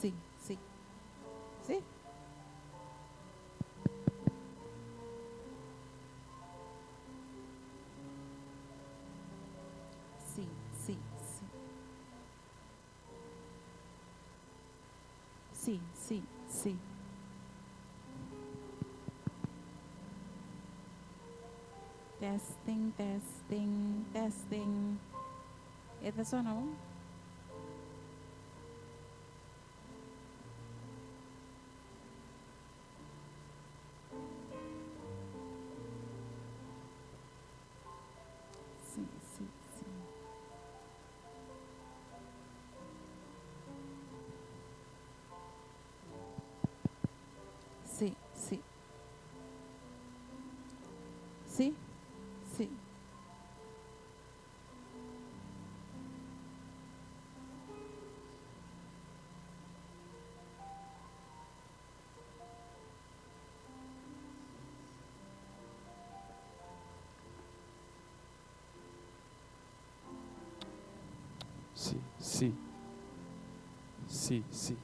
Sí, sí. Sí? Sí, sí, sí. Sí, sí, sí. Testing, testing, testing. E ta sona bon? Sí, sí, sí. Sí, sí. Sí, sí. Sí, sí. Sí, sí.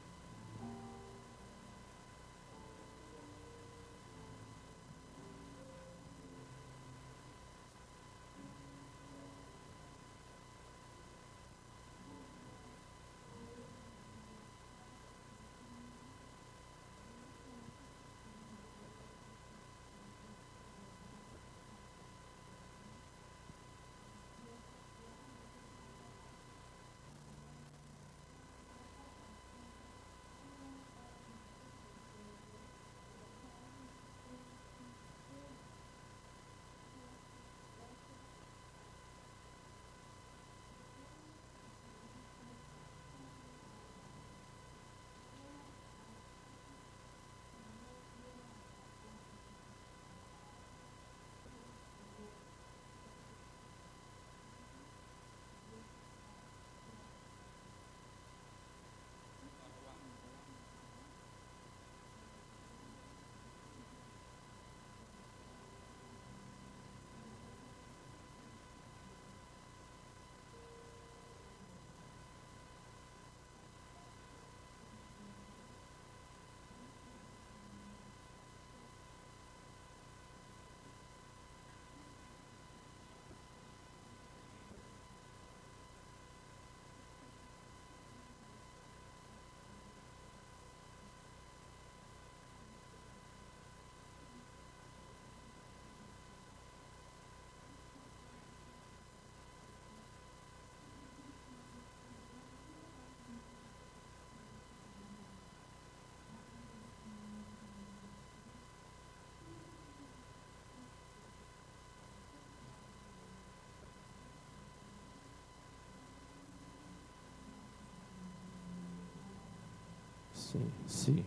Sí, sí,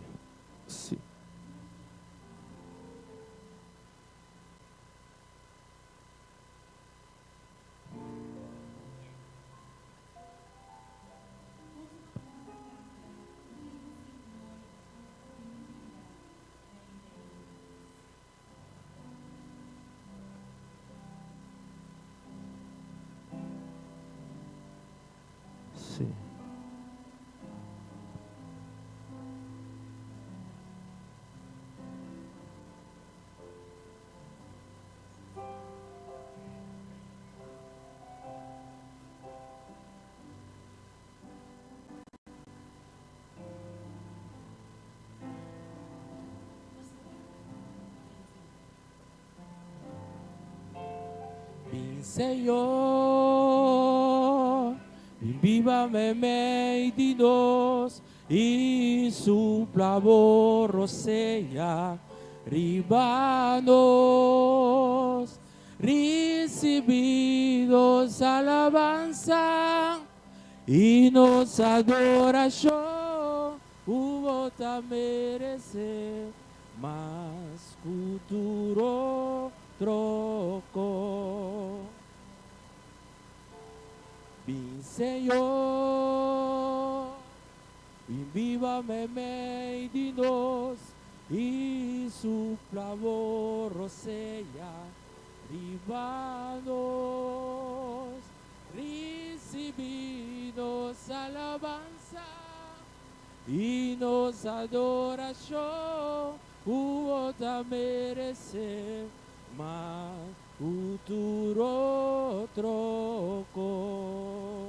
sí. Sí. Bin Señor, bin biba meimei di nos i supla bo rosea riba nos. Risibí nos alabansa i nos adorashon ku bo ta meresé mas ku tur otro kos. Bin Señor, bin biba meimei di nos i supla bo rosea riba nos. Risibí nos alabansa. I nos adorashon ku bo ta meresé mas ku tur otro kos.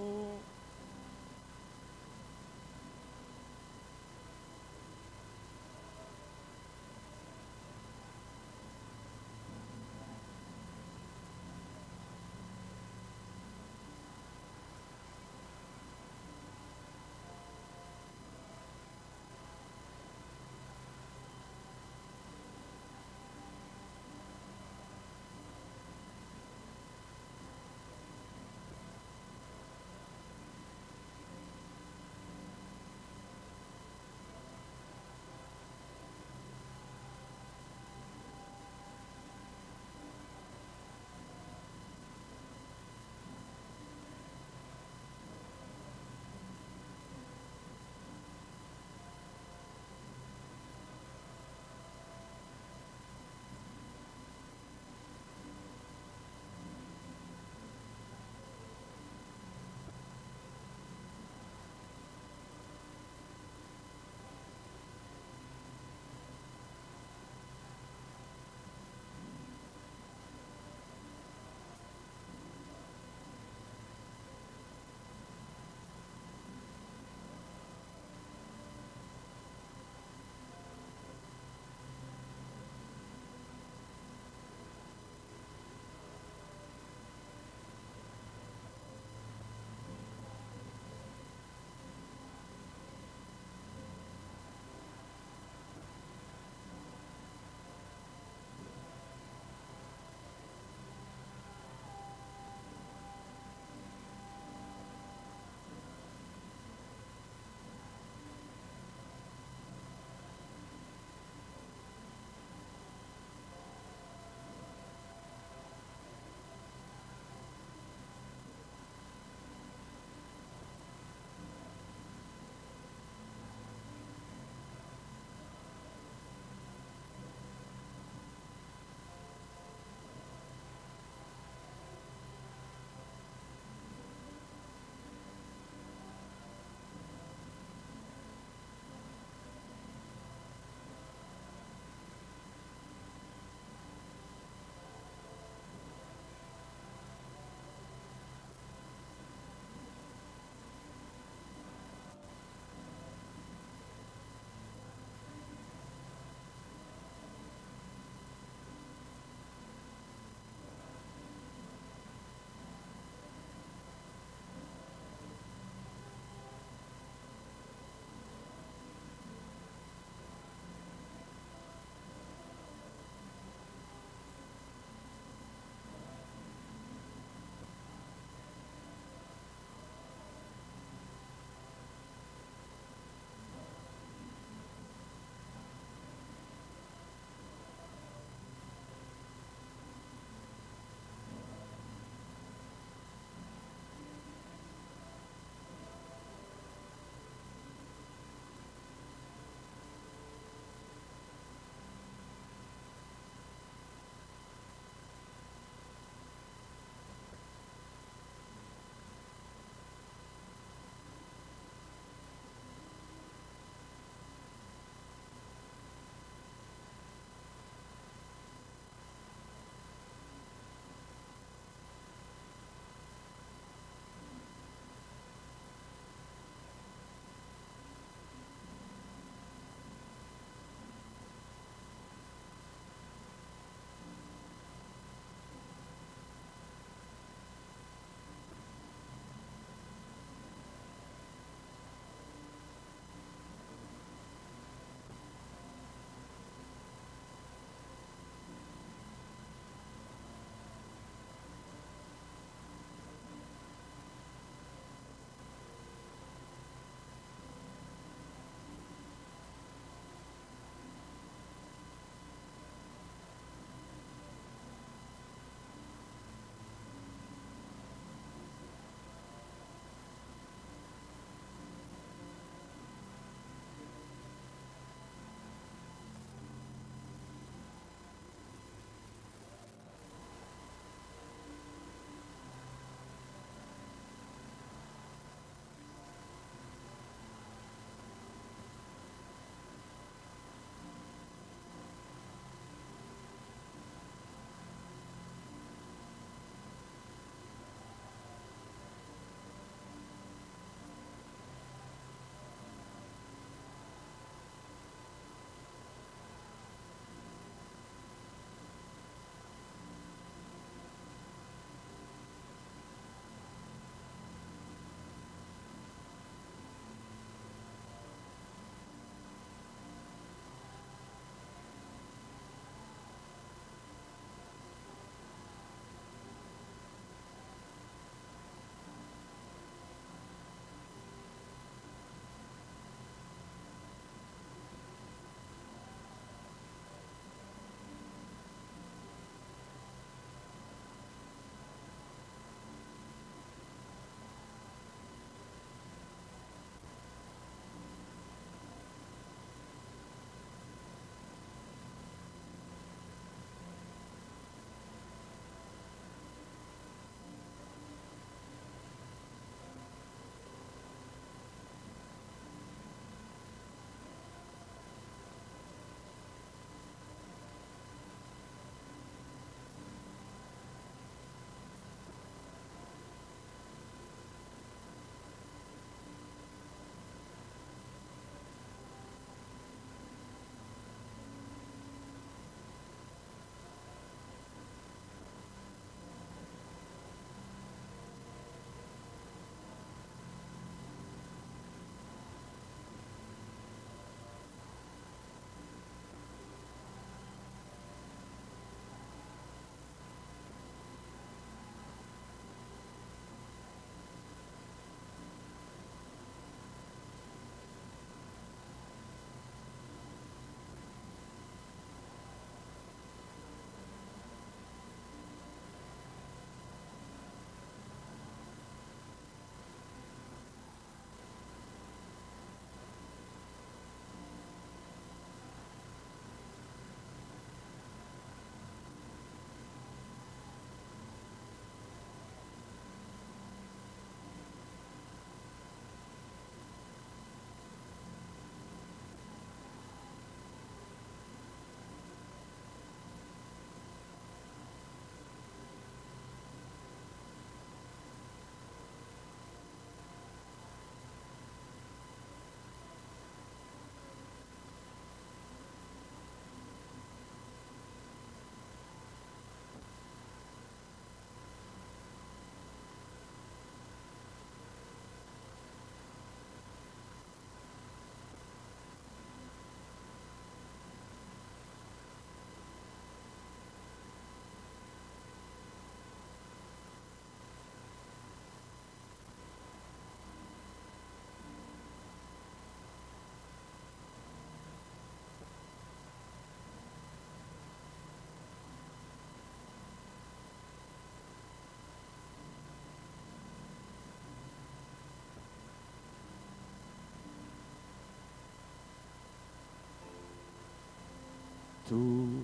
Tú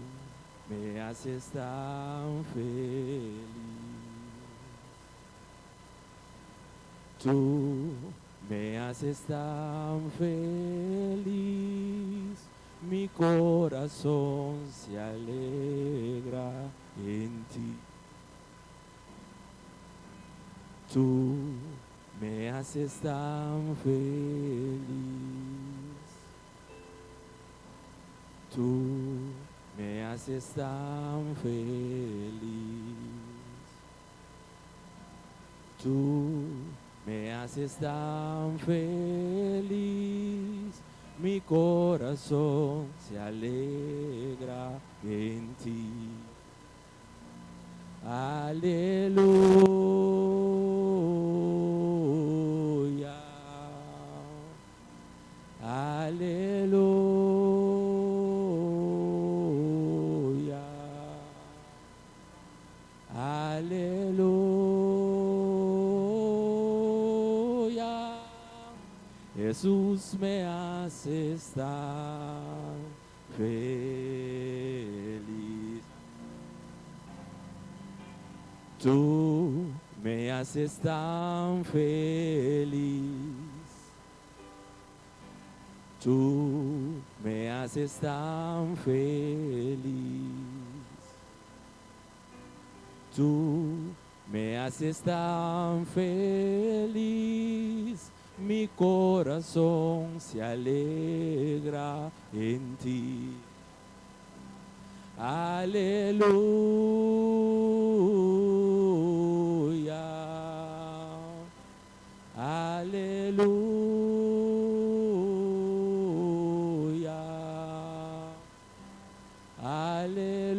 me haces tan feliz. Tú me haces tan feliz. Mi corazón se alegra en ti. Tú me haces tan feliz. Tú me haces tan feliz. Tú me haces tan feliz. Mi corazón se alegra en ti. Aleluya. Aleluya. Aleluya. Jesús me haces tan feliz. Tú me haces tan feliz. Tú me haces tan feliz. Tú me haces tan feliz. Mi corazón se alegra en ti. Aleluya. Aleluya. Aleluya.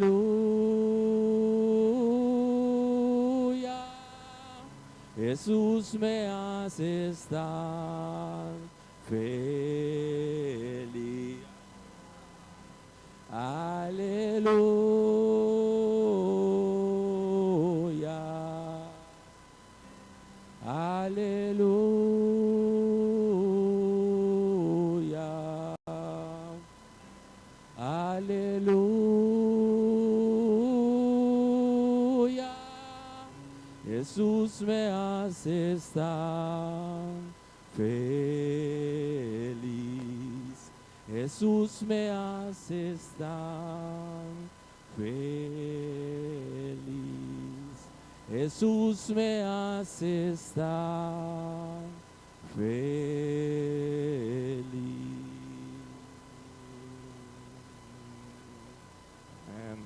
Jesús me haces tan feliz. Aleluya. Aleluya. Aleluya. Jesús me haces tan feliz. Jesús me haces tan feliz. Jesús me haces tan feliz. Amen.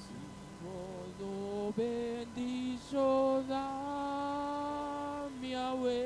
Si bo no bendishoná mi awe.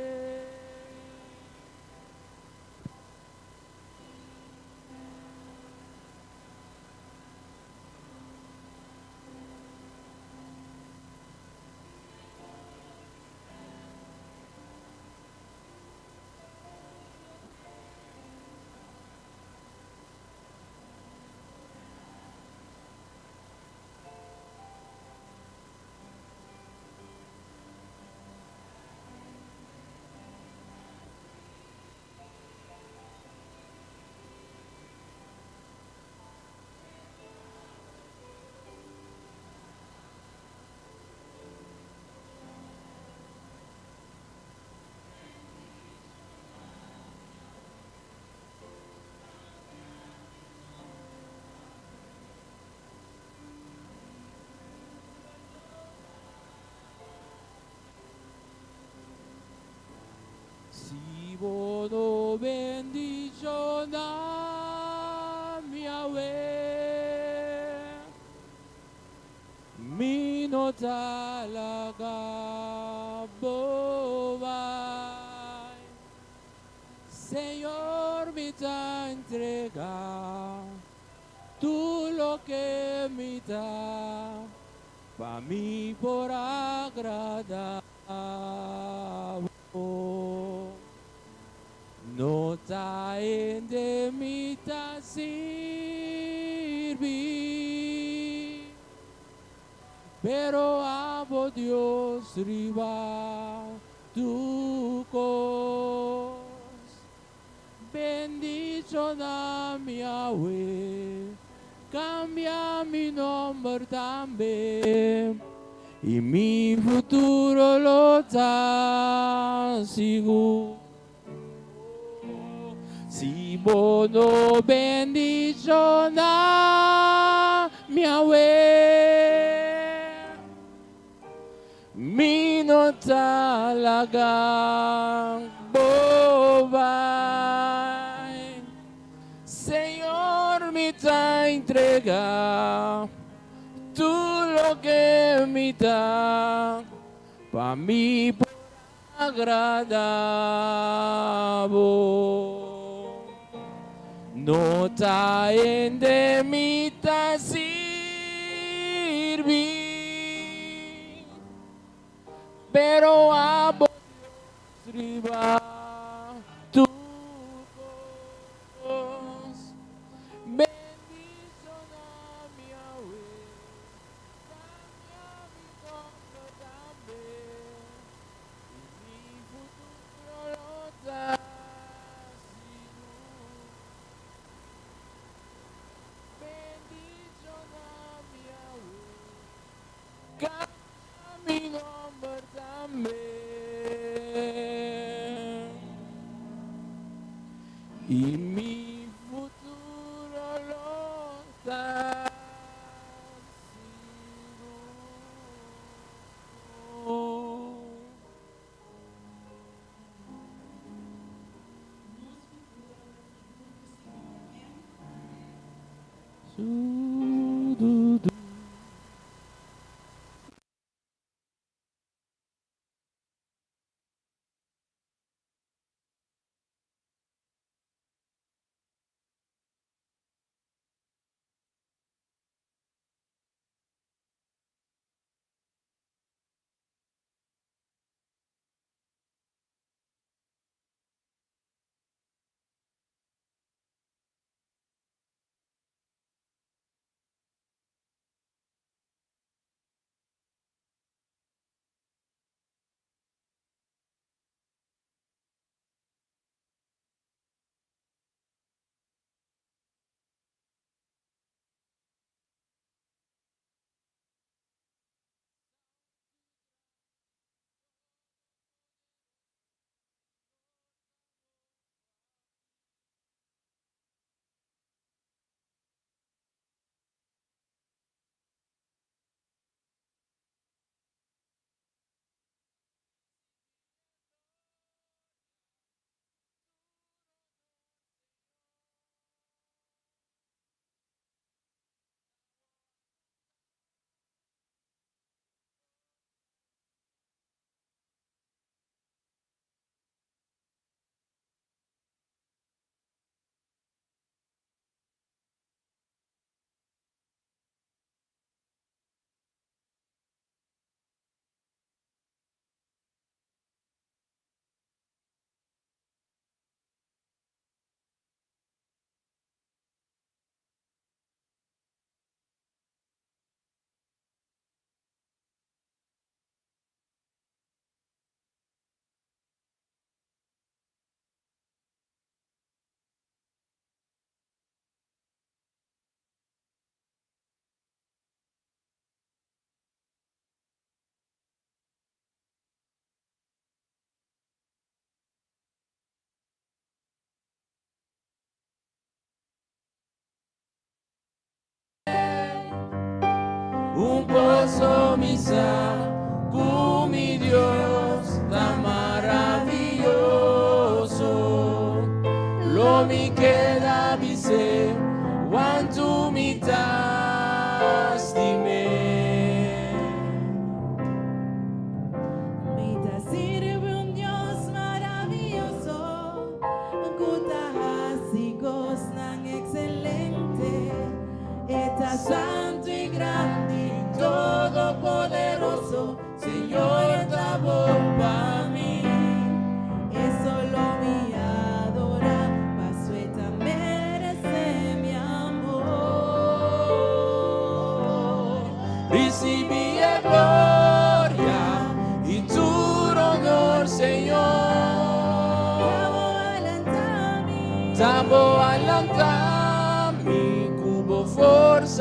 Si bo no bendishoná mi awe, mi no ta laga bo bai. Señor, mi ta entregá tur loke mi ta, pa mi por agradá bo. No ta hende mi ta sirbi, pero abo Dios riba tur kos. Bendishoná mi awe, kambia mi nòmber tambe, i mi futuro lo ta sigur. Si bo no bendishoná mi awe, Mi no ta laga bo bai. Señor, mi ta entrega tur loke mi ta, pa mi por agrada bo. No ta hende mi ta sirbi, pero abo Dios riba tur kos. Bendiciona mi awe, cambia mi nomber tambe, y mi futuro lo ta sigur. Bendiciona mi awe, cambia mi nomber tambe, y mi futuro lo ta sigur. Nos futuro ta sigur ku Señor. Amén. Un poso mi sa ku mi Dios ta maravioso.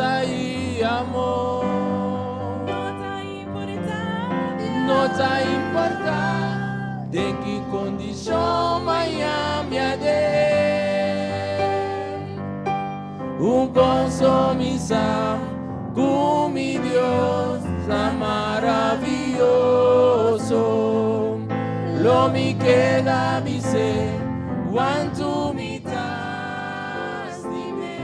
forsa i amor. No ta importá, No ta importá den ki kondishon mañan mi a den. Un kos mi sa ku mi Dios ta maravioso. Lo mi keda bis'é kuantu mi ta stim'é.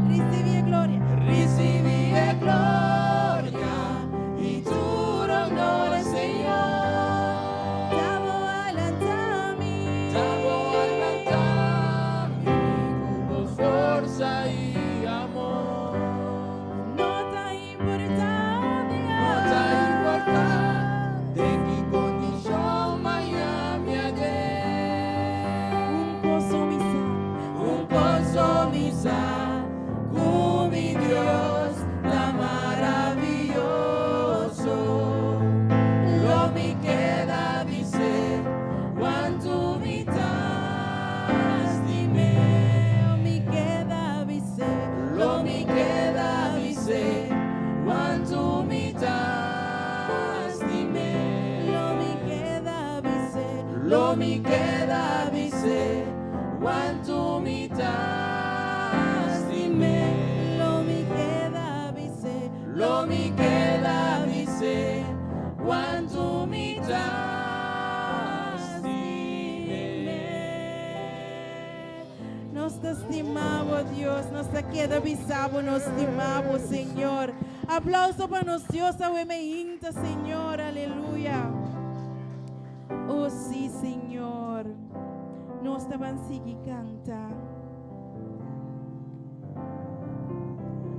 Risibí e gloria. Risibí e gloria i tur honor, Señor. Ta bo a lanta mi. Ta bo a lanta mi ku bo forsa i amor. No ta importá, No ta importá den ki kondishon mañan mi a den. Un kos mi sa. Un kos mi sa ku mi Dios ta maravioso. Lo mi keda bis'é kuantu mi ta stim'é. Lo mi keda bis'é. Lo mi keda bis'é kuantu mi ta stim'é. Lo mi keda bis'é. Lo mi keda bis'é kuantu mi ta stim'é. Lo mi keda bis'é. Lo mi keda bis'é kuantu mi ta stim'é. Nos ta stima bo, Dios. Nos ta keda bisa bo, nos stima bo, Señor. Aplouso pa nos Dios, awe mainta, Señor. Aleluya. Oh, sí, Señor. Nos ta bai sigui kanta.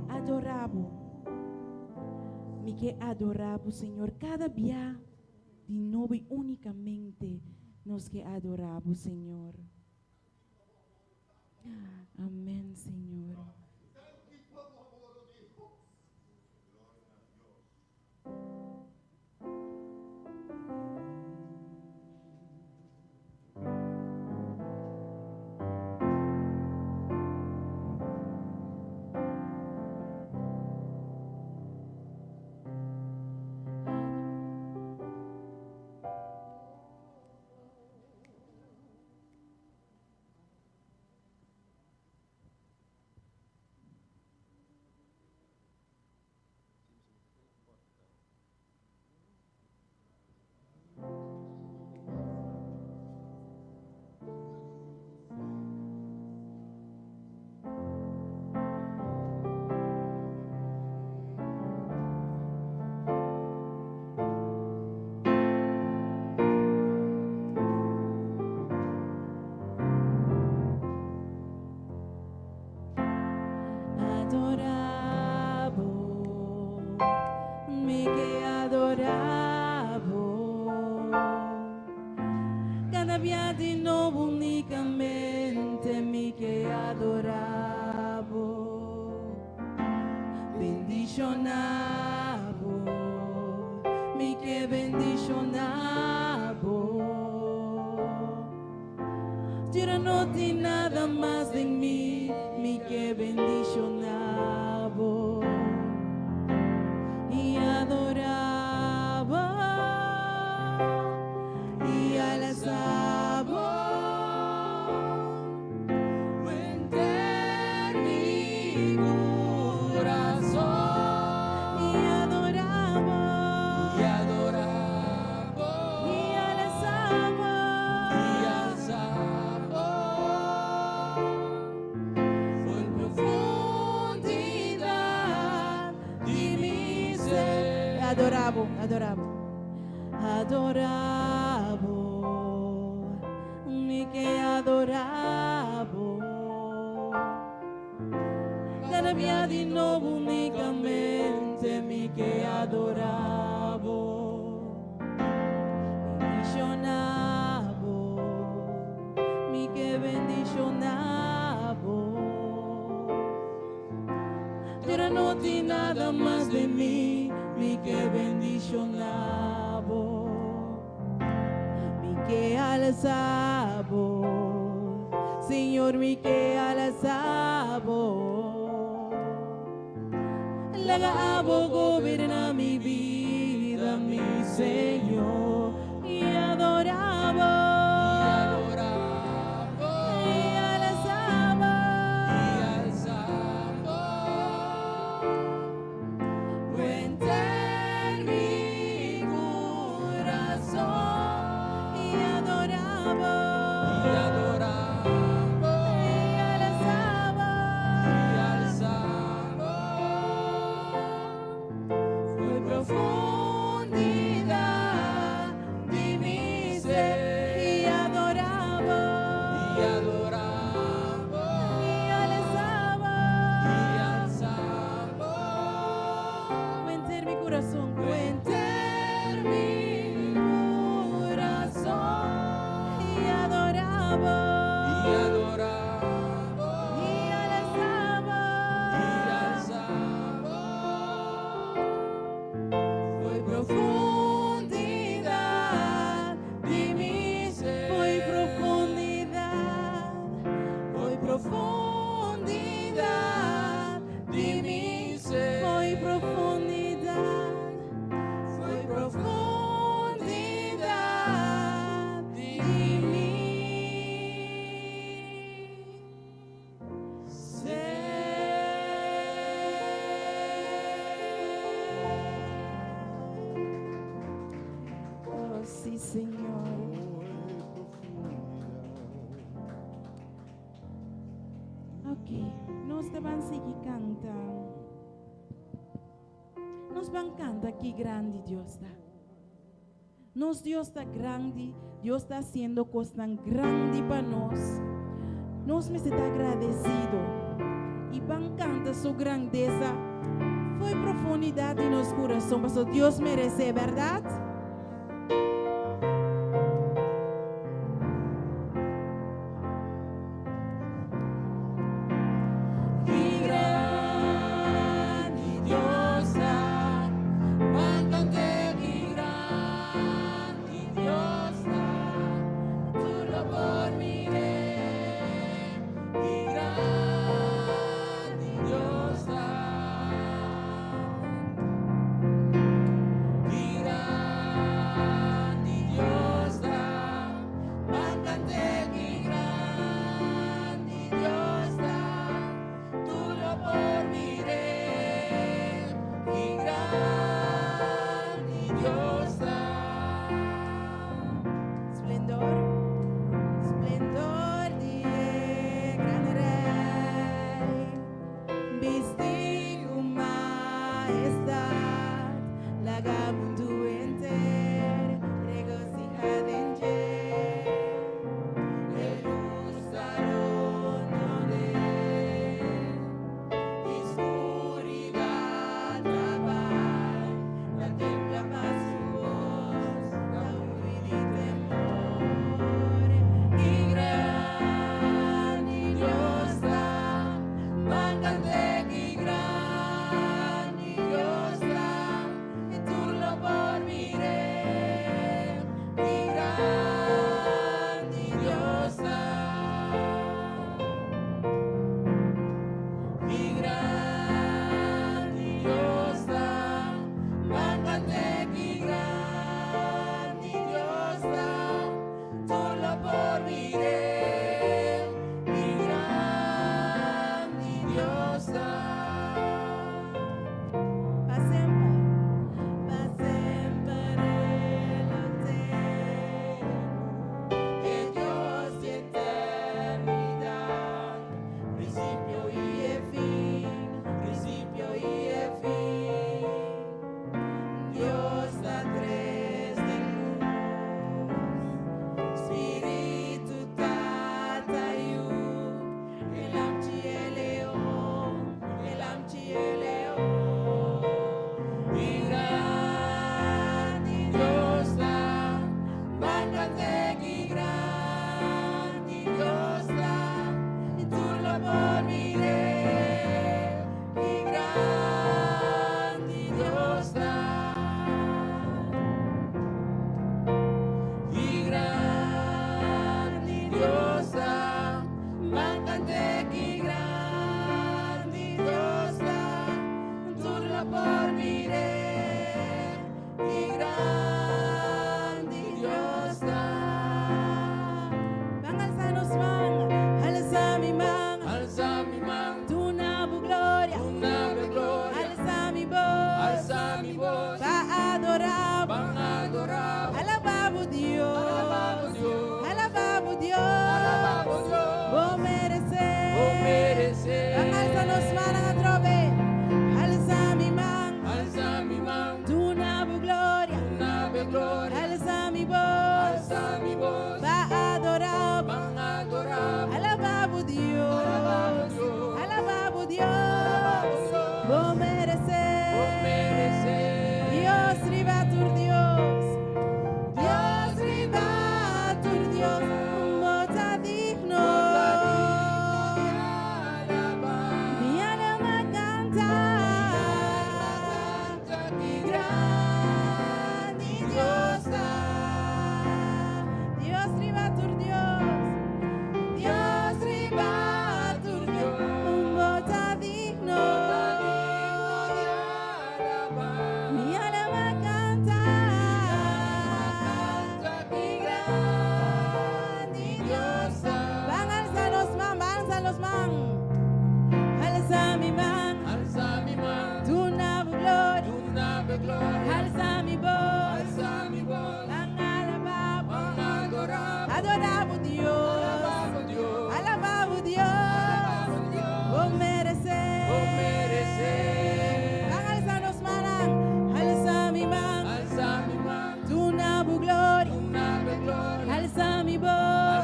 Adorá bo. Mi ke adorá bo, Señor. Kada dia, di nobo i únikamente, nos ke adorá bo, Señor. Amèn, Señor. Adorá bo, mi ke adorá bo. Kada dia di nobo únikamente mi ke adorá bo. Bendishoná bo, mi ke bendishoná bo. Ya no tin nada mas den mi, mi ke bendishoná bo. I adorá bo, i alsa bo. Henter mi kurason I adorá bo, i adorá bo i alsa bo. I alsa bo For profundidat di mi ser. Adorá bo, adorá bo. Adorá bo, mi ke adorá bo. Kada dia di nobo únikamente mi ke adorá bo. Bendishoná bo, mi ke bendishoná bo. Pero no tin nada mas den mi, mi ke bendishoná bo. Mi ke alsa bo, Señor, mi ke alsa bo. Laga abo goberná mi bida, mi Señor. I adorá bo. I alsa bo. Henter mi kurason. I adorá bo. I alsa bo. Foi profundidat di mi ser i adorá bo. I alsa bo. Henter mi kurason, henter mi kurason i adorá bo. I alsa bo. Foi profundidat di mi ser. Foi profundidat, foi profundidat di mi ser. Foi profundidat, foi profundidat di mi ser. Oh, sí, Señor. Ok, nos ta bai sigui kanta. Nos bai kanta ki grandi Dios ta. Nos Dios ta grandi, Dios ta hasiendo kos grandi pa nos. Nos mester ta agradesido. I bai kanta su grandesa. For di profundidat di nos kurason, pasobra Dios meresé, berdat? Ki grandi Dios ta, ban kant'é ki grandi Dios ta, tur lo por mir'é. Ki grandi Dios ta, ki grandi. bos. Pa adorá. Ban adorá. Alabá bo Dios. Alabá bo Dios. Alabá bo Dios. Alabá bo Dios. Bo meresé. Bo meresé. Ban alsa nos mannan atrobe. Alsa mi man. Alsa mi man. Duna bo gloria. Duna bo gloria. Alsa mi bos. Alsa mi bos. Pa adorá. Ban adorá. Alabá bo Dios. Alabá bo Dios. Alabá bo Dios. Alabá bo Dios. Bo meresé. Bo meresé. Dios riba tur Dios. Dios riba tur Dios. Bo ta digno. Mi alma kanta. Ki grandi Dios ta. Dios riba tur Dios. Dios riba tur Dios. Bo ta digno. Mi alma kanta. Ki grandi Dios ta. Ban alsa nos man, ban alsa nos man. Alsa mi man, Alsa mi man, duna bo gloria. duna bo gloria. Alsa mi bos, Alsa mi bos, ban alabá, ban adorá, adorá bo Dios, alabá bo Dios, alabá bo Dios, alabá bo Dios. Bo meresé. Bo meresé. Ban alsa nos mannan, alsa mi man, Alsa mi man, duna bo gloria. duna bo gloria. Alsa mi bos,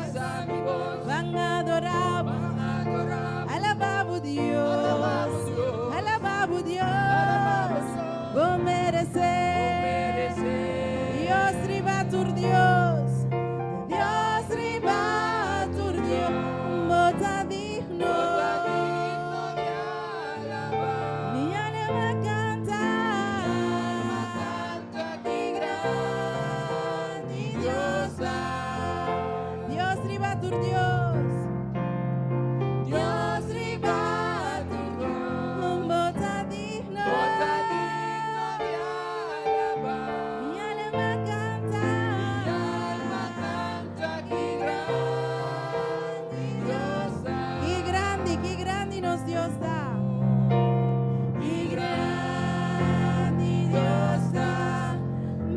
Alsa mi bos, ban adorá, ban adorá, alabá bo Dios, alabá bo Dios, alabá bo Dios, alabá bo Dios. Bo meresé. Bo meresé. Dios riba tur Dios, Dios riba tur Dios, bo ta digno. Bo ta digno di alabá. Mi alma kanta, Kanta ki grandi Dios ta. Dios riba tur Dios, Dios riba tur Dios, bo ta digno. Bo ta digno di alabá. Mi alma kanta, Mi alma kanta ki grandi Dios ta. Ki grandi nos Dios ta. Ki grandi Dios ta.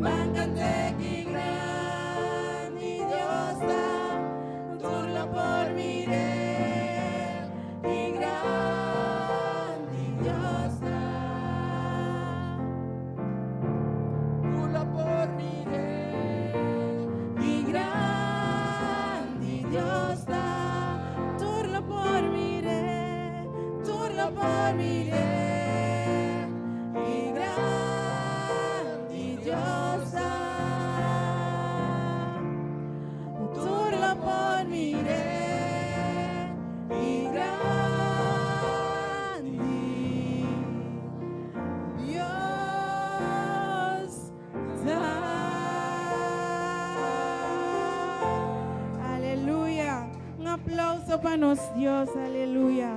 Ban kant'é ki grandi Dios ta. Tur lo por mir'é. Ki grandi Dios ta. Tur lo por mir'é. Ki grandi Dios ta. Tur lo por mir'é. Tur lo por mir'é. Ki grandi Dios ta. Tur lo por mir'é. Ki grandi Dios ta. Aleluya. Un aplouso pa nos Dios. Aleluya.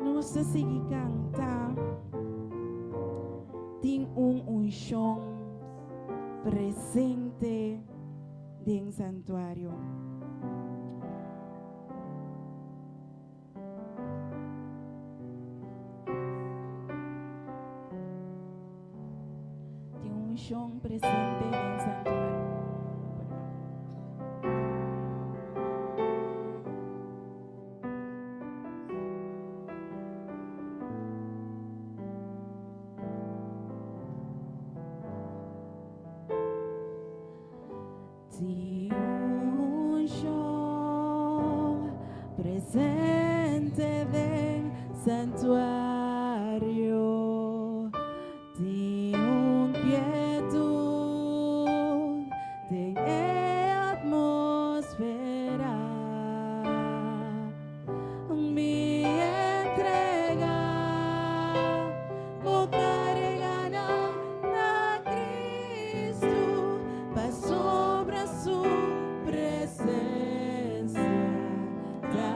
Nos ta sigui kanta. Tin un unshon presente den santuario. Tin un unshon presente den santuario. Tin un unshon presente den santuario. Tin un kietut den atmósfera. Mi entrega, bo karga na Kristu, pasobra su presensia ta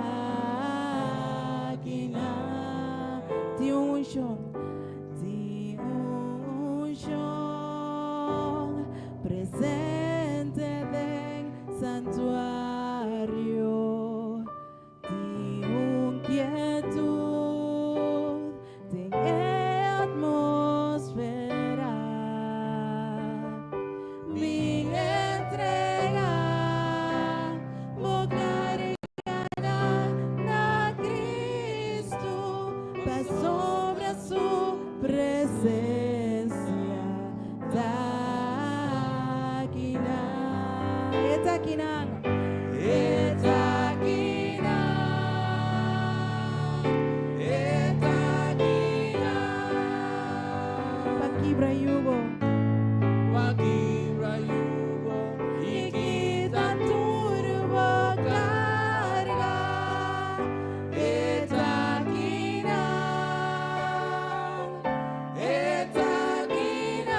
akinan. Tin un unshon, tin un unshon presente den santuario. Tin un kietut presencia ta akinan. E ta akinan. E ta akinan. E ta akinan. Pa kibra yugo. Pa kibra yugo i I kita tur bo karga. E ta akinan. E ta akinan.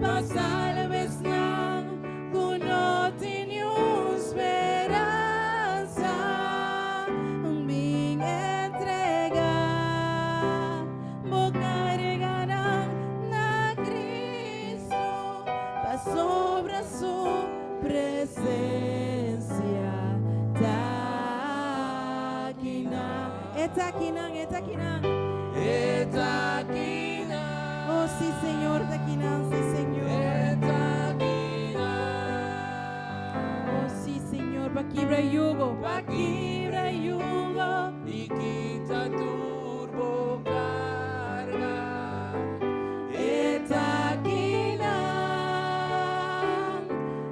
Pa salba esnan ku no tin speransa, bin entregá bo karganan na Kristu, pasobra su presensia ta akinan. E ta akinan, e ta akinan. E ta akinan. Oh, sí, Señor, ta akinan, sí, Señor. E ta akinan. Oh, sí, Señor, pa kibra yugo, pa kibra yugo. I kita tur bo karga. E ta akinan,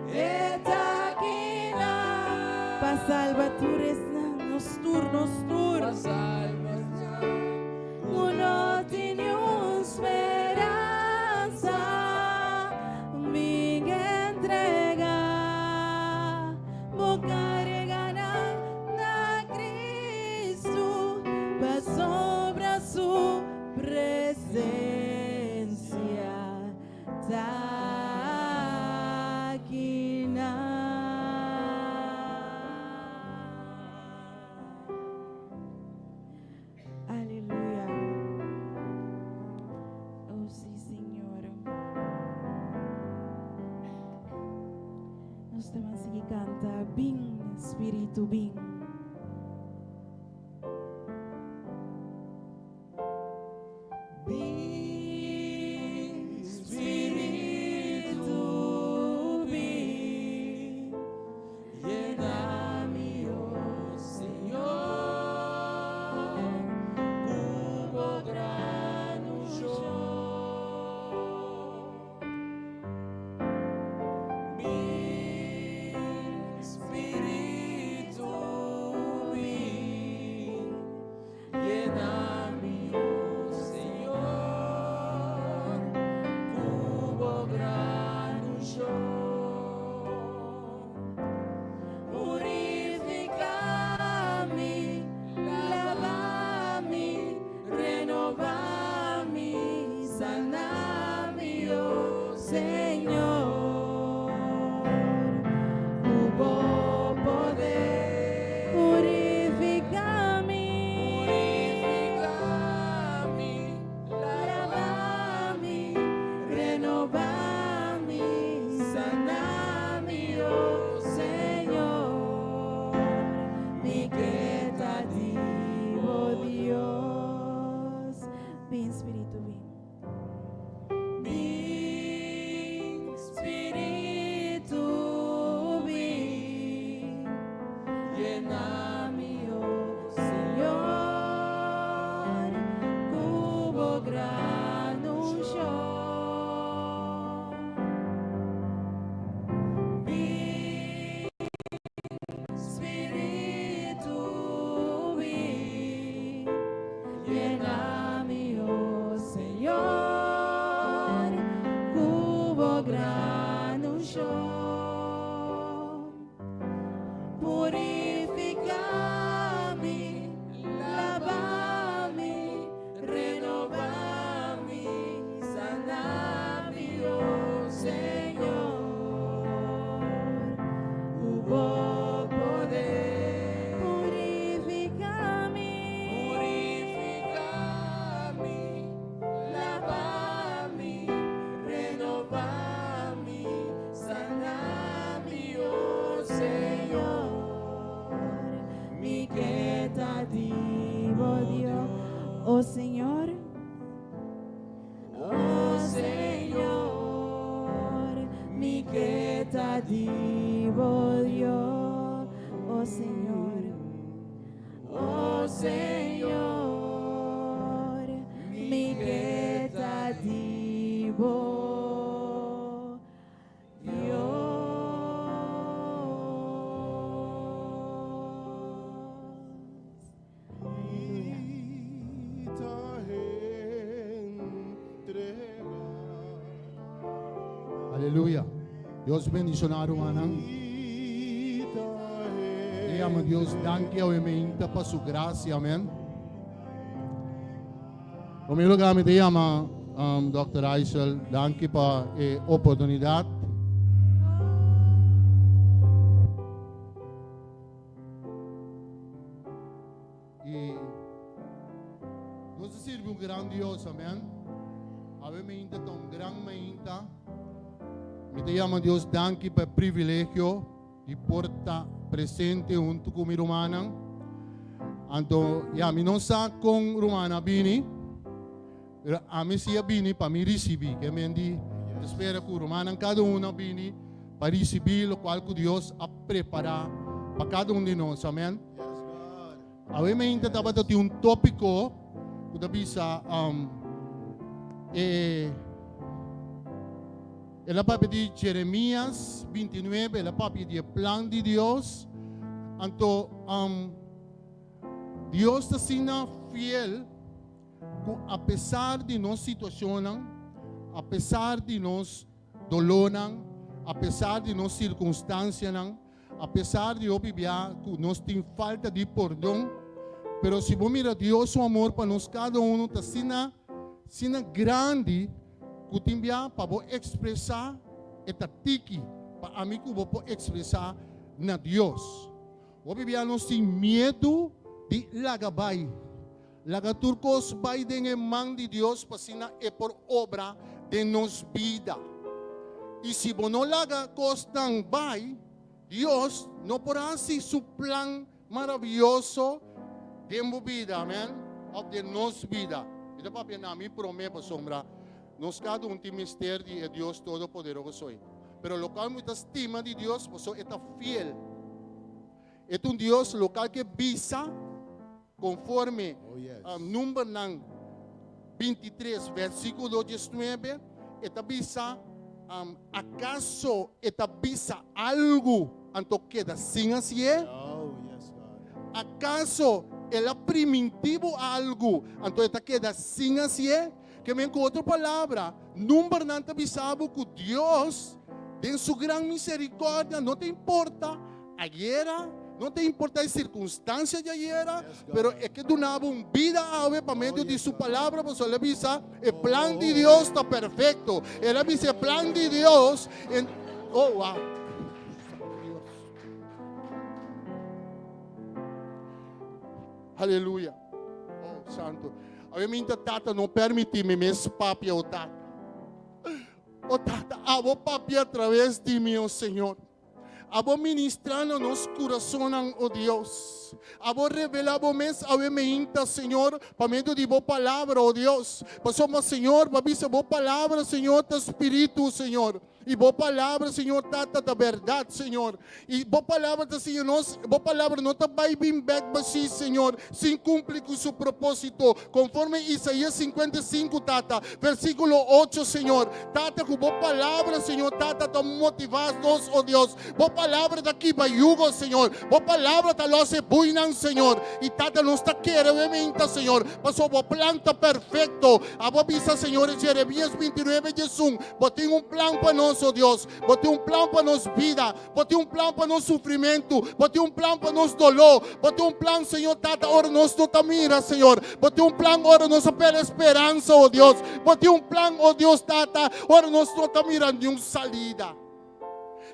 e ta akinan. Pa salba tur esnan, nos tur, nos tur. Pa salba Ku no tin speransa, bin entregá bo karganan na Kristu, pasobra su presensia ta akinan. Aleluya. Oh, sí, Señor. Nos ta bai sigui kanta, bin, Spiritu, bin. Bin, Spiritu, bin, yena mi, oh Señor, ku bo gran unshon. Bin, Spiritu, bin, yena mi, oh Señor, ku bo gran unshon. Purifiká mi, laba mi, renobá mi, sana mi, oh Señor. Ku bo poder, purifiká mi, Purifiká mi, laba mi, renobá mi, sana mi, oh Señor. Mi ke ta di bo, Dios. Bin, Spiritu, bin. Bin, Spiritu, bin. Yena mi, oh Señor, ku bo gran unshon. Bin, Spiritu, bin, yena mi, oh Señor, ku bo gran unshon. Purifiká mi, laba mi, renobá mi, sana mi, oh Señor. Ku bo poder, purifiká mi, Purifiká mi, laba mi, renobá mi, sana mi, oh Señor. Mi ke ta di bo, Dios, oh Señor, oh Señor, mi ke ta di bo, Dios, oh Señor, oh Señor. Aleluya. Dios bendiciona rumannan. Mi yama Dios danki awe meinta pa su gracia. Amen. Prome lugar mi ta yama um, Dr. Aisel, danki pa e oportunidad. Y nos ta sirbi un gran Dios, amen. Awe meinta ta un gran meinta. Mi ta yama Dios danki pa e privilegio di por ta presente hunto cu mi rumannan. Anto, ya, mi no sa con ruman a bini, pero ami si a bini pa mi ricibi. Ke men di, mi ta spera cu rumannan cada uno a bini pa ricibi locual cu Dios a prepara pa cada un di nos. Amen. Awe meinta tabata tin un tópiko ku ta bisa um, e el a papia di Jeremias 29, el a papia di e plan di Dios. Anto um, Dios ta asina fiel ku apesar di nos situashonnan, apesar di nos dolónan, apesar di nos sirkunstansianan, Apesar di hopi bia ku nos tin falta di pordon, pero si bo mira Dios su amor pa nos kada unu ta asina asina grandi ku tin bia pa bo ekspresá e ta tiki pa ami ku bo por ekspresá na Dios. Hopi bia nos tin miedu di laga bai, laga tur kos bai den e man di Dios pa asina e por obra den nos bida. I si bo no laga kosnan bai, Dios no por hasi su plan maravioso den bo bida, amen, òf den nos bida. Mi ta papia na mi promé pasobra nos kada un tin mester di e Dios Todopoderoso ei. Pero lokual mi ta stima di Dios pasobra e ta fiel. E ta un Dios lokal ke bisa konforme Numbernan 23 versíkulo 19, e ta bisa, Akaso e ta bisa algu anto keda sin hasié? Akaso el a primintí bo algu anto e ta keda sin hasié? Ke men ku otro palabra, Numbernan ta bisa bo ku Dios den su gran miserikòrdia no ta importa Ayera, no ta importa e circunstancia di ayera, pero e ke duna bo un bida awe pa medio di su palabra, pasobra el a bisa, e plan di Dios ta perfecto. El a bisa e plan di Dios en, oh wow. Santo Dios. Aleluya. Oh, santo. Awe minta tata no permiti mi mes papia o tata. O tata, abo papia a través di mi, o Señor. Abo ministrá na nos kurasonnan, o Dios. Abo revelá bo mes awe meinta, Señor, pa medio di bo palabra, o Dios. Pasobra, Señor, bo a bisa bo palabra, Señor, ta spiritu, Señor. I bo palabra, Señor, Tata, ta bèrdat, Señor. I bo palabra ta siña nos, bo palabra no ta bai bin bèk bashí, Señor, sin kumpli ku su propósito, konforme Isaías 55, Tata, versíkulo ocho, Señor. Tata, ku bo palabra, Señor, Tata, ta motivá nos, o Dios. Bo palabra ta kiba yugo, Señor. Bo palabra ta los e buinan, Señor. I, Tata, nos ta kere weminta, Señor, pasobra bo plan ta perfecto. Abo a bisa, Señor, en Jeremías 29, 11, Bo tin un plan pa nos, o Dios. Bo tin un plan pa nos bida. Bo tin un plan pa nos sufrimentu. Bo tin un plan pa nos doló. Bo tin un plan, Señor Tata, ora nos no ta mira, Señor. Bo tin un plan ora nos a perde speransa, o Dios. Bo tin un plan, o Dios Tata, ora nos no ta mira niun salida.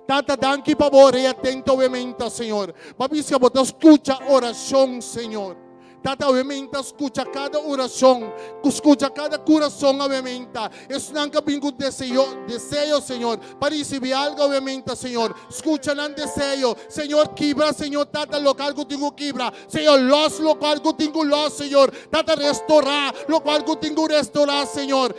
Tata, danki pa bo orea atento awe-menta, Señor. Bo a bisa bo ta skucha orashon, Señor. Tata awe-menta skucha kada orashon, skucha kada kurason awe-menta. Esnan ku a bin ku deseo, deseo, Señor, pa risibí algu awe-menta, Señor. Skucha nan deseo. Señor, kibra, Señor, Tata, lokual ku tin ku kibra. Señor, lòs lokual ku tin ku lòs, Señor. Tata, restorá lokual ku tin ku restorá, Señor.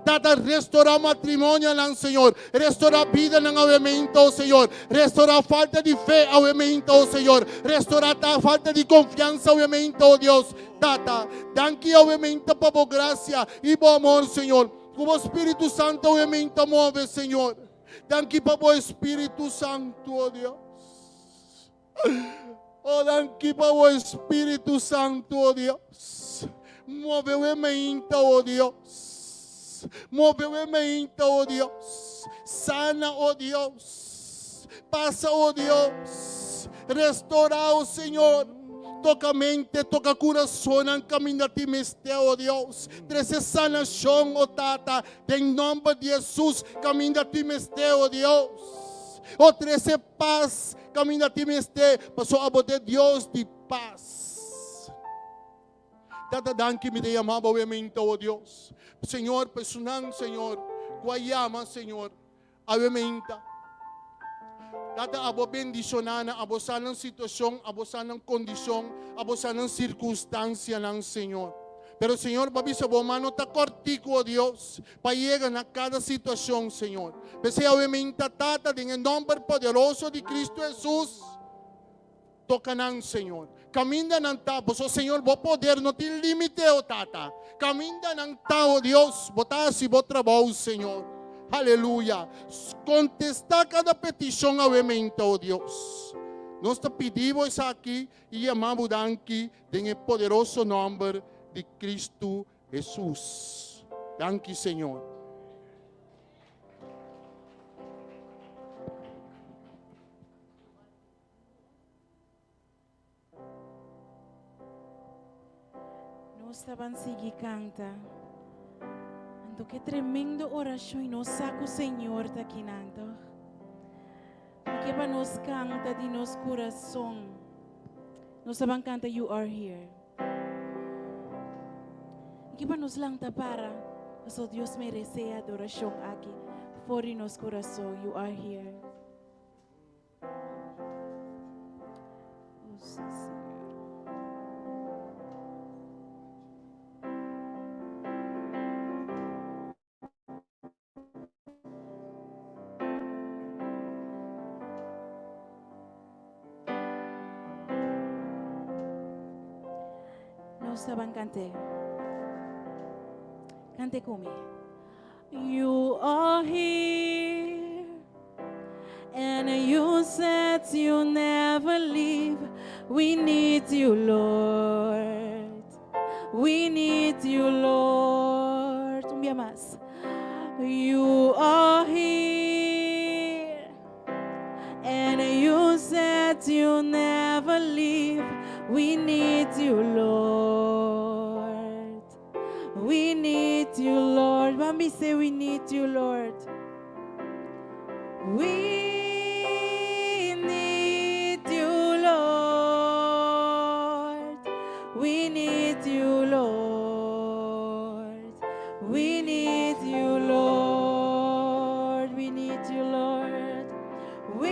Tata, restorá matrimonionan, Señor. Restorá bidanan awe-menta, o Señor. Restorá falta di fe awe-menta, o Señor. Restorá ta falta di konfiansa awe-menta, o Dios. Tata, danki awe-menta pa bo grasia i bo amor, Señor. Ku bo Spiritu Santu awe-menta move, Señor. Danki pa bo Spiritu Santu, o Dios. O danki pa bo Spiritu Santu, o Dios. Move awe-menta, o Dios. Move awe-menta, o Dios. Dios. Sana, o Dios. Pasa, o Dios. Restorá, o Señor. Toka mente, toka kurasonnan kaminda tin mester, o Dios. Trese sanashon, o Tata, den nòmber di Hesus, kaminda tin mester, o Dios. O trese pas kaminda tin mester, pasobra abo ta e Dios di pas. Tata, danki, mi ta yama bo awe o Dios. Señor, pa esunnan, Señor, ku a yama, Señor, awe meinta. Tata, abo bendishoná nan, abo sa nan situashon, abo sa nan kondishon, abo sa nan sirkunstansianan, Señor. Pero, Señor, bo a bisa bo man no ta kòrtiku, o Dios, pa yega na kada situashon, Señor. P'esei awe meinta, Tata, den e nòmber poderoso di Kristu Hesus, Toka nan, Señor. Kaminda nan ta, boso, Señor, bo poder no tin límite, o Tata. Kaminda nan ta, o Dios, bo ta hasi bo trabou, Señor. Aleluya. Kontestá kada petishon awe meinta, o Dios. Nos ta pidi bo esaki i yama bo danki den e poderoso nòmber di Kristu Hesus. Danki, Señor. Nos taban sigui canta. Anto ke tremendo oracion y nos sa cu Señor ta kinan, toch? Mi ke pa nos canta di nos corazon. Nos taban canta You Are Here. Mi ke pa nos lanta para, paso Dios merece e adoracion aki for di nos corazon. You are here. Nos ta ban kant'é. Kant'é ku mi. You are here and you said you never leave. We need you, Lord. We need you, Lord. Un bia mas. You are here and you said you never leave. We need you, Lord. We need you, Lord. Ban bis'é, we need you, Lord. We need you, Lord. We need you, Lord. We need you, Lord. We need you, Lord. We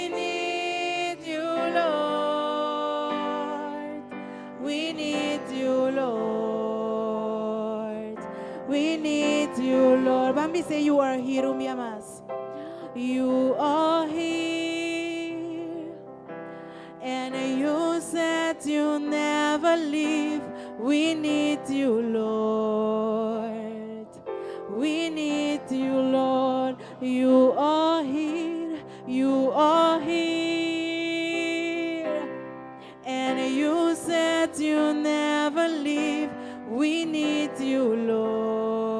need you, Lord. We need you, Lord. We need you, Lord. Ban bis'é, you are here, un bia mas. You are here. And you said you never leave. We need you, Lord. We need you, Lord. You are here. You are here. And you said you never leave. We need you, Lord.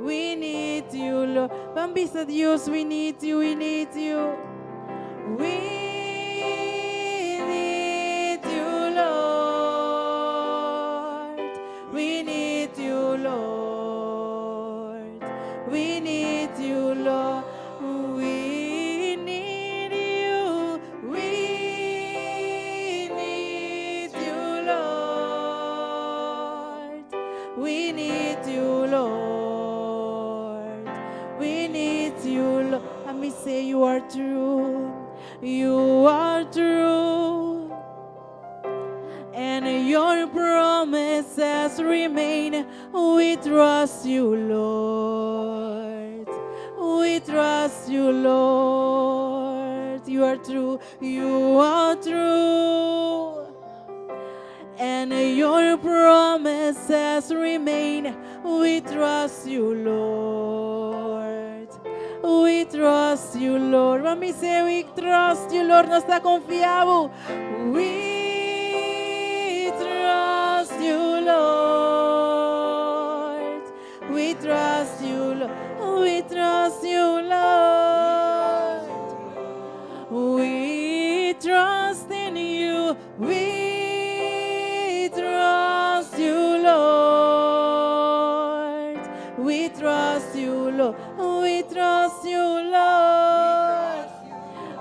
We need you, Lord. Ban bisa Dios, we need you, we need you. We need you, Lord. We need you, Lord. We need you, Lord. We need you. We need you, Lord. We need you, Lord. We need you, Lord. Let me say you are true. You are true. And your promises remain. We trust you, Lord. We trust you, Lord. You are true. You are true. And your promises remain. We trust you, Lord. We trust you, Lord. Let me say, we trust you, Lord. Nos ta konfia bo. We trust you, Lord. We trust. you, we trust you, Lord. We trust you, Lord. We trust you, Lord.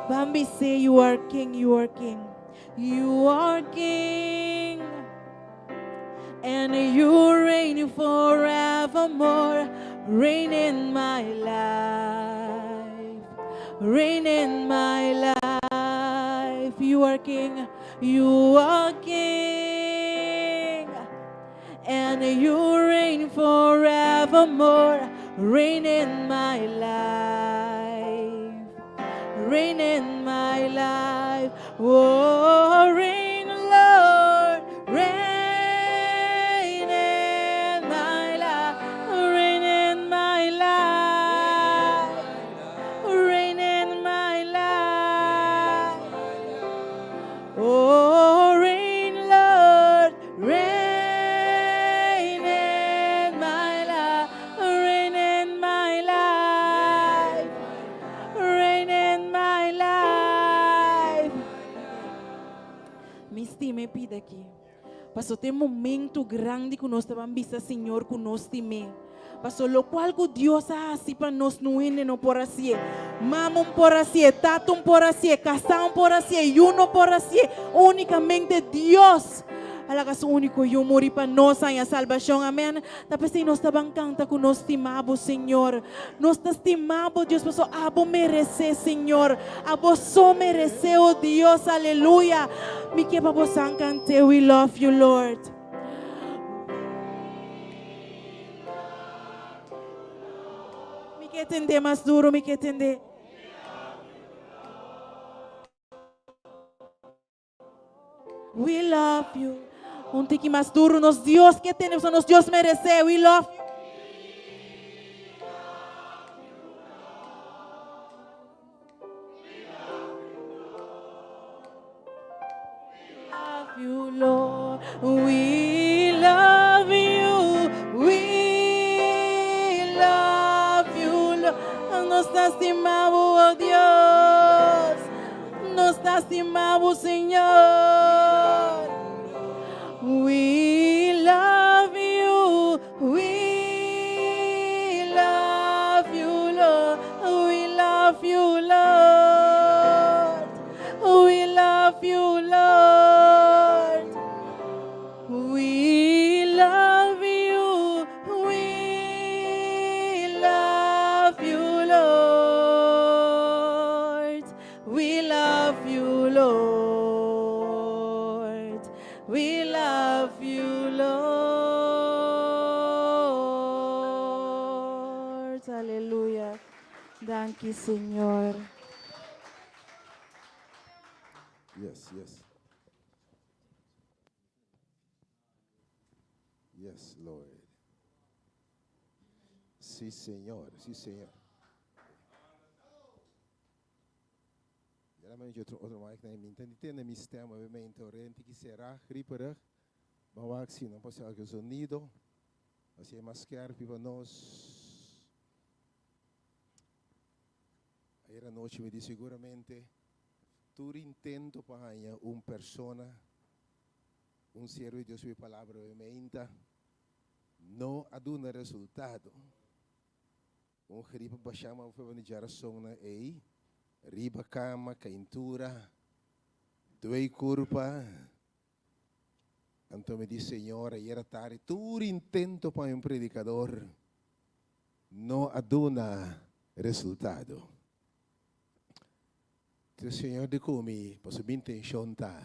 Ban bis'é, you are king, you are king. You are king. And you reign forevermore. Reign in my life. Reign in my life. You are king. You are king. And you reign forevermore. Reign in my life. Reign in my life. Oh, reign, Lord. Reign in my life. Reign in my life. Reign in my life. Oh, reign, Lord, reign in my life, reign in my life, reign in my life. Mi stima e pida aki. Paso tin momento grandi ku nos ta ban bisa Señor ku nos stim'é. Paso lokual ku Dios a hasi pa nos niun hende no por hasié. Mama no por hasié, tata no por hasié, kasá no por hasié, yu no por hasié. Únikamente Dios. A laga su úniko yu muri pa nos haña salbashon. Amèn. Ta p'esei nos ta ban kanta ku nos stima bo, Señor. Nos ta stima bo, Dios, paso abo meresé, Señor. Abo so meresé, oh Dios. Aleluya. Mi ke pa bo kant'é. We love you, Lord. Mi ke tende mas duru, mi ke tende. We love you. Un tiki mas duru, nos Dios ke tende, nos Dios meresé. We love you. Love you, Lord. We love you. We love you, Lord. Nos ta stima bo, oh Dios. Nos ta stima bo, Señor. We love you. We love you, Lord. We love you, Lord. We love you, Lord. We love you. We love you, Lord. We love you, Lord. We love you, Lord. Aleluya. Danki, Señor. Yes. Yes, Lord. Sí, Señor. Sí, Señor. Geralmente otro otro mic na mi tende mi stem obviamente orente que será grieperig. Maar wat zie, no pasa algo sonido. Asina mas skerpi pa nos. Ayera nochi mi di siguramente tur intento pa haña un persona, un siervo di Dios ku palabra obviamente no a duna resultado. Un gripe bashama for di djarason na ei, riba kama, keintura, due kurpa. Anto mi di Señor, ayera tardi, tur intento pa un predikadó no a duna resultado. Anto Señor di ku mi, paso mi intenshon ta,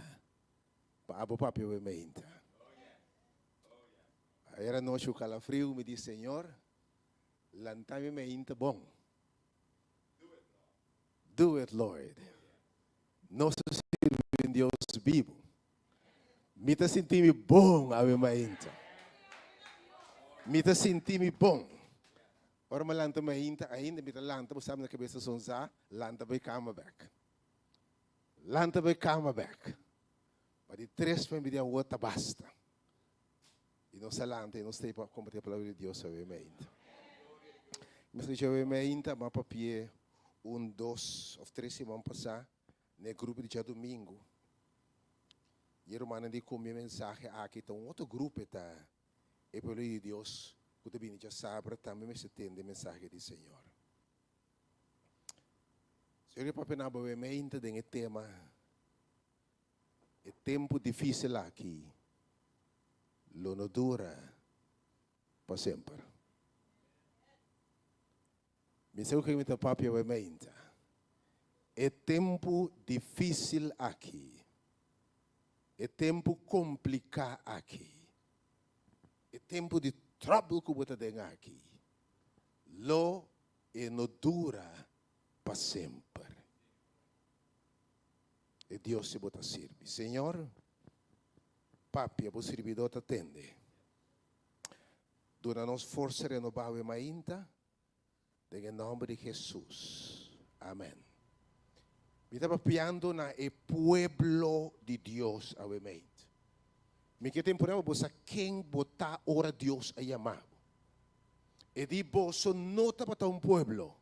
pa abo papia obviamente. Ayera nochi kalafriu, mi di Señor, lanta mi mainta bon. Do it, Lord. Nos ta sirbi Dios bibu. Mi ta sinti mi bon awe mainta. Mi ta sinti mi bon. Ora mi lanta mainta ainda mi ta lanta, bo sabi na kabes sonsa, lanta bai kama bèk. Lanta bai kama bèk. Ma di tres pa mi di awor ta basta. I nos a lanta i nos ta pa kompartí e palabra di Dios awe mainta. Mi a awe mainta, m'a papia 1, 2 òf 3 siman pasá, na e grupo di djadumingu. E rumannan di ku mi mensahe aki ta un otro grupo e ta e pueblo di Dios ku ta bini djasabra tambe mester tende e mensahe di Señor. Señor ke papia na bo mente den e tema e tempu difisil aki lo no dura pa semper. Mi sa ku mi ta papia awe mainta. E tempu difísil aki, e tempu kompliká aki, e tempu di tròbel ku bo ta den aki, lo e no dura pa semper. E Dios si bo ta sirbi. Señor, papia, bo sirbidó ta tende. Duna nos forsa renobá awe mainta, den e nòmber di Hesus. Amèn. Mi ta papiando na e pueblo di Dios awe mainta. Mi ke temporá pa bo sa ken bo ta ora Dios a yama bo. E di, Boso no tabata un pueblo,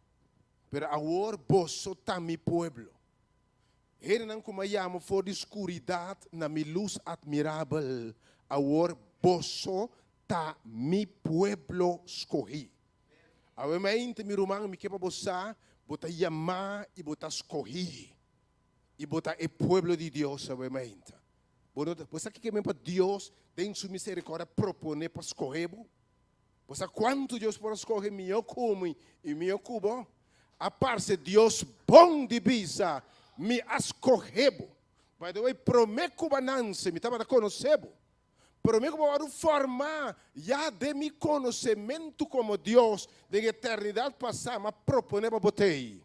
pero awor boso ta mi pueblo. Hendenan ku mi a yama for di skuridat na mi lus atmirabel, awor boso ta mi pueblo skohí. Awe mainta, mi ruman, mi ke pa bo sa, bo ta yamá i bo ta skohí, i bo ta e pueblo di Dios awe mainta. Bo no ta, bo sa kiko men pa Dios den su miserikòrdia proponé pa skohe bo? Bo sa kuantu Dios por a skohe mihó ku mi i mihó ku bo? A parse Dios bon di bisa, Mi a skohe bo. By the way, promé ku bo a nanse mi tabata konosé bo. Promé ku bo wòrdu formá, ya den mi konosementu komo Dios den eternidat pasá mi a proponé pa bo t'ei.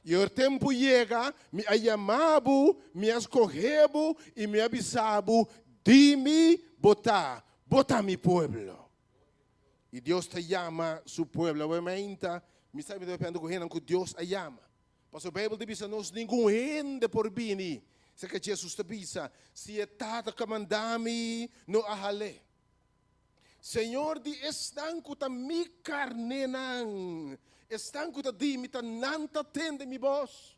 I ora tempu yega, mi a yama bo, mi a skohe bo i mi a bisa bo, Di mi bo ta, bo ta mi pueblo. I Dios ta yama su pueblo. Awe mainta mi sa mi ta papiando ku hendenan ku Dios a yama. Pasobra Beibel ta bisa nos ningun hende por bini serka Jesus ta bisa, si e Tata ku a manda mi no a hal'é. Señor di esnan ku ta mi karnénan, esnan ku ta di mi ta nan ta tende mi bos.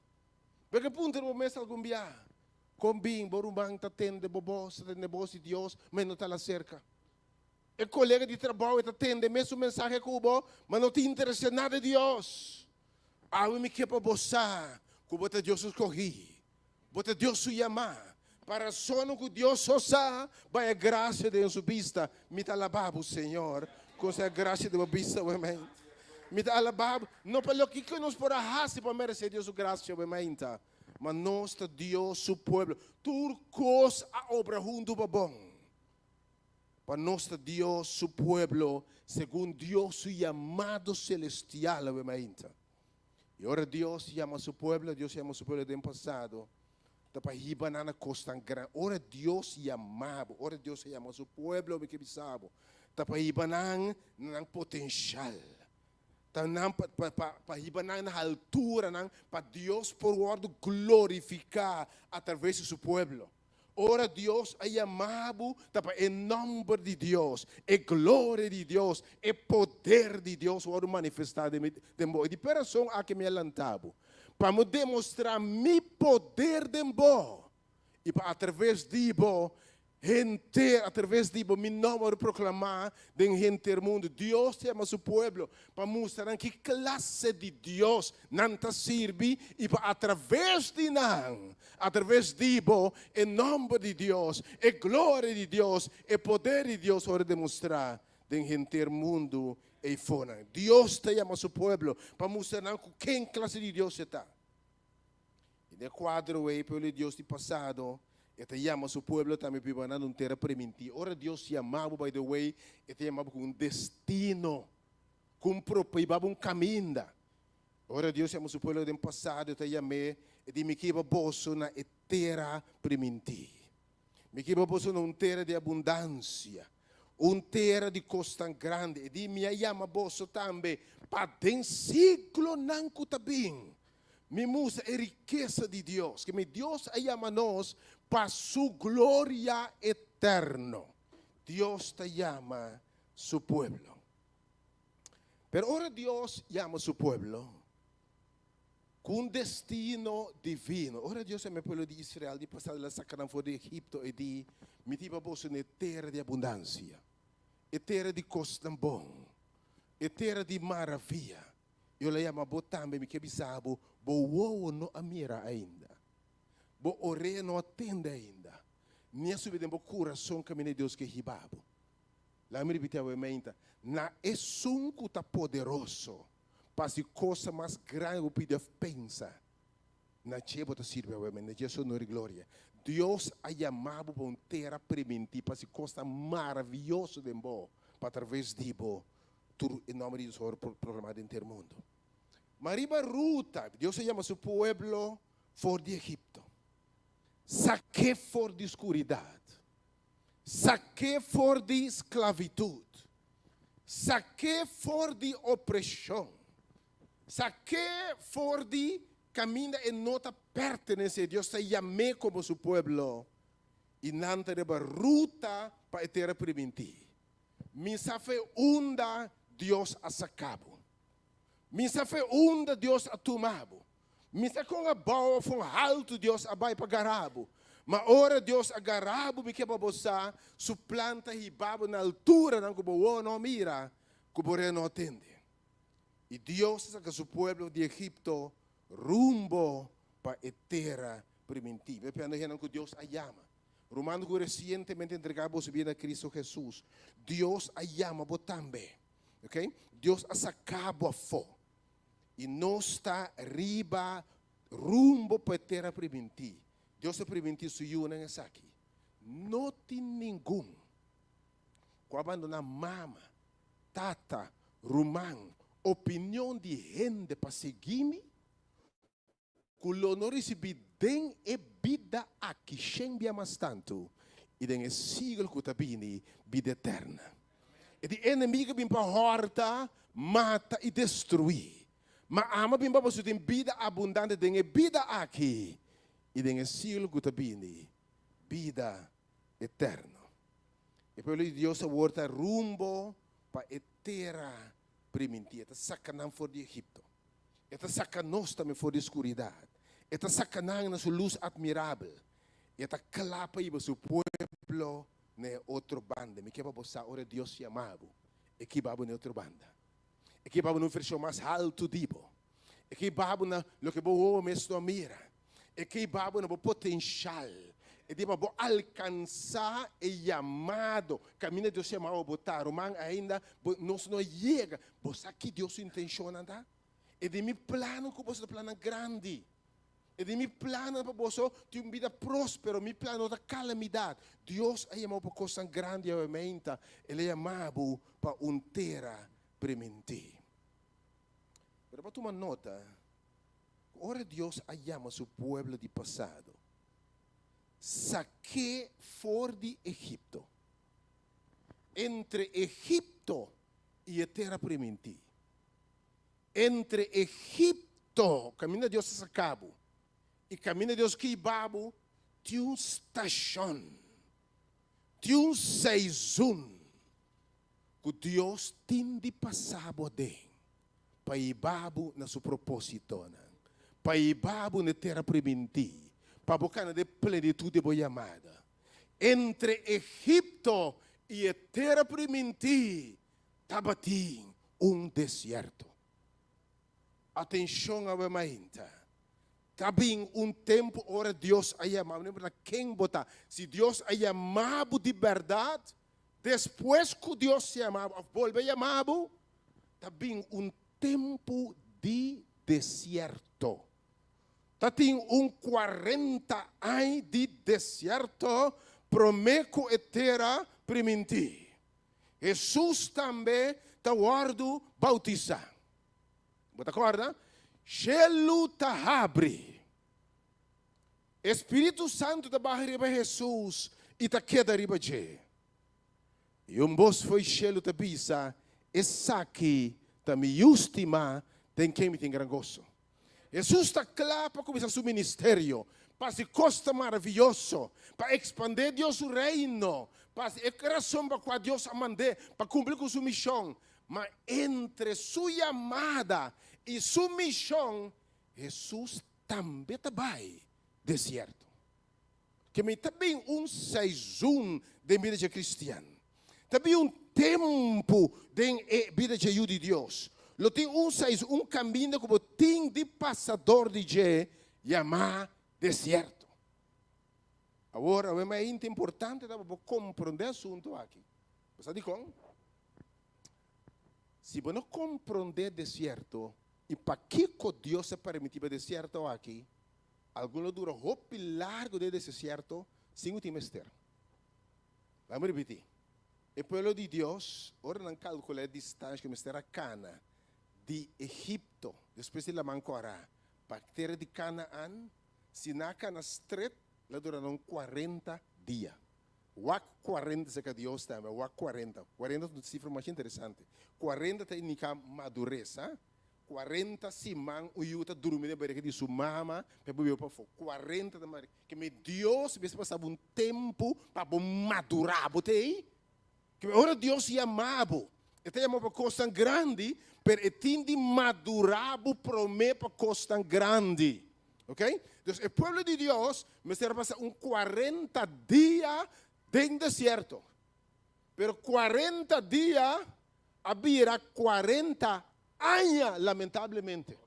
Bo ke puntra bo mes algun bia, kon bin bo ruman ta tende bo bos, ta tende bos di Dios, ma e no ta la serka? E kolega di trabou e ta tende mesun mensahe ku bo, ma no ta interesá nada di Dios. Awe mi ke pa bo sa ku bo ta Dios su skohí, bo ta Dios su yamá. Pa rasonnan ku Dios so sa, bai e grasia den su bista. Mi ta alabá bo, Señor, ku nos a grasia den bo bista awe mainta. Mi ta alabá bo, no pa loke ku nos por a hasi pa meresé Dios su grasia awe mainta, ma nos ta Dios su pueblo. Tur kos a obra huntu pa bon. Pa nos ta Dios su pueblo segun Dios su yamado celestial awe mainta. Y ora Dios yama su pueblo, Dios yama su pueblo den pasado, ta pa hiba nan na cosnan gran. Ora Dios yama bo, ora Dios a yama su pueblo, mi ke bisa bo, ta pa hiba nan na nan potencial. Ta nan pa, pa, pa, pa hiba nan na alturanan, pa Dios por wordo glorifica a traves di su pueblo. Ora Dios a yama bo, ta pa e nòmber di Dios, e gloria di Dios, e poder di Dios wòrdu manifestá den bo. I di p'e rason aki mi a lanta bo, pa mi demostrá mi poder den bo, i pa atraves di bo henter, atraves di bo mi nòmber wòrdu proklamá den henter mundu. Dios ta yama su pueblo pa mustra nan ki klase di Dios nan ta sirbi i pa atraves di nan, atraves di bo, e nòmber di Dios, e gloria di Dios, e poder di Dios wòrdu demostrá den henter mundu eifonan. Dios ta yama su pueblo pa mustra nan ku ken klase di Dios e ta. I den e kuadro ei, pueblo di Dios di pasado, e ta yama su pueblo tambe biba nan un tera primintí. Ora Dios yama bo, by the way, e ta yama bo ku un destino, ku un propo, i babo un kaminda. Ora Dios yama su pueblo den pasado, e ta yam'é, e di, Mi kiba boso na e tera primintí. Mi kiba boso na un tera di abundansia, un tera di kosnan grandi. E di, Mi a yama boso tambe pa den siglonan ku ta bin, Mi mustra e rikesa di Dios, ke mi Dios a yama nos pa su gloria eterno. Dios ta yama su pueblo. Pero ora Dios yama su pueblo, Ku un destino divino. Ora Dios a yama e pueblo di Israel di pasado, el a saka nan for di Egipto i di, Mi ta hiba boso na e tera di abundansia, e tera di kosnan bon, e tera di maravia. I el a yama bo tambe, mi ke bisa bo, bo wowo no a mira ainda, bo orea no a tende ainda, ni a subi den bo kurason kaminda Dios ke hiba bo. Laga mi ripiti awe meinta, na esun ku ta poderoso pa hasi cosa mas grandi ku bo pidi òf pensa, na dje bo ta sirbi awe meinta, na dje su honor i gloria. Dios a yama bo pa un tera primintí pa hasi kosnan maravioso den bo, pa atraves di bo tur e nòmber di Dios wòrdu proklamá den henter mundu. Ma riba ruta, Dios a yama su pueblo for di Egipto, sak'é for di skuridat. Sak'é for di sklavitut. Sak'é for di opreshon. Sak'é for di kaminda e no ta pertenesé. Dios ta yam'é komo su pueblo i nan ta riba ruta pa e tera primintí. Mi sa fe unda Dios a saka bo. Mi sa fe unda Dios a tuma bo. Mi sa kon abou of kon haltu Dios a bai pa gara bo. Ma ora Dios a gara bo, mi ke pa bo sa, su plan ta hiba bo na alturanan ku bo wowo no a mira, ku bo orea no a tende. I Dios a saka su pueblo di Egipto rumbo pa e tera primintí. Mi a pianda hendenan ku Dios a yama. Rumannan ku resientemente entregá boso bida na Cristo Jesus, Dios a yama bo tambe. Ok? Dios a saka bo afó. I nos ta riba rumbo pa e tera primintí. Dios a primintí su yunan esaki. No tin ningun ku a bandoná mama, tata, ruman, opinion di hende pa sigui mi, ku lo no risibí den e bida aki shen bia mas tantu i den e siglo ku ta bini bida eterna. E di enemigu bin pa hòrta, mata i destruí. Ma amo bin pa boso tin bida abundante den e bida aki i den e siglo ku ta bini, bida eterno. E pueblo di Dios awor ta rumbo pa e tera primintí. E ta saka nan for di Egipto. E ta saka nos tambe for di skuridat. E ta saka nan na su lus atmirabel. I e ta kla pa hiba su pueblo na e otro banda. Mi ke pa bo sa ora Dios yama bo, e kiba bo na e otro banda. E kiba bo na un vershon mas haltu di bo. E kiba bo na loke bo wowo mes no a mira. E kiba bo na bo potenshal. E di pa bo alkansá e yamado. Kaminda Dios yama bo, bo ta. Ruman, ainda bo nos no yega. Bo sa ki Dios su intenshonnan ta? E di mi plannan ku boso ta plannan grandi. E di mi plannan pa boso tin un bida próspero. Mi plan no ta kalamidat. Dios a yama bo pa kosnan grandi awe meinta. El a yama bo pa un tera primintí. Pero bo a tuma nota ku ora Dios a yama su pueblo di pasado, sak'é for di Egipto. Entre Egipto i e tera primintí. Entre Egipto, kaminda Dios a saka bo, i kaminda Dios ke hiba bo, tin un stashon, tin un seizun ku Dios tin di pasa bo aden pa hiba bo na su propósitonan, pa hiba bo na e tera primintí, pa bo kana den plenitut di bo yamada. Entre Egipto i e tera primintí Tabatin un desierto. Atencion awe mainta. Ta bin un tempo ora Dios a yama bo. No importa ken bo ta. Si Dios a yama bo di berdad, despues cu Dios yama bo of bolbe yama bo, ta bin un tempo di desierto. Ta tin un cuarenta aña di desierto prome cu e tera priminti. Hesus tambe ta wòrdu boutisá. Bo ta kòrda? Shelu ta habri. E spiritu santu ta baha riba Hesus i ta keda riba dje. I un bos fo'i shelu ta bisa, Esaki ta mi Yu stimá, den ken mi tin gran goso. Hesus ta kla pa kuminsá su ministerio, pa hasi kosnan maravioso, pa ekspandé Dios su Reino, pa hasi e rason pa kua Dios a mand'é, pa kumpli ku su mishon. Ma entre su yamada i su mishon, Hesus tambe ta bai desierto. Ke mi ta bin un seizun den bida dje kristian. Ta bin un tempu den e bida dje yu di Dios. Lo tin un seizun, un kaminda ku bo tin di pasa dor di dje, yamá desierto. Awor, awe mainta importante ta pa bo komprondé asuntu aki. Bo sa dikon? Si bo no komprondé desierto i pakiko Dios a permití pa desierto aki, algun lo dura hopi largu den e desierto sin ku tin mester. Laga mi ripití, E pueblo di Dios, ora nan kalkulá e distansha ku mester a kana di Egipto despues di Laman Kòrá pa tera di Kanaan, si nan a kana stret, lo dura nan kuarenta dia. Wak kuarenta serka Dios tambe, wak kuarenta. Kuarenta ta un sifra masha interesante. Kuarenta ta indiká madures, ha. Kuarenta siman un yu ta durmi den barriga di su mama pa e biba pafó. Kuarenta ta mari. Ke mi Dios mester pasa bo un tempu pa bo madurá. Bo ta ei? Ke mi ora Dios yama bo, e ta yama bo pa kosnan grandi, pero e tin di madurá bo promé pa kosnan grandi. Ok? Dus e pueblo di Dios mester a pasa un kuarenta dia den desierto. Pero kuarenta dia a bira kuarenta aña lamentablemente.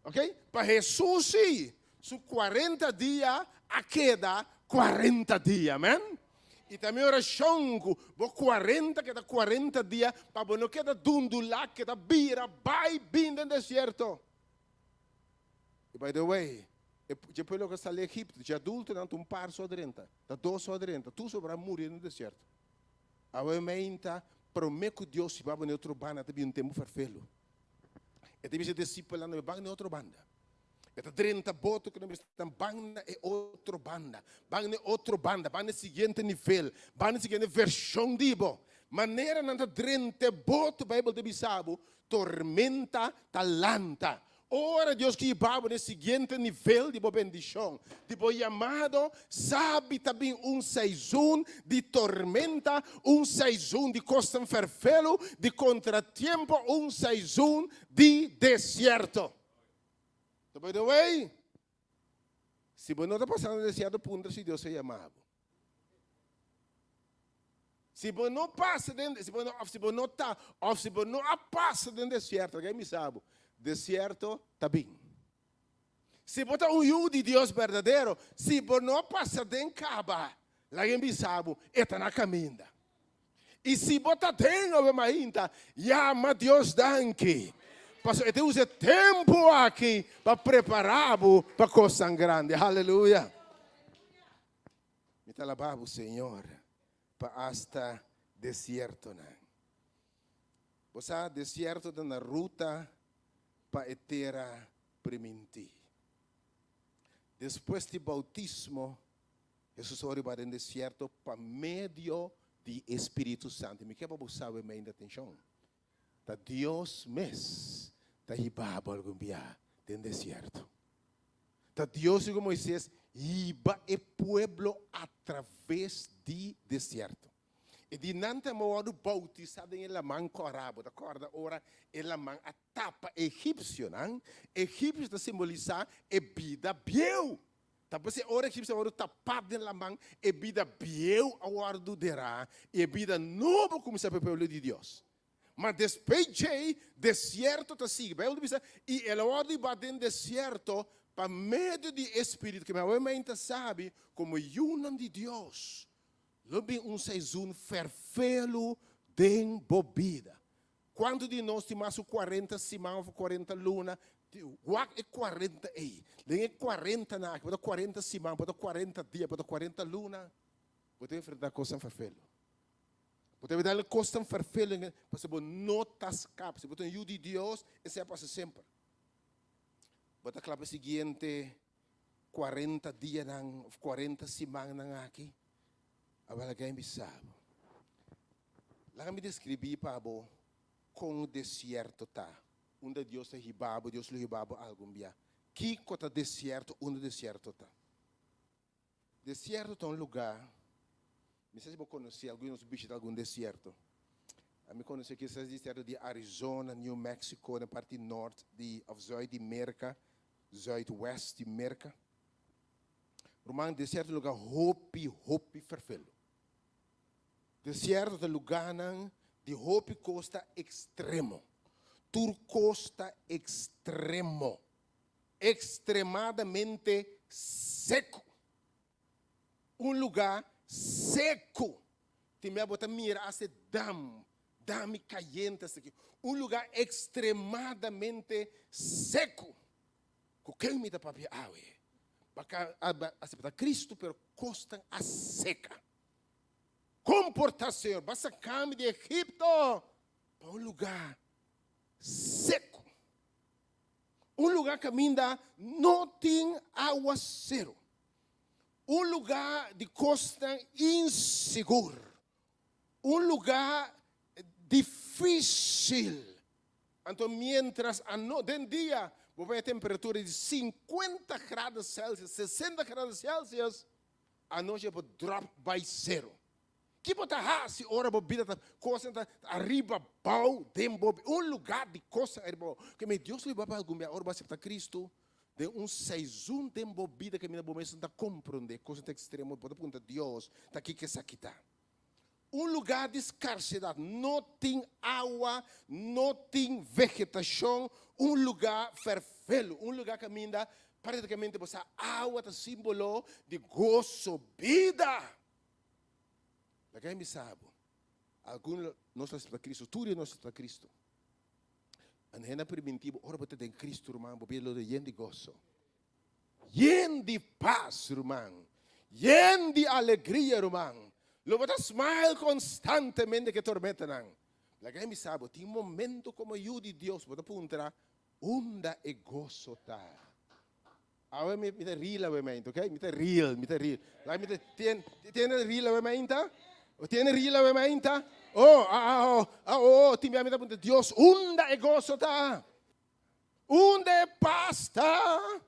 Ok? Pa Hesus sí, su kuarenta dia a keda kuarenta dia. Amen? I ta mi orashon ku bo kuarenta keda kuarenta dia pa bo no keda dundulá, keda bira bai bin den desierto. I by the way, e dje pueblo ku a sali Egipto, dje adultonan ta un par so a drenta, ta dos so a drenta, tur sobra a muri den desierto. Awe meinta, promé ku Dios hiba bo na e otro banda ta bin un tempu ferfelu. E ta bisa e disipelnan, Nan ban na e otro banda. E ta drenta boto ku nan bisa nan ban na e otro banda, ban na e otro banda, ban na e siguiente nivel, ban na e siguiente vershon di bo. Manera nan ta drenta e boto, Beibel ta bisa bo, tormenta ta lanta. Ora Dios ke hiba bo na e siguiente nivel di bo bendishon, di bo yamado, sabi ta bin un seizun di tormenta, un seizun di kosnan ferfelu, di kontratiempo, un seizun di desierto. So by the way, si bo no ta pasando desierto, puntra si Dios a yama bo. Si bo no pasa den, si bo no, of si bo no ta, of si bo no a pasa den desierto, laga mi sa bo, desierto ta bin. Si bo ta un yu di Dios berdadero, si bo no a pasa den kaba, laga mi bisa bo, e ta na kaminda. I si bo ta den awe mainta, yama Dios danki, pasobra e ta usa e tempu aki pa prepara bo pa kosnan grandi. Haleluya! Mi ta alabá bo, Señor, pa asta desiertonan. Bo sa, desierto ta na ruta pa e tera primintí. Despues di boutismo, Hesus a riba den desierto pa medio di e Spiritu Santu. Mi ke pa bo sabe meinda atenshon. Ta Dios mes ta hiba bo algun bia den desierto. Ta Dios di ku Moises hiba e pueblo atraves di desierto. E di nan ta wòrdu boutisá den e Laman Kòrá. Bo ta kòrda ora e laman a tapa e egipsionan? Egipsio ta simbolisá e bida bieu. Ta p'esei ora egipsio a wòrdu tapá den laman, e bida bieu a wòrdu derá i e bida nobo a kuminsá pa e pueblo di Dios. Ma despues djei, desierto ta sigui. Beibel ta bisa, I el a wòrdu hibá den desierto pa medio di e spiritu. Keme awe mainta sabi komo yunan di Dios lo bin un seizun ferfelu den bo bida. Kuantu di nos tin mas ku kuarenta siman òf kuarenta luna? Wak e kuarenta ei. Den e kuarentanan aki, por ta kuarenta siman, por ta kuarenta dia, por ta kuarenta luna, bo ta enfrentá kosnan ferfelu. Bo ta evitá kosnan ferfelu pasobra bo no ta skapa. Si bo ta un yu di Dios, esei a pasa semper. Bo ta kla pa e siguiente kuarenta dianan òf kuarenta simannan aki? Awor laga mi bisa bo. Laga mi deskribí pa bo kon desierto ta, unda Dios ta hiba bo, Dios lo hiba bo algun bia. Kiko ta desierto, unda desierto ta? Desierto ta un lugá, mi sa si bo konosé, algun di nos bishita algun desierto. Ami konosé kisas desierto di Arizona, New Mexico, na parti nort di òf zùit di Merka, zùitwèst di Merka. Ruman, desierto ta lugá hopi, hopi ferfelu. Desierto ta lugánan di hopi kos ta ekstremo. Tur kos ta ekstremo. Ekstremadamente seku. Un lugá seku. Tin bia bo ta mira hasta e dam, dam i kayente hasta aki. Un lugá ekstremadamente seku. Ku ken mi ta papia awe? Baka a aseptá Kristu, pero kosnan a seka. Kon por ta, Señor? Bo a saka mi di Egipto pa un lugá seku, un lugá kaminda no tin awaseru, un lugá di kosnan insigur, un lugá difísil. Anto miéntras ano den dia bo por haña temperatura di sinkuenta grado Celsius, sesenta grado Celsius, anochi e por dròp bai sero. Ki bo ta hasi ora bo bida ta kosnan ta ariba abou den bo bida? Un lugá di kosnan ariba abou. Ke mi Dios lo hiba bo algun bia ora bo aseptá Kristu den un seizun den bo bida kaminda bo mes no ta komprondé kosnan ta ekstremo, bo ta puntra Dios ta kiko esaki ta. Un lugá di skarsedat, no tin awa, no tin vegetashon, un lugá ferfelu, un lugá kaminda práktikamente bo sa awa ta símbolo di goso, bida. Laga mi bisa bo, algun lo nos ta aseptá Kristu, tur di nos ta aseptá Kristu. Anto hende a primintí bo, ora bo ta den Kristu, ruman, bo bida lo ta yen di goso. Yen di pas, ruman. Yen di alegria, ruman. Lo bo ta smile konstantemente ku e tormentanan. Laga mi bisa bo, tin momento komo yu di Dios bo ta puntra, Unda e goso ta? Awe mi ta real awe mainta, ok? Mi ta real, mi ta real. Laga mi ta, tien, tien real awe mainta? Tien real awe mainta? Oh, ah, ah, oh, ah, oh, tin bia mi ta puntra, Dios, unda e goso ta? Unda e pas ta?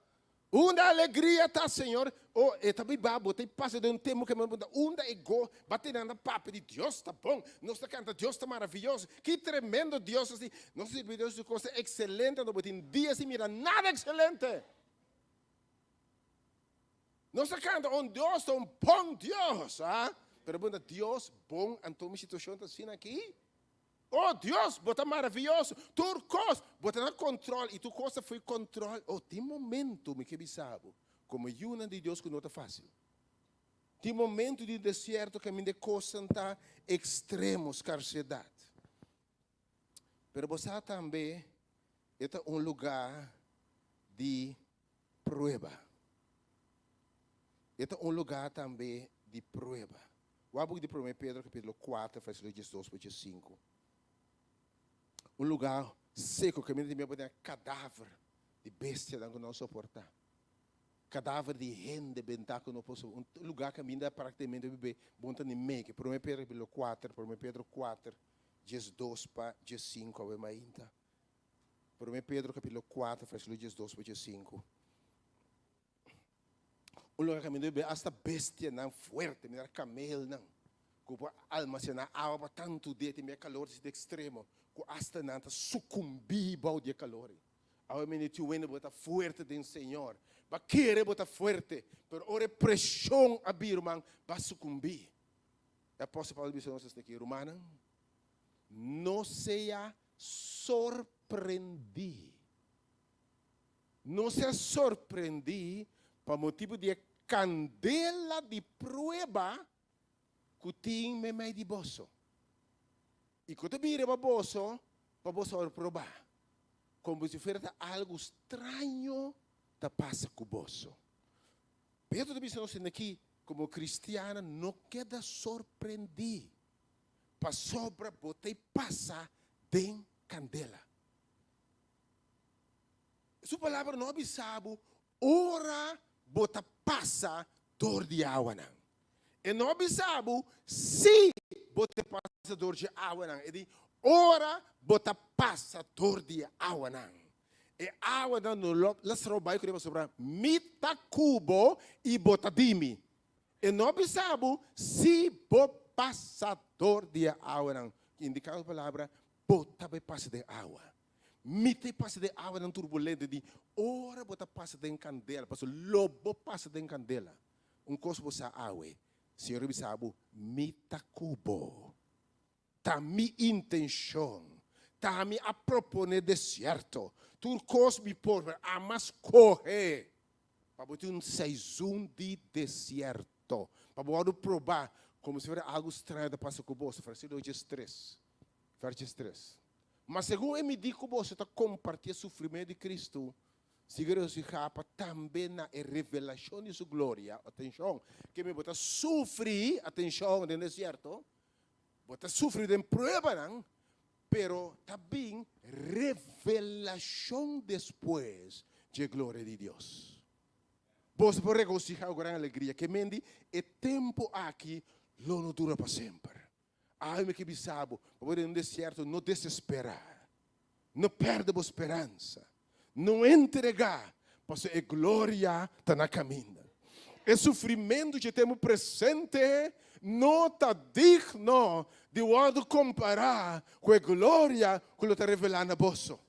Unda e alegria ta, Señor? Oh, e ta biba, bo ta pasa den un tempu ke mi puntra, unda e go? Ba tene nan ta papia di Dios ta bon, nos ta kanta Dios ta maravioso, ki tremendo Dios asi, nos ta sirbi Dios su cosa ekselente, anto bo tin dia sin mira nada ekselente. Nos ta kanta un Dios ta un bon Dios, ah, pero bo puntra Dios bon anto mi situacion ta asina aki? Oh Dios, bo ta maravioso, tur kos, bo ta na kontrol i tur kos ta fo'i kontrol. Oh, tin momento, mi ke bisa bo, komo yunan di Dios ku no ta fásil. Tin momento di desierto kaminda e kosnan ta ekstremo, skarsedat. Pero bo sa tambe e ta un lugá di prueba. E ta un lugá tambe di prueba. Wak buki di Promé Pedro kapítulo kuater versíkulo diesdos pa diesinku. Un lugá seku kaminda tin mira bo den kadaver di bestianan ku no a soportá. Kadaver di hende bentá ku no por soportá. Un lugá kaminda praktikamente bo bebe bo no ta ni meke. Promé Pedro kapítulo kuater, Promé Pedro kuater, diesdos pa diesinku awe mainta. Promé Pedro kapítulo kuater versíkulo diesdos pa diesinku. Un lugar kaminda bo hasta bestianan fuerte, manera kamelnan, ku por almasená awa pa tantu dia, tin bia kalor di ekstremo, ku hasta nan ta sukumbí bou di e kalor ei. Awe mende tin wende bo ta fuerte den Señor, bo a kere bo ta fuerte, pero ora e preshon a bira, ruman, bo a sukumbí. E apòstel Pablo a bisa nos esaki, Rumannan, no sea sorprendí. No sea sorprendí pa motibu di e kandela di prueba ku tin meimei di boso, i ku ta bira pa boso pa boso wòrdu probá, komo si fuera ta algu straño ta pasa ku boso. Pedro ta bisa nos esaki, komo kristiannan no keda sorprendí pasobra bo ta pasa den kandela. Su palabra no a bisa bo ora bo ta pasa dor di awanan. E no a bisa bo si bo ta pasa dor dje awanan. E di ora bo ta pasa dor di e awanan. E awanan no lo lastra bo bai ku riba pasobra mi ta ku bo i bo ta di mi. E no a bisa bo si bo pasa dor di e awanan. Indiká ku palabra, bo ta bai pasa den awa. Mi ta pasa den awanan turbulente di ora bo ta pasa den kandela, pasobra lo bo pasa den kandela. Un kos bo sa awe, Señor a bisa bo, Mi ta ku bo. Ta mi intenshon. Ta mi a proponé desierto. Tur kos mi por, pero ama skohe pa bo tin un seizun di desierto, pa bo wòrdu probá komo si fuera algu straño ta pasa ku boso, versíkulo diestres, vèrs diestres. Ma segun e midí ku boso ta kompartí e sufrimentu di Kristu, sigui regosihá pa tambe na e revelashon di su gloria, atenshon, ke mi bo ta sufri, atenshon, den desierto, Bo ta sufri den pruebanan, pero ta bin revelashon despues dje gloria di Dios. Boso por regosihá ku gran alegria, ke men di e tempu aki lo no dura pa semper. Awe mi ke bisa bo, pa bo den un desierto, no desesperá, no pèrdè bo speransa, no entregá, pasobra e gloria ta na kaminda. E sufrimentu dje tempu presente no ta digno di wòrdu kompará ku e gloria ku lo ta revelá na boso.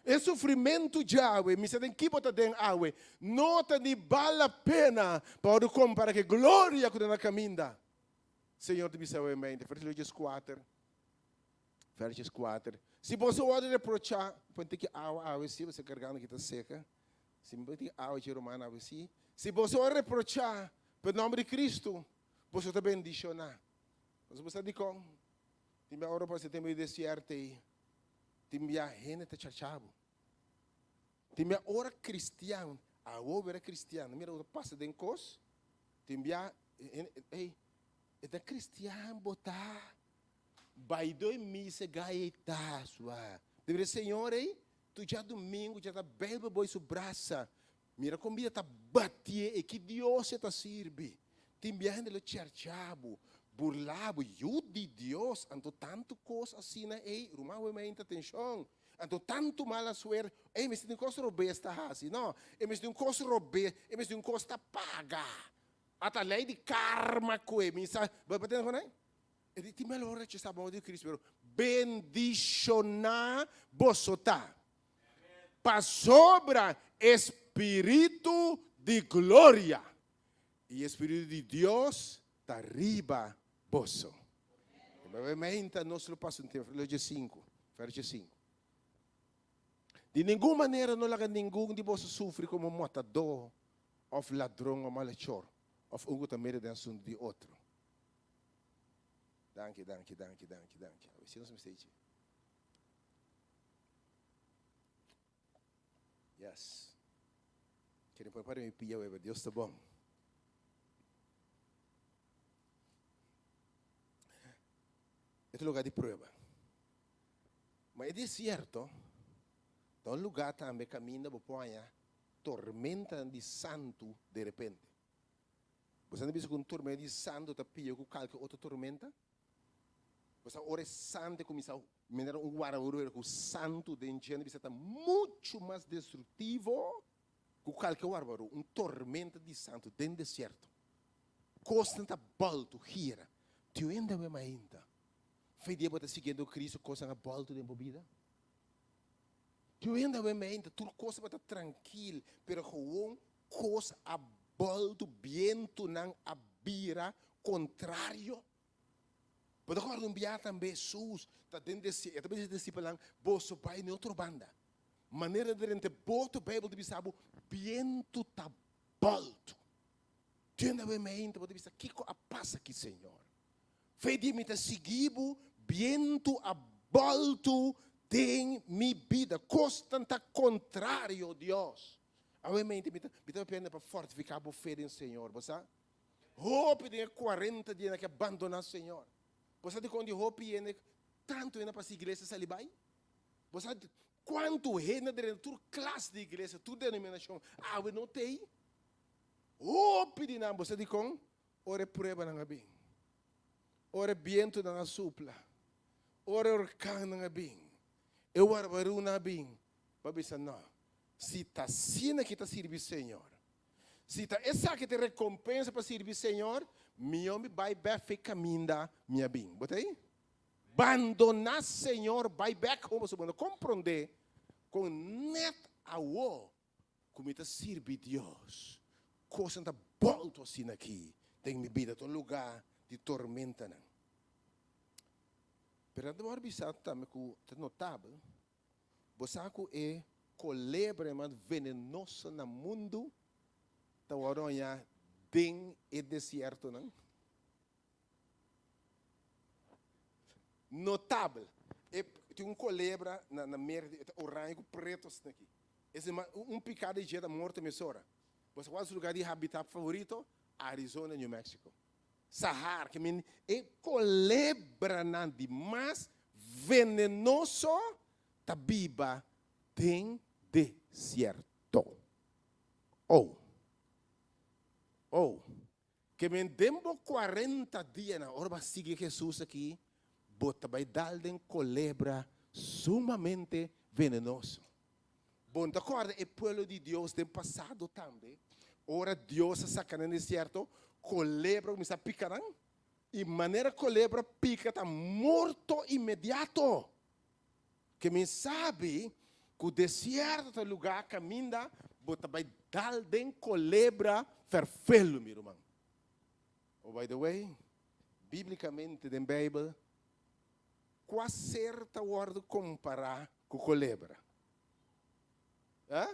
E sufrimentu djawe, mi sa den ki bo ta den awe, no ta ni bal la pena pa wòrdu kompará ku e gloria ku ta na kaminda. Señor ta bisa awe mente, versíkulo dieskuater. Versus kuater, Si boso wòrdu reprochá, pon tiki awa awe si, boso garganta ki ta seka. Si mi pon tiki awa dje ruman awe si. Si boso wòrdu reprochá pa e nòmber di Kristu, boso ta bendishoná. Pasobra bo sa dikon? Tin bia ora pasa tempu di desierto ei, tin bia hende ta chachá bo. Tin bia ora kristian, awor bira kristian, mira bo ta pasa den kos, tin bia hende, ei, e ta kristian bo ta? Bai doi misa gai ta sua. Deberia Señor ei tu djadumingu dja ta bel pa boi su brasa. Mira kon bida ta batie e ki Dios e ta sirbi. Tin bia hende lo chercha bo, burla bo, yu di Dios. Anto tantu kos asina ei, ruman awe mainta atenshon. Anto tantu mala suerte, ei mester tin kos robes ta hasi. No, e mester tin un kos robes, e mester tin un kos ta paga. Ata lei di karma ku e misa, bo a tende kon ei? E di, Tin mel ora rechasá bo di Cristo, pero bendishoná boso ta, pasobra e Spiritu di gloria i e Spiritu di Dios ta riba boso. Meinta nos lo pasa un tempu, lo diesinku, verso diesinku. Di ningun manera no laga ningun di boso sufri komo matadó òf ladron òf malechor òf un ku ta mete den asuntu di otro. Danki, danki, danki, danki, danki. A ver si nos mester ichi. Yes. Kere por para mi pia webe. Dios ta bon. Este lugar di prueba. Ma e desierto ta un lugar tambe caminda bo por haña tormentanan di santu de repente. Bo sa bisa ku un tormenta di santu ta pia ku kalke otro tormenta? Bo sa ora e santu e kuminsá manera un warawaruera ku santu den dje bisa ta muchu mas destruktivo ku kalke warwaru, un tormenta di santu den desierto. Kosnan ta bòltu, gira. Tiu hende awe mainta. Fe dia bo ta siguiendo Cristo kosnan a bòltu den bo bida? Tiu hende awe mainta tur kos tabata trankil pero gewoon Kos a boltu, bientunan a bira kontrario. Bo ta kòrda un bia tambe Hesus ta den desierto, e ta bisa e disipelnan, Boso bai na e otro banda. Manera drenta e boto, Beibel ta bisa bo, bientu ta boltu. Tende awe meinta bo ta bisa, Kiko a pasa aki, Señor? Fe di mi ta sigui bo, bientu a boltu den mi bida. Kosnan ta kontrario, Dios. Awe mente mi ta mi ta papia pa fortifiká bo fe den Señor. Bo sa? Hopi den e kuarenta dianan ke a bandoná Señor. Bo sa dikon di hopi hende tantu hende a pasa iglesia sali bai? Bo sa kuantu hende drenta tur klas di iglesia, tur denominashon awe no t'ei? Hopi di nan, bo sa dikon? Ora e pruebanan a bin, ora e bientunan a supla, ora e orkannan a bin, e warbarunan a bin, bo a bisa, No, si ta asina ki ta sirbi Señor, si ta esaki ta e rekompensa pa sirbi Señor, mihó mi bai bèk fe kaminda mi a bin. Bo ta ei? Bandoná Señor bai bèk home pasobra bo no komprondé kon nèt awor ku mi ta sirbi Dios kosnan ta bòltu asina aki den mi bida, ta un lugá di tormentanan. Pero nan ta wòrdu bisá tambe ku ta notabel, bo sa ku e kolebra mas venenoso na mundu ta wòrdu hañá den e desiertonan? Notabel. E tin un kolebra na na mer e ta oranje ku preto asina aki. Ese ma un pika di dje ta morto mesora. Bo sa kual su lugar di habitat favorito? Arizona, New Mexico. Sahara, ke men e kolebranan di mas venenoso ta biba den desierto. Oh. Oh. Ke men den bo kuarenta dianan ora bo a sigui Hesus aki, bo ta bai dal den kolebra sumamente venenoso. Bo no ta kòrda e pueblo di Dios den pasado tambe, ora Dios a saka nan desierto, kolebra kuminsá pika nan, i manera kolebra pika ta morto inmediato. Ke men sabi ku desierto ta lugá kaminda bo ta bai dal den kolebra fèrfelu, mi ruman. Oh, by the way, bíblikamente den Beibel, kua ser ta wòrdu kompará ku kolebra? Ha?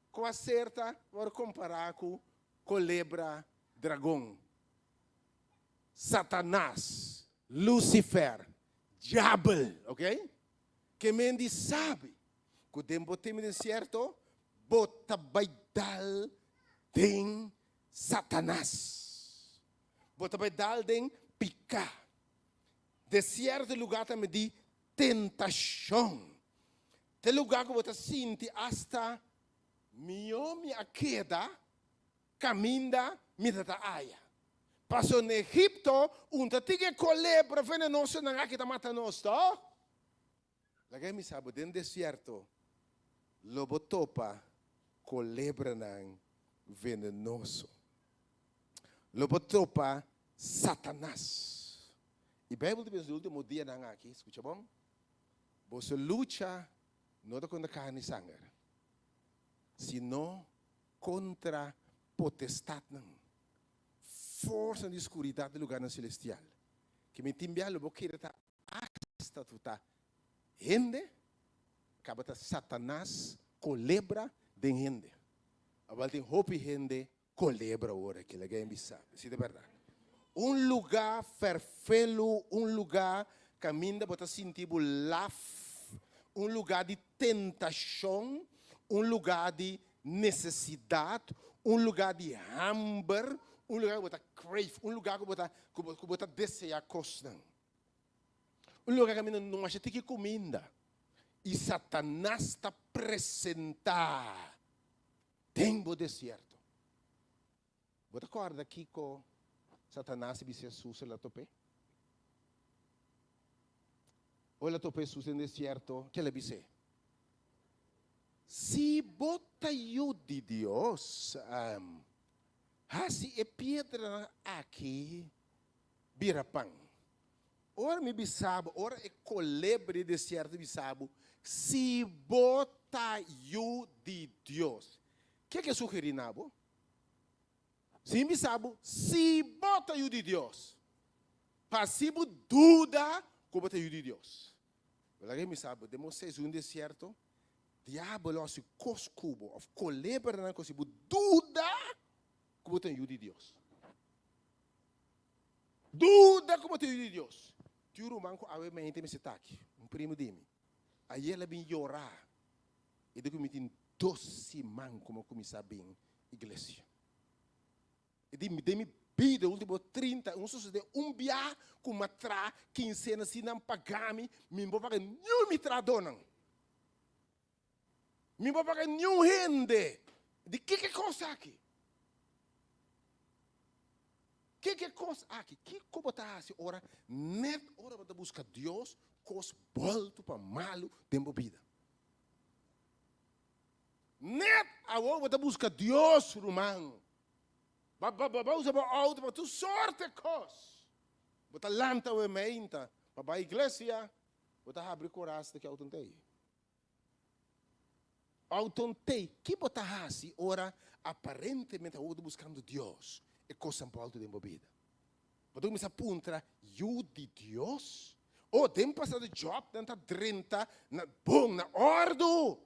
Kua ser ta wòrdu kompará ku kolebra, dragon? Satanas, Lucifer, Diabel, ok? Ke men di sabi ku den bo tempu desierto bo ta bai dal den Satanas. Bo ta bai dal den piká. Desierto e lugá tambe di tentashon. Ta e lugá ku bo ta sinti asta mihó mi a keda Kaminda mi ta ta aya. Paso na Egipto un ta tin e kolebra venenosonan aki ta mata nos, to? Laga mi sa bo den desierto lo bo topa kolebranan venenoso. Lo bo topa Satanas. I Bijbel ta bisa den ultimo dianan aki, skucha bon, boso lucha no ta kontra karni i sanger, sino kontra potestatnan, forsanan di skuridat den lugarnan selestial. Ke mi tin bia lo bo kere ta asta tu ta hende, kaba ta Satanas kolebra den hende. Awel tin hopi hende kolebra awor aki, laga e bisa, si ta bèrdat. Un lugá fèrfelu, un lugá kaminda bo ta sinti bo laf, un lugá di tentashon, un lugá di nesesidat, un lugá di hamber, un lugá ku bo ta crave, un lugá ku bo ta ku bo ta deseá kosnan. Un lugá kaminda no masha tiki kuminda i Satanas ta presentá den bo desierto. Bo ta kòrda kiko Satanas a bisa Hesus el a top'é? Ora el a topa Hesus den desierto, ke el a bis'é? Si bo ta yu di Dios, hasi e piedranan aki bira pan. Ora mi bisa bo, ora e kolebra di desierto bisa bo, si bo ta yu di Dios, ke ke sugerí na bo? Si mi bisa bo, si bo ta yu di Dios, pa si bo duda ku bo ta yu di Dios. Laga mi bisa bo, den bo seizoen desierto, diabel lo hasi kos ku bo, òf kolebranan ku si bo duda ku bo ta un yu di Dios. Duda ku bo ta yu di Dios. Tin un ruman ku awe mente mester ta aki, un primu di mi. Ayer el a bin yora, e di ku mi tin dos siman ku mi a kuminsá bin iglesia. E di, den mi bida ultimo 30, un sosodé un bia ku mi a traha kinsena sin nan paga mi, mi no por paga niun mi trahadónan. Mi no por paga niun hende. Di kiko e kos aki? Kiko e kos aki? Kiko bo ta hasi ora nèt ora bo ta buska Dios kos bòltu pa malu den bo bida? Net awor bo ta buska Dios, ruman. Ba, ba, ba usa bo auto pa tur sorte kos. Bo ta lanta awe meinta. Pa bai iglesia, bo ta habri koras di ki auto ntei. Auto ntei, ki bo ta hasi ora aparentemente awor bo ta buskando Dios, e kosnan por alto den bo bida? Bo ta kuminsá puntra, Yu di Dios? Oh, den pasado Jòbnan ta drenta na bon, na òrdu!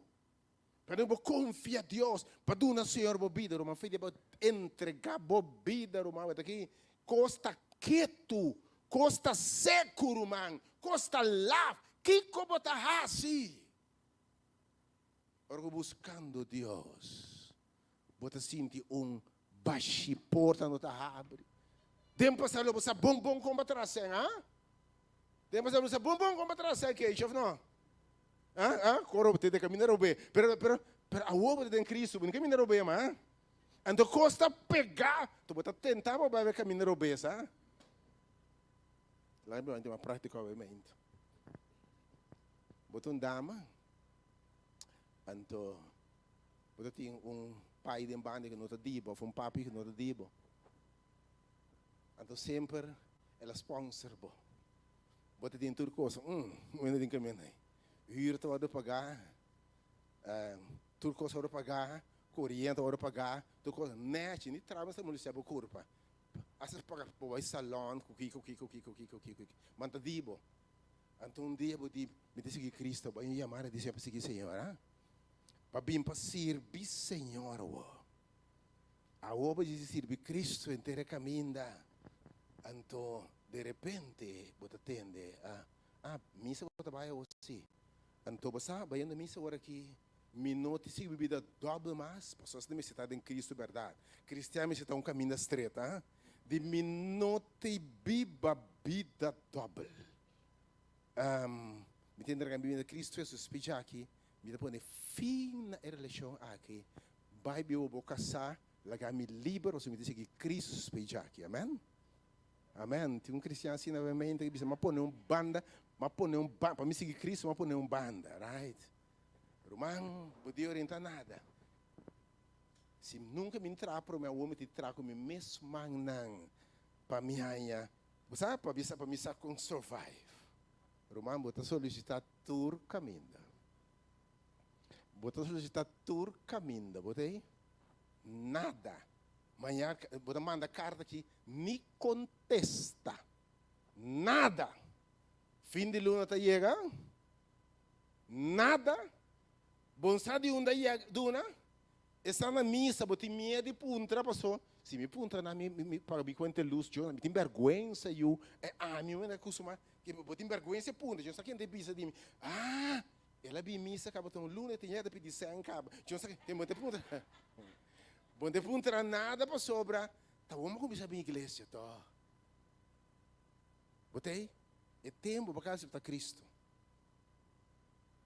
Pero bo konfia Dios pa duna Señor bo bida, ruman. Fe di bo entregá bo bida, ruman. Wet aki, kos ta ketu, kos ta seku, ruman, kos ta laf. Kiko bo ta hasi? Ora ku buskando Dios, bo ta sinti un bashi, porta no ta habri. Den pasado lo bo sa bon bon kon bo ta trasen, ha? Den pasado bo sa bon bon kon bo ta trasen, Keisha, of no? Ha? Ha? Koro bo te kaminda robé. Pero, pero, pero awor bo ta den Cristo, bo no kaminda robé mas. Anto kos ta pegá, to bo ta tentá bo bai kaminda robé, sa? Laga mi bai mas práktiko awe mainta. Bo ta un dama, anto Bo ta tin un pai den banda ku no ta di bo òf un papi ku no ta di bo. Anto semper el a sponsor bo. Bo ta tin tur kos. Mm, bo no tin kaminda ei. Hür ta wòrdu pagá, tur kos a wòrdu pagá, koriente a wòrdu pagá, tur kos nèchi, ni trabas ta molestiá bo kurpa. Asta paga pa bo bai salòn ku kiko, kiko, kiko, kiko, kiko, kiko. Bo ta di bo. Anto un dia bo di, Mi ta sigui Cristo. Bo a yamada di Señor pa sigui Señor, ah. Pa bin pa sirbi Señor awor. Awor bo dici sirbi Cristo henter e caminda, anto de repente bo ta tende, ah, ah, misa bo ta bai awor si. Anto bo sa, bayendo misa awor aki, mi no ta sigui bida dobbel mas, pasobra asina mester ta den Cristo berdad. Cristian mester ta un caminda stret, ah, di mi no ta biba bida dobbel. Mi ta entrega mi bida na Cristo Jesus, p'e aki Mi ta pone fin na e relashon aki. Bai biba bo kasá, laga mi liber pasobra mi ta sigui Cristo su specha aki. Amen? Amen. Tin un cristian asina na mi mente ki bisa, M'a pone un banda, m'a pone un banda, pa mi sigui Cristo m'a pone un banda. Right? Ruman, bo di orienta nada. Si nunka mi traha prome awor mi tin traha ku mi mes mannan pa mi haña, bo sa, pa mi sa, pa mi sa kon survive. Ruman, bo ta solisitá tur kaminda. Bo ta solisitá tur kaminda. Bo ta ei? Nada. Maña bo ta manda karta aki, ni kontesta. Nada. Fin di luna ta yega, nada. Bo no sa di unda yega, duna. E sta na misa, bo tin miedu di puntra, paso si mi puntra nan mi mi paga mi kuenta lus, yo mi tin bèrgwensa yu, e ami mi ta kustumá ke bo tin bèrgwensa e puntra, yo no sa ken ta bisa di mi, ah, el a bin misa kaba ta un luna e tin ya ta pidi sèn kaba, yo no sa ken bo ta puntra, bo no ta puntra nada pasobra ta bo kuminsá bin iglesia tòg. Bo ta ei? E tempu bo ka aseptá Cristo,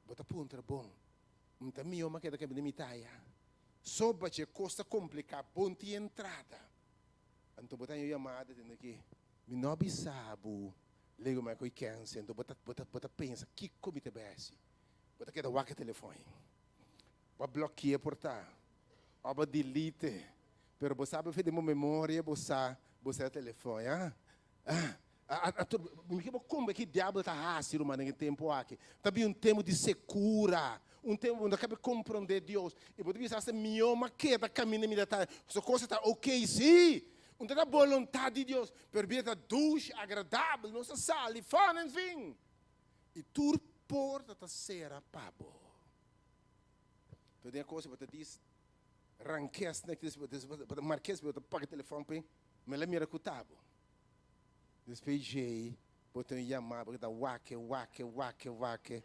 bo ta puntra bon. N ta mihó ma keda kebra di mi taya. Soba dje kos ta kompliká, bon tin entrada. Anto bo ta haña un yamada dende ki mi no a bisa bo lego mi a kohe kènser. Anto bo ta bo ta bo ta pensa kiko mi ta bai hasi. Bo ta keda wak e telefòn. Bo a blòki'é por ta òf bo a delete. Pero bo sa bo den bo memoria bo sa bo sa e telefòn ya. Ah. Anto mi ke bo kombe ki diabel ta hasi ruman den e tempu aki. Ta bin un tempu di sekura, un tempu bo no kabe komprondé Dios. I bo ta bisa hasta mihó m'a keda kaminda mi ta ta, so kos ta oke si. Un ta ta boluntat di Dios, pero bida ta dushi, agradabel, nos ta sali, fun en fin. I tur porta ta sera pa bo. Anto den e kos bo ta dis rankes, bo ta markes, bo ta paga telefòn p'e, mi la mira ku ta bo. Despues djei bo ta un yamada bo ta wake wake wake wake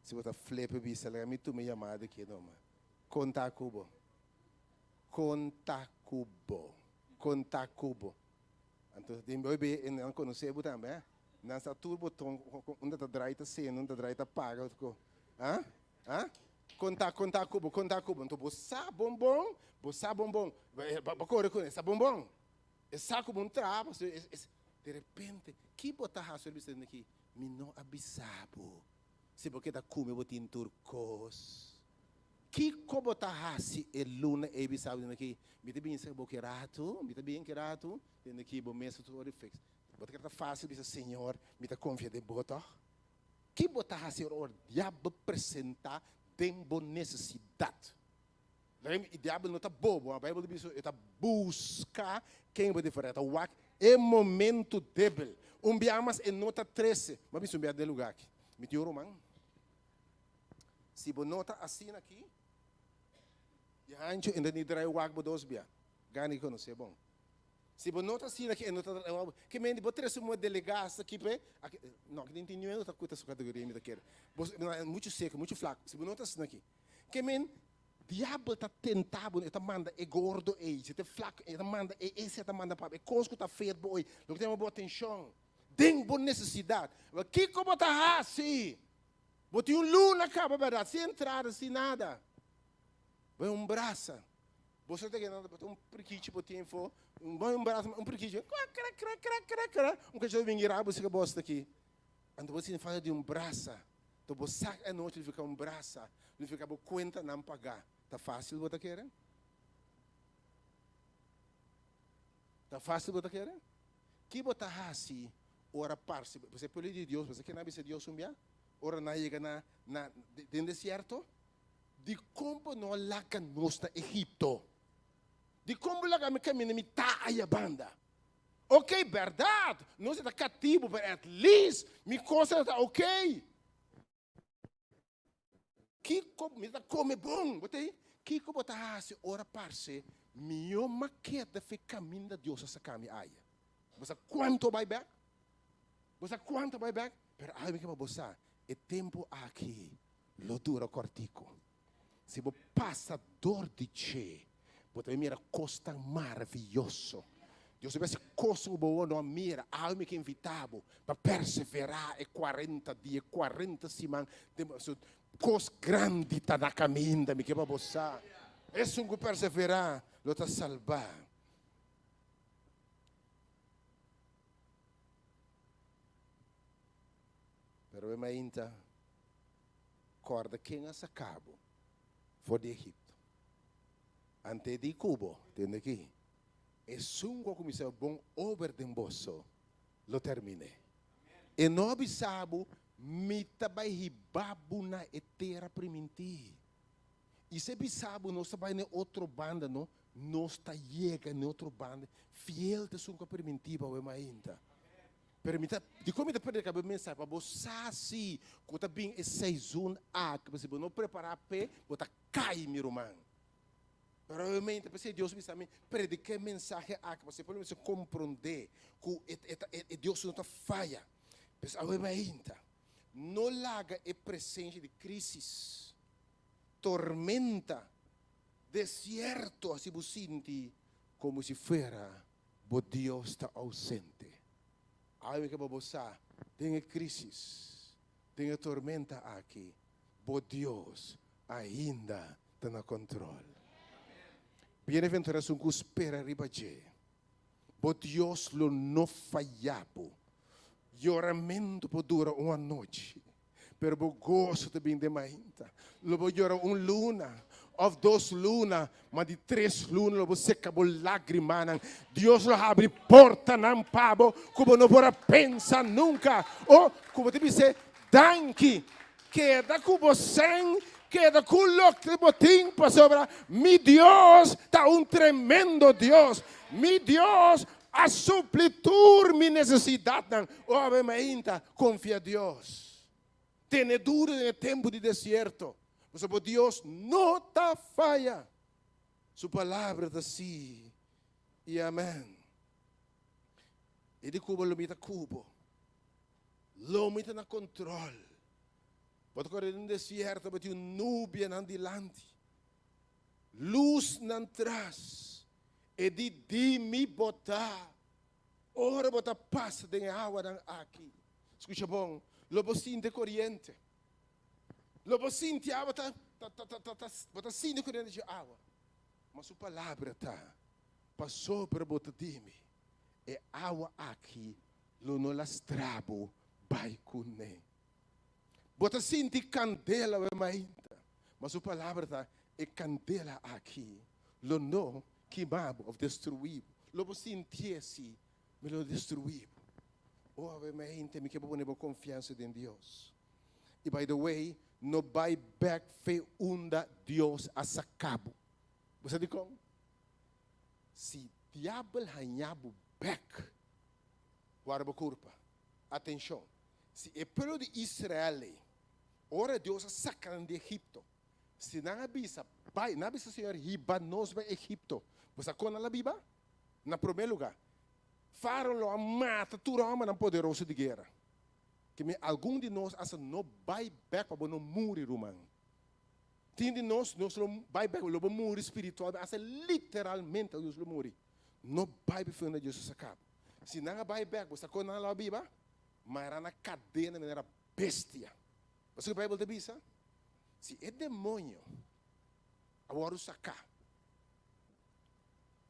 si bo ta flipe bisa laga mi tuma e yamada aki numa konta ku bo konta ku bo konta ku bo anto den hoy be nan konosé bo tambe eh nan sa tur boton unda ta drai ta sende unda ta drai ta paga ah ah konta konta ku bo konta ku bo anto bo sa bon bon bo sa bon bon bo kore kuné sa bon bon. E sa ku bo un traha pasobra e e de repente ki bo ta hasi? El bisa den aki, Mi no a bisa bo, si bo keda kume bo tin tur kos. Kiko bo ta hasi e luna ei bisa bo den aki, Mi ta bin sa bo ki ratu, mi ta bin ki ratu, den aki bo mesa tur ora fix. Bo ta kere ta fásil bisa, Señor, mi ta konfia den Bo tòg? Ki bo ta hasi ora ora diabel presentá den bo nesesidat? I diabel no ta bobo, a Bijbel ta bisa e ta buska ken bo difere, e ta wak e momento debil. Un bia mas e no ta trese. Mi a bisa un bia den lugar aki, mi tin un ruman, si bo no ta asina aki, di hancho e no ta ni drai wak bo dos bia. Gana di konosé bon. Si bo no ta asina aki e no ta drai wak bo. Ke mende bo trese un delegá hasta aki p'e, aki, no, aki tin niun e no ta kuta su kategoria mi ta kere. Bo, muchu seko, muchu flako. Si bo no ta asina aki. Ke men, diabel ta tenta bo, e ta manda e gordo ei, si ta flako, e ta manda e ese, e ta manda pa bo, e kos ku ta fet bo ei, loke ta yama bo atenshon, den bo nesesidat. Awor, kiko bo ta hasi? Bo tin un luna kaba, bèrdat? Sin entrada, sin nada. Bo e un brasa. Bo sa ta keda, bo ta un prikichi bo tin afó, bo e un brasa, un prikichi, kra, kra, kra, kra, kra, kra, un kachó ta bin gira bo sika bos ta aki. Anto bo sinti falta di un brasa. To bo sak e anochi lo fika un brasa, lo fika bo kuentanan pagá. Ta fásil bo ta kere? Ta fásil bo ta kere? Ki bo ta hasi ora parse, pasobra e pueblo di Dios, bo sa ke nan a bisa Dios un bia? Ora nan a yega na na den desierto, Dikon bo no a laga nos na Egipto? Dikon bo laga mi kaminda mi ta aya banda? Ok, bèrdat, nos ta katibu, pero at least mi kosnan ta ok. Kiko mi ta kome bon, bo ta ei? Kiko bo ta hasi ora parse mihó m'a keda fe kaminda Dios a saka mi aya? Bo sa kuantu bai bèk? Bo sa kuantu bai bèk? Pero awe mi ke pa bo sa, e tempu aki lo dura kòrtiku. Si bo pasa dor di dje, bo ta mira kosnan maravioso. Dios ta bisa kos ku bo no a mira. Awe mi ke invitá bo pa perseverá e kuarenta dia, e kuarenta siman. Kos grandi ta na kaminda, mi ke pa bo sa. Esun ku perseverá lo ta salbá. Pero e mainta. Kòrda ken a saka bo for di Egipto. Ante di ku bo, tende aki, esun ku a kuminsá bon ober den boso lo termin'é. E no a bisa bo, Mi ta bai hiba bo na e tera primintí. I si e bisa bo, Nos ta bai na e otro banda, no, nos ta yega na e otro banda. Fiel ta esun ku a primintí bo awe mainta. Pero mi ta, dikon mi ta prediká bo e mensahe? Pa bo sa si ku ta bin e seizun aki, pasobra si bo no prepará p'e, bo ta kai, mi ruman. Pero obviamente, p'esei Dios bisa mi prediká e mensahe aki, pasobra e pueblo mester komprondé ku e e ta e Dios no ta faya. Pues awe mainta, no laga e presensia di krísis, tormenta, desierto hasi bo sinti komo si fuera Bo Dios ta ausente. Awe ke bo sa den e crisis, den e tormenta aki, bo Dios ainda ta na control. Bienaventura esun cu spera riba dje. Bo Dios lo no faya bo. Yoramento por dura un anochi, pero bo goso ta bin den mainta. Lo bo yora un luna of dos luna, ma di tres luna lo bo seka bo lagrimanan. Dios lo habri portanan pa bo ku bo no por a pensa nunka. O ku bo ta bis'é, Danki, keda ku bo sèn, keda ku loke bo tin, pasobra mi Dios ta un tremendo Dios. Mi Dios A supli tur mi nesesidatnan. O awe mainta, konfia Dios. Tene duru den e tempu di desierto, pasobra bo Dios no ta faya. Su palabra ta sí i amèn. I di kubo lo mi ta ku bo. Lo mi ta na kontrol. Bo ta kore den desierto, bo tin un nubia nan dilanti, lus nan tras. E di di mi bo ta. Ora bo ta pasa den e awanan aki, skucha bon, lo bo sinti e koriente. Lo bo sinti awa ta, ta, ta, ta, ta, bo ta sinti e koriente dje awa. Ma su palabra ta, Pasobra bo ta di mi, e awa aki lo no lastra bo bai kuné. Bo ta sinti kandela awe mainta, ma su palabra ta, e kandela aki lo no kima bo of destruí bo. Lo bo sintié si, mi lo destruí bo. Oh, awe mainta, mi ke pone bo konfiansa den Dios. I by the way, no bai bèk fe unda Dios a saka bo. Bo sa dikon? Si diabel haña bo bèk, wara bo kurpa. Atenshon! Si e pueblo di Israel ei, ora Dios a saka nan di Egipto, si nan a bisa, Bai, nan a bisa Señor, hiba nos bai Egipto. Bo sa kon nan a biba? Na promé lugá, Fárao lo a mata tur hòmbernan poderoso di guera. Ke mi algun di nos asta no bai bèk pa bo no muri, ruman. Tin di nos, nos lo bai bèk, lo bo muri spiritualmente, asta literalmente nos lo muri. No bai before unda Dios a saka bo. Si nan a bai bèk, bo sa kon nan lo a biba? Mará na kadena manera bestia. Pasobra ku Beibel ta bisa, si e demoño a wòrdu saká,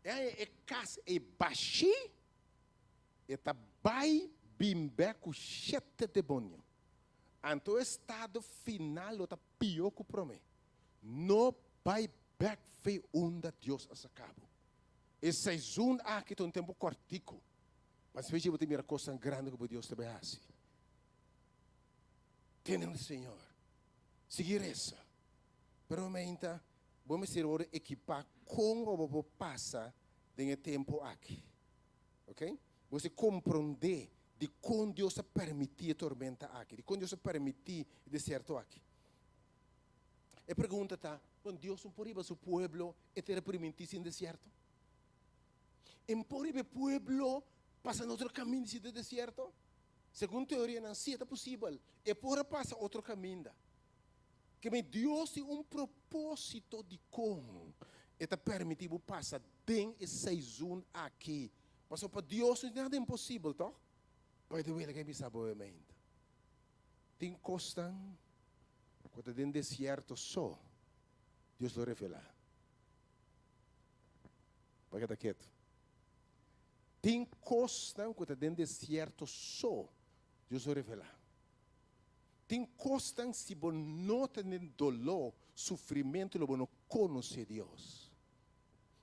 e haña e kas ei bashí, e ta bai bin bèk ku shete demonio. Anto e estado final lo ta pió ku promé. No bai bèk fe unda Dios a saka bo. E seizon aki ta un tempu kòrtiku, ma despues dje bo ta mira kosnan grandi ku bo Dios ta bai hasi. Tene un Señor. Sigui resa. Pero meinta bo mester wòrdu ekipá kon pa bo por pasa den e tempu aki. Ok? Bo mester komprondé dikon Dios ta permití e tormenta aki, dikon Dios ta permití e desierto aki. E pregunta ta, Bon, Dios no por hiba su pueblo e tera primintí sin desierto? E no por hiba e pueblo pasa na otro kaminda si ta desierto? Segun teorianan, sí, e ta posibel. E por a pasa otro kaminda. Keme Dios tin un propósito dikon e ta permití bo pasa den e seizun aki. Pasobra pa Dios no tin nada imposibel, tòg? By the way, laga mi bisa bo ainda. Tin kosnan ku ta den desierto so Dios lo revelá. Bo keda ketu. Tin kosnan ku ta den desierto so Dios lo revelá. Tin kosnan si bo no ta den doló, sufrimentu lo bo no konosé Dios.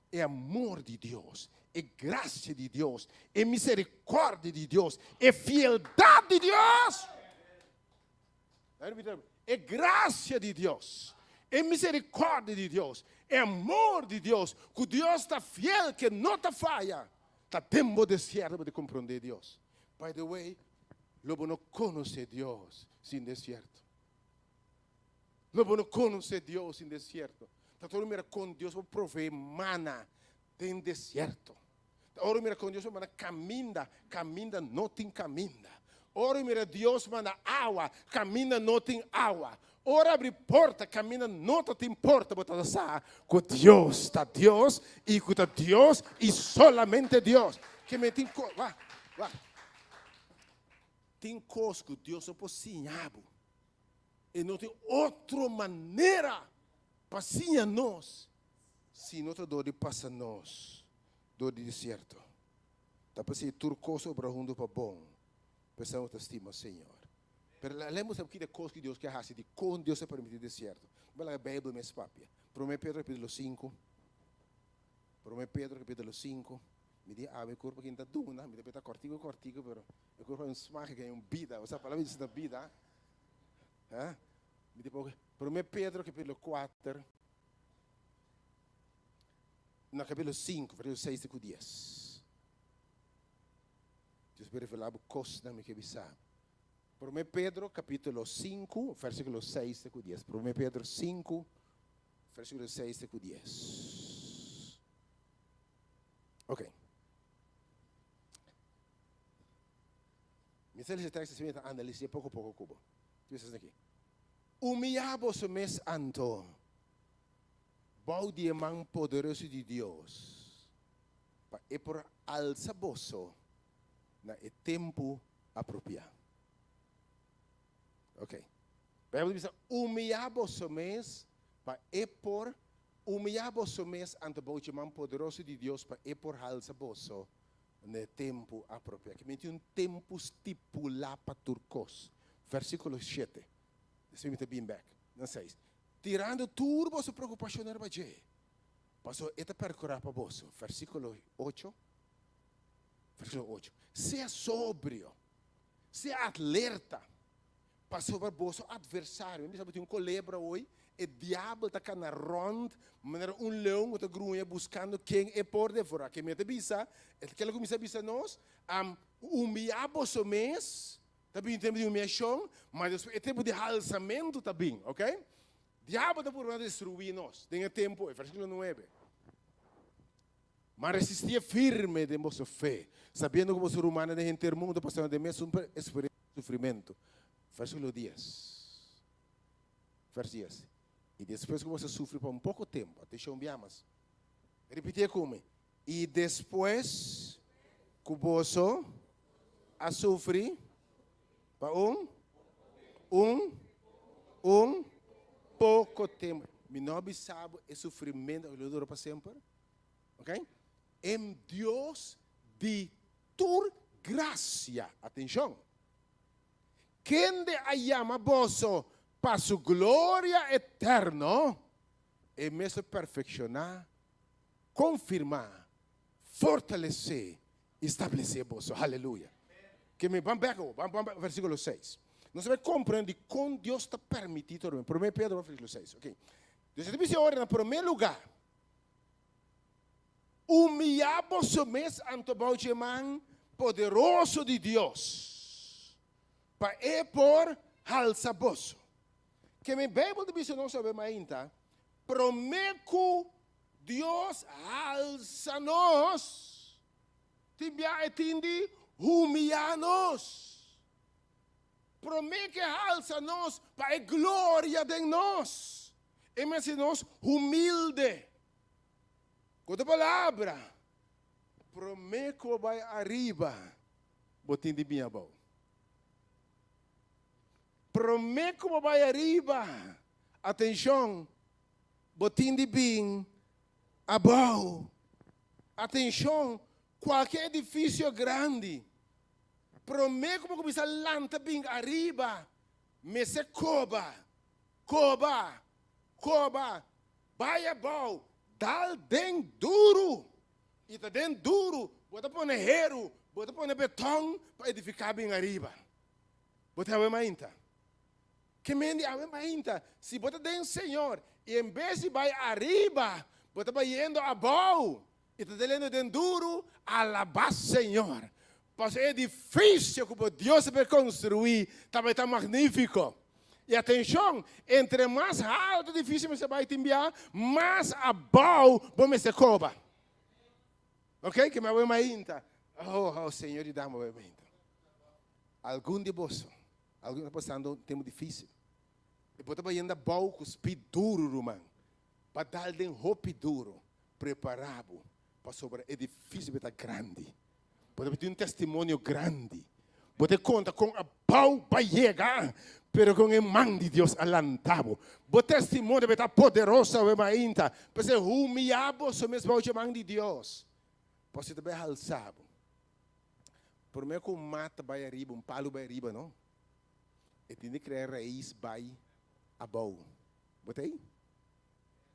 E amor di Dios, e grasia di Dios, e miserikòrdia di Dios, e fieldat di Dios. E grasia di Dios, e miserikòrdia di Dios, e amor di Dios, ku Dios ta fiel ke no ta faya, ta den bo desierto bo ta komprondé Dios. By the way, lo bo no konosé Dios sin desierto. Lo bo no konosé Dios sin desierto. Ta ora mira kon Dios por proveé mana den desierto. Ta ora mira kon Dios por manda kaminda, kaminda no tin kaminda. Ora mira Dios manda awa, kaminda no tin awa. Ora abri porta, kaminda no ta tin porta, bo ta sa ku Dios ta Dios i ku ta Dios i solamente Dios. Ke men tin ko, wak, wak. Tin kos ku Dios no por siña bo. E no tin otro manera pa siña nos si no ta dor di pasa nos dor di desierto. Ta p'esei tur kos obra huntu pa bon pa esnan ku ta stima Señor. Pero lei mustra bo kiko kos ku Dios ke hasi, dikon Dios a permití desierto. Bo laga Beibel mes papia. Promé Pedro kapítulo sinku, Promé Pedro kapítulo sinku, Mi di awe e kurpa kin ta duna, mi ta peta kòrtiku kòrtiku, pero e kurpa un smak ke un bida, bo sa palabra di Dios ta bida. Ha? Mi di poco, Promé Pedro kapítulo kuater, no kapítulo sinku, versíkulo seis te ku dies. Dios por revelá bo kosnan mi ke bisa. Promé Pedro kapítulo sinku, versíkulo seis te ku dies. Promé Pedro sinku, versíkulo seis te ku dies. Ok. Mi ta lesa e teksto asina, mi ta analis'é poko poko ku bo. Ki bisa esaki? Humiyá boso mes anto bou di e man poderoso di Dios, pa e por alsa boso na e tempu apropiá. Ok. Bijbel ta bisa, Humiyá boso mes pa e por humiyá boso mes anto bou dje man poderoso di Dios pa e por halsa boso na e tempu apropiá. Ki menti un tempu stipulá pa tur kos. Versíkulo shete. Despues mi ta bin bèk na seis. Tirando tur boso preokupashonnan riba dje, pasobra e ta perkurá pa boso. Versíkulo ocho. Versíkulo ocho. Sea sobrio. Sea alerta, pasobra boso adversario, mi bisa bo tin un kolebra hoy, e diabel ta kana rond manera un leon ku ta gruña buskando ken e por devorá. Ke mi ta bisa, e kila kuminsá bisa nos, am humiyá boso mes, ta bin tempu di humiashon, ma despues e tempu di halsamentu ta bin, ok? Diabel ta purba na destruí nos den e tempu ei, versíkulo nuebe. Ma resistí firme den boso fe, sabiendo ku boso rumannan den henter mundu ta pasando den mesun eksperensia di sufrimentu. Versíkulo dies. Vers dies. I despues ku boso a sufri pa un poko tempu, atenshon biamas, ripitié ku mi, i despues ku boso a sufri pa un, un, un poko tempu. Mi no a bisa bo e sufrimentu aki lo dura pa semper? Ok? En Dios di tur gracia, atencion, kende a yama boso pa su gloria eterno, e mes lo perfecciona, confirma, fortalece y stablece boso. Haleluya. Ke mi ban bek awo, ban ban bek versiculo seis. Nos ta bay comprende dicon Dios ta permiti tormento. Prome Pedro versiculo seis. Ok. Dios ta bisa ora na prome lugar. Humiyá boso mes anto bou dje man poderoso di Dios, pa e por halsa boso. Ke mi Beibel ta bisa nos awe mainta, promé ku Dios halsa nos, tin bia e tin di humiyá nos. Promé ku e halsa nos pa e gloria den nos, e mester nos humilde. Ku otro palabra, promé ku bo bai ariba, bo tin di bin abou. Promé ku bo bai ariba, atenshon, bo tin di bin abou. Atenshon, kualke edifisio grandi, promé ku bo kuminsá lanta bin ariba, mester koba, koba, koba. Bai abou, dal den duru. I ta den duru bo ta pone heru, bo ta pone beton pa edifiká bin ariba. Bo ta awe mainta. Ke men di awe mainta, si bo ta den Señor i en bes di bai ariba, bo ta bayendo abou i ta daliendo den duru, alabá Señor. Pasobra e edifisio ku bo Dios a bai konstruí ta bai ta magnífiko. I atenshon, entre mas haltu edifisio mester bai tin bia, mas abou bo mester koba. Ok, ke mi a bai mainta. Oh, oh, Señor yuda mi bai mainta. Algun di boso, algun ta pasando un tempu difísil. I bo ta bayendo abou ku spit duru, ruman. Pa dal den hopi duru, prepará bo, pasobra edifisio bai ta grandi. Bo ta tin un testimonio grandi. Bo ta konta kon abou bo a yega, pero kon e man di Dios a lanta bo. Bo testimonio bai ta poderoso awe mainta. P'esei humiyá boso mes bou dje man di Dios, pasobra e ta bai halsa bo. Promé ku un mata bai ariba, un palu bai ariba, no, e tin di krea rais bai abou. Bo ta ei?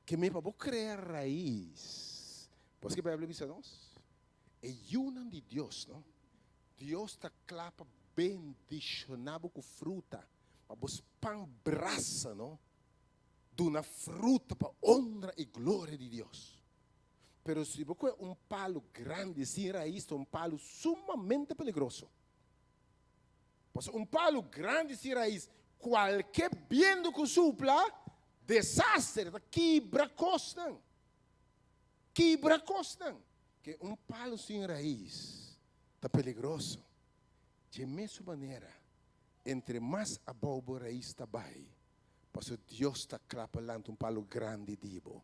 Ke me pa bo krea rais. Paske Beibel a bisa nos? E yunan di Dios, no? Dios ta kla pa bendishoná bo ku fruta, pa bo span brasa, no? Duna fruta pa honra i gloria di Dios. Pero si bo kohe un palu grandi sin rais, ta un palu sumamente peligroso. Pasobra un palu grandi sin rais, kualke bientu ku supla, desaster, ta kibra kosnan. Kibra kosnan. Ke un palu sin rais ta peligroso. Dje mesun manera, entre mas abou bo rais ta bai, pasobra Dios ta kla pa lanta un palu grandi di bo.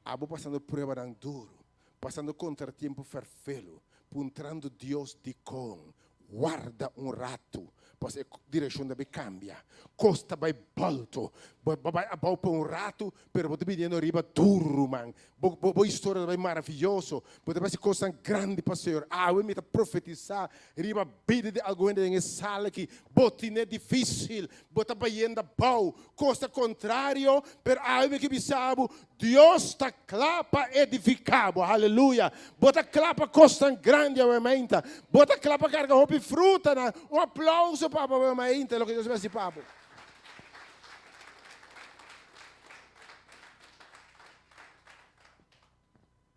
Abo pasando pruebanan duru, pasando kontratiempo ferfelu, puntrando Dios dikon, warda un ratu, pasobra e direkshon ta bai kambia, kos ta bai bòltu. Bo bo bai abou pa un ratu, pero bo ta biniendo riba duru, ruman. Bo bo bo historia ta bai maravioso. Bo ta bai hasi kosnan grandi pa Señor. Awe mi ta profetisá riba bida di algun hende den e sala aki. Bo tine difísil, bo ta bayendo abou, kos ta kontrario, pero awe mi ke bisa bo, Dios ta kla pa edifiká bo. Haleluya! Bo ta kla pa kosnan grandi awe mainta. Bo ta kla pa karga hopi frutanan. Un aplauso pa bo awe mainta, loke Dios a hasi pa bo.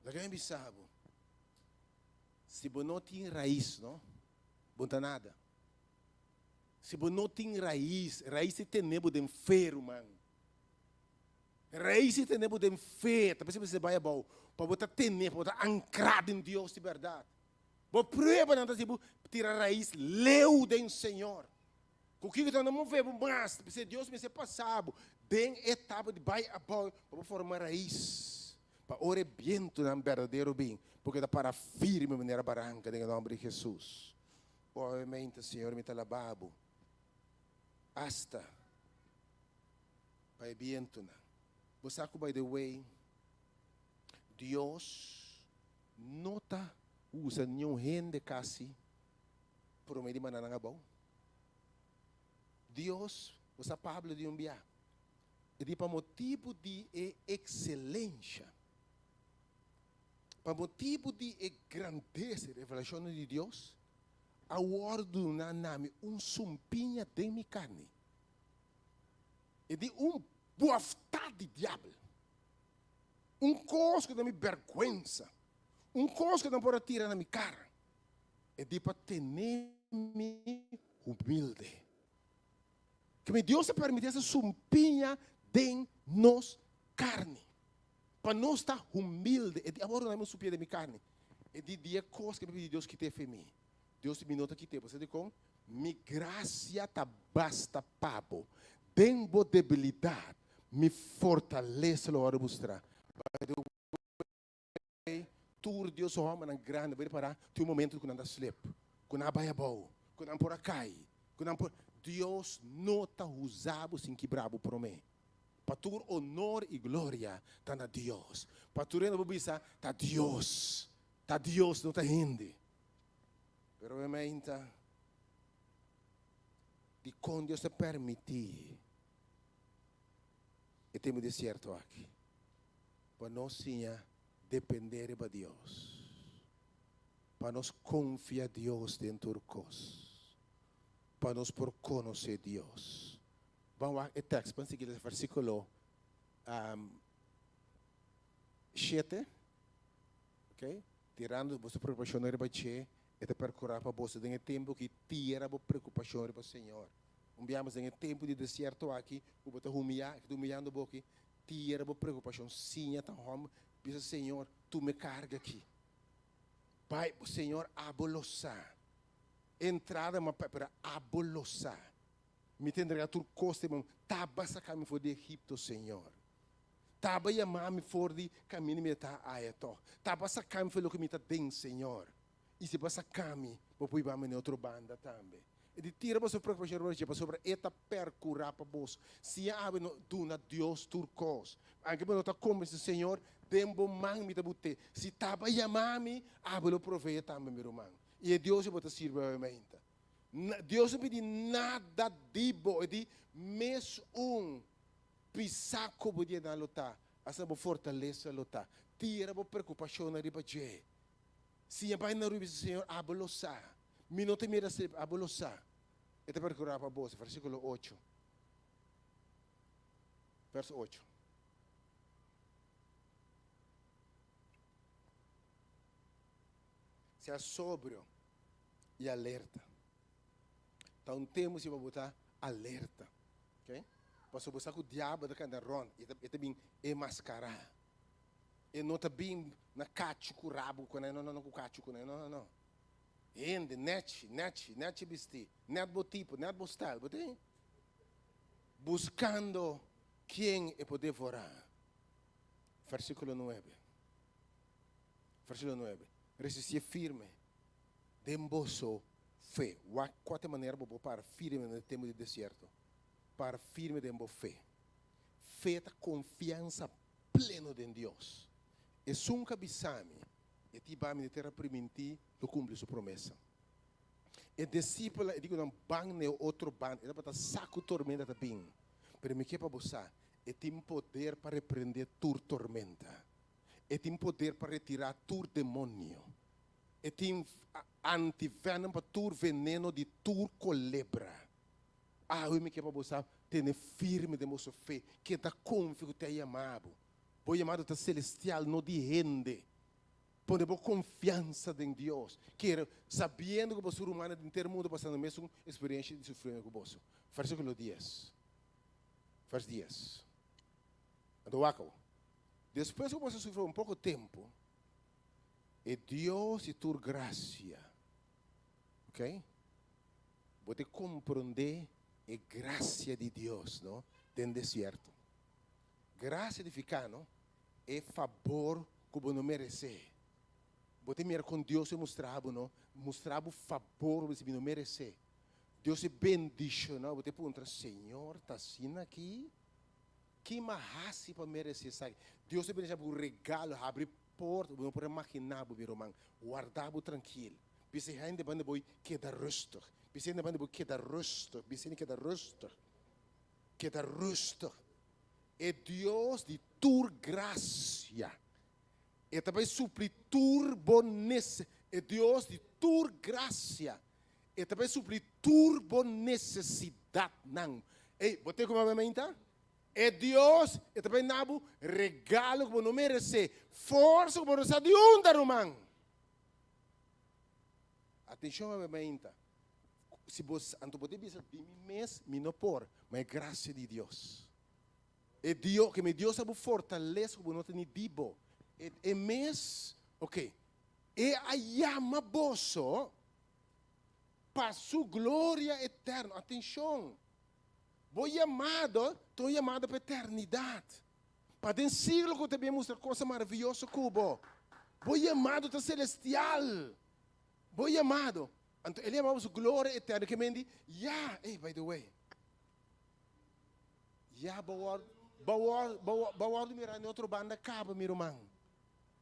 Laga mi bisa bo, si bo no tin rais, no, bo no ta nada. Si bo no tin rais, rais ta tene bo den fe, ruman. Rais ta tene bo den fe, ta p'esei bo mester bai abou, pa bo ta tene, pa bo ta ankrá den Dios di bèrdat. Bo pruebanan ta hasi bo tira rais leu den Señor. Ku kiko ta no move bo mas, p'esei Dios mester pasa bo den etapa di bai abou pa bo forma rais, pa ora e bientunan berdadero bin, bo keda para firme manera baranka den e nòmber di Hesus. Obviamente, Señor, mi ta alabá bo asta pa e bientunan. Bo sa ku by the way, Dios no ta usa niun hende kasi promé di manda nan abou. Dios, bo sa Pablo di un bia, e di pa motibu di e ekselensha, pa motibu di e grandesa i revelashonnan di Dios, a wòrdu duná na mi un sumpiña den mi karni, e di un buaftá di diabel, un kos ku ta mi bèrgwensa, un kos ku nan por a tira na mi kara. E di pa tene mi humilde. Ke mi Dios a permiti esa sumpiña den nos karni. Pa nos ta humilde. E di awor no un sumpiña den mi karni. E di di e kos ke mi pidi Dios kite fe mi. Dios di mi no ta kite. Bo sa dikon? Mi grasia ta basta pa bo. Den bo debilidat mi fortalesa lo wòrdu mustra. By the way, tur Dios su hòmbernan grandi, bo ripará, tin un momento ku nan ta slip, ku nan a bai abou, ku nan por a kai, ku nan por. Dios no ta usa bo sin kibra bo promé. Pa tur onor i gloria ta na Dios. Pa tur hende bo bisa, Ta Dios, ta Dios, no ta hende. Pero obviamente, dikon Dios ta permití e tempu desierto aki? Pa nos siña dependé riba Dios, pa nos konfia Dios den tur kos, pa nos por konosé Dios. Ban wak e tèks, ban sigui den versíkulo shete, ok, tirando boso preokupashonnan riba dje, e ta perkurá pa boso den e tempu ki tira bo preokupashon riba Señor. Un biaha mas den e tempu di desierto aki ku bo ta humiyá, ku ta humiyando bo aki, Tira bo preokupashon, siña ta hòmber, bisa Señor, tuma e karga aki. Bai, Señor, abo lo sa. Entrada ma pa, pero abo lo sa. Mi ta entregá tur kos den bo man. Taba saka mi for di Egipto, Señor. Taba yama mi for di kaminda mi ta aya tòg. Taba saka mi for di loke mi ta den, Señor. I si bo a saka mi, bo por hiba mi na e otro banda tambe. E di tira boso preokupashon riba dje, pasobra e ta perkurá pa boso. Siña awe no duna Dios tur kos. Anke bo no ta kombensé, Señor, den bo man mi ta but'é. Si taba yama mi, awe lo proveé tambe, mi ruman. I e Dios ei bo ta sirbi awe mainta. Dios no pidi nada di bo, e di mes un pisá ku bo di nan lo ta, asina bo fortalesa lo ta. Tira bo preokupashonnan riba dje. Siña bai na rui bisa, Señor, abo lo sa. Mi no ta mira slip, abo lo sa. E ta percura pa boso. Versiculo ocho. Verso ocho. Sea sobrio y alerta. Ta un tempo si pa bo ta alerta. Okay? Pasobra bo sa cu diablo ta canta rond y e ta bin enmascara. E no ta bin na kachu ku rabu ku nan, no, no, no, ku kachu ku nan, no, no, no. Hende nèchi, nèchi, nèchi bistí, nèt bo tipo, nèt bo style, bo tin? Buskando ken e por devorá. Versíkulo nuebe, versíkulo nuebe, Resistí firme den boso fe. Wak kua ta e manera bo por para firme den e tempu di desierto. Para firme den bo fe. Fe ta konfiansa pleno den Dios. Esun ku a bisa mi, e ta hiba mi na e tera primintí, lo kumpli su promesa. E disipelnan, e di ku nan ban na e otro banda, e tabata sa ku tormenta ta bin, pero mi ke pa bo sa, e tin poder pa reprendé tur tormenta. E tin poder pa retirá tur demonio. E tin antivenom pa tur veneno di tur kolebra. Awe mi ke pa bo sa tene firme den boso fe, keda konfia ku te a yama bo. Bo yamado ta selestial, no di hende. Pone bo konfiansa den Dios, kere sabiendo ku boso rumannan den henter mundu pasando mesun eksperensha di sufrimentu ku boso. Versíkulo dies, vers dies. Anto wak awo. Despues ku boso a sufri un poko tempu, e Dios di tur grasia, ok, Bo ta komprondé e grasia di Dios, no, den desierto. Grasia nifiká, no, e fabor ku bo no meresé. Bo ta mira kon Dios a mustra bo, no, mustra bo fabor ku bo no meresé. Dios a bendishoná bo. Bo ta puntra, Señor, ta asina aki? Ki mi a hasi pa meresé esaki? Dios a bendishoná bo ku regalo, habri porta ku bo no por a imaginá bo, mi ruman. Warda bo trankil. Bisa e hende banda bo keda rustig. Bisa e hende banda bo keda rustig. Bisa hende keda rustig. Keda rustig. E Dios di tur gracia. E ta bai supli tur bo nece. E Dios di tur gracia. E ta bai supli tur bo necesidadnan. Ey, bo te kuma mainta? E Dios, e ta bai na bo regalo ku bo no merece. Forsa ku bo no sa di unda, ruman. Atencion awe mainta. Si bo, anto bo ta bisa, di mi mes mi no por, ma e gracia di Dios. E Dios, ke mi Dios a bo fortalesa ku bo no ta ni di bo. E, e mes, ok, e a yama boso pa su gloria eterno. Atencion, bo yamado ta un yamado pa eternidad. Pa den siglo ku ta bin mustra kosa maravioso ku bo. Bo yamado ta selestial. Bo yamado. Anto el yama bo su gloria eterno. Ke men di, ya, ey, by the way, ya bo wòrdu, bo wòrdu, bo, bo wòrdu mira na e otro banda kaba, mi ruman.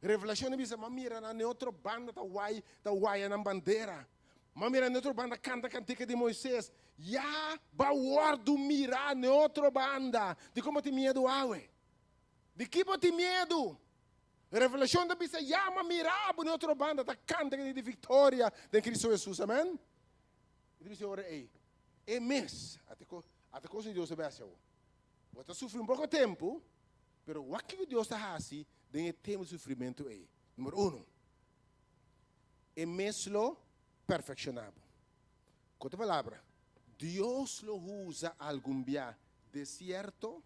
Revelashon a bisa, M'a mira nan na e otro banda ta wai, ta waya nan bandera. M'a mira na e otro banda kanta kantika di Moises. Ya b'a wòrdu mirá na e otro banda. Dikon bo tin miedu awe? Di ki bo tin miedu? Revelashon ta bisa, Ya m'a mira bo na e otro banda ta kanta kantika di viktoria den Kristu Hesus. Amen. E ta bisa e ora ei, E mes, ata ata kos di Dios ta bèstia awo. Bo ta sufri un poko tempu, Pero wak kiko Dios ta hasi den e tempu di sufrimentu ei. Numero uno, e mes lo perfekshoná bo. Ku otro palabra, Dios lo usa algun bia desierto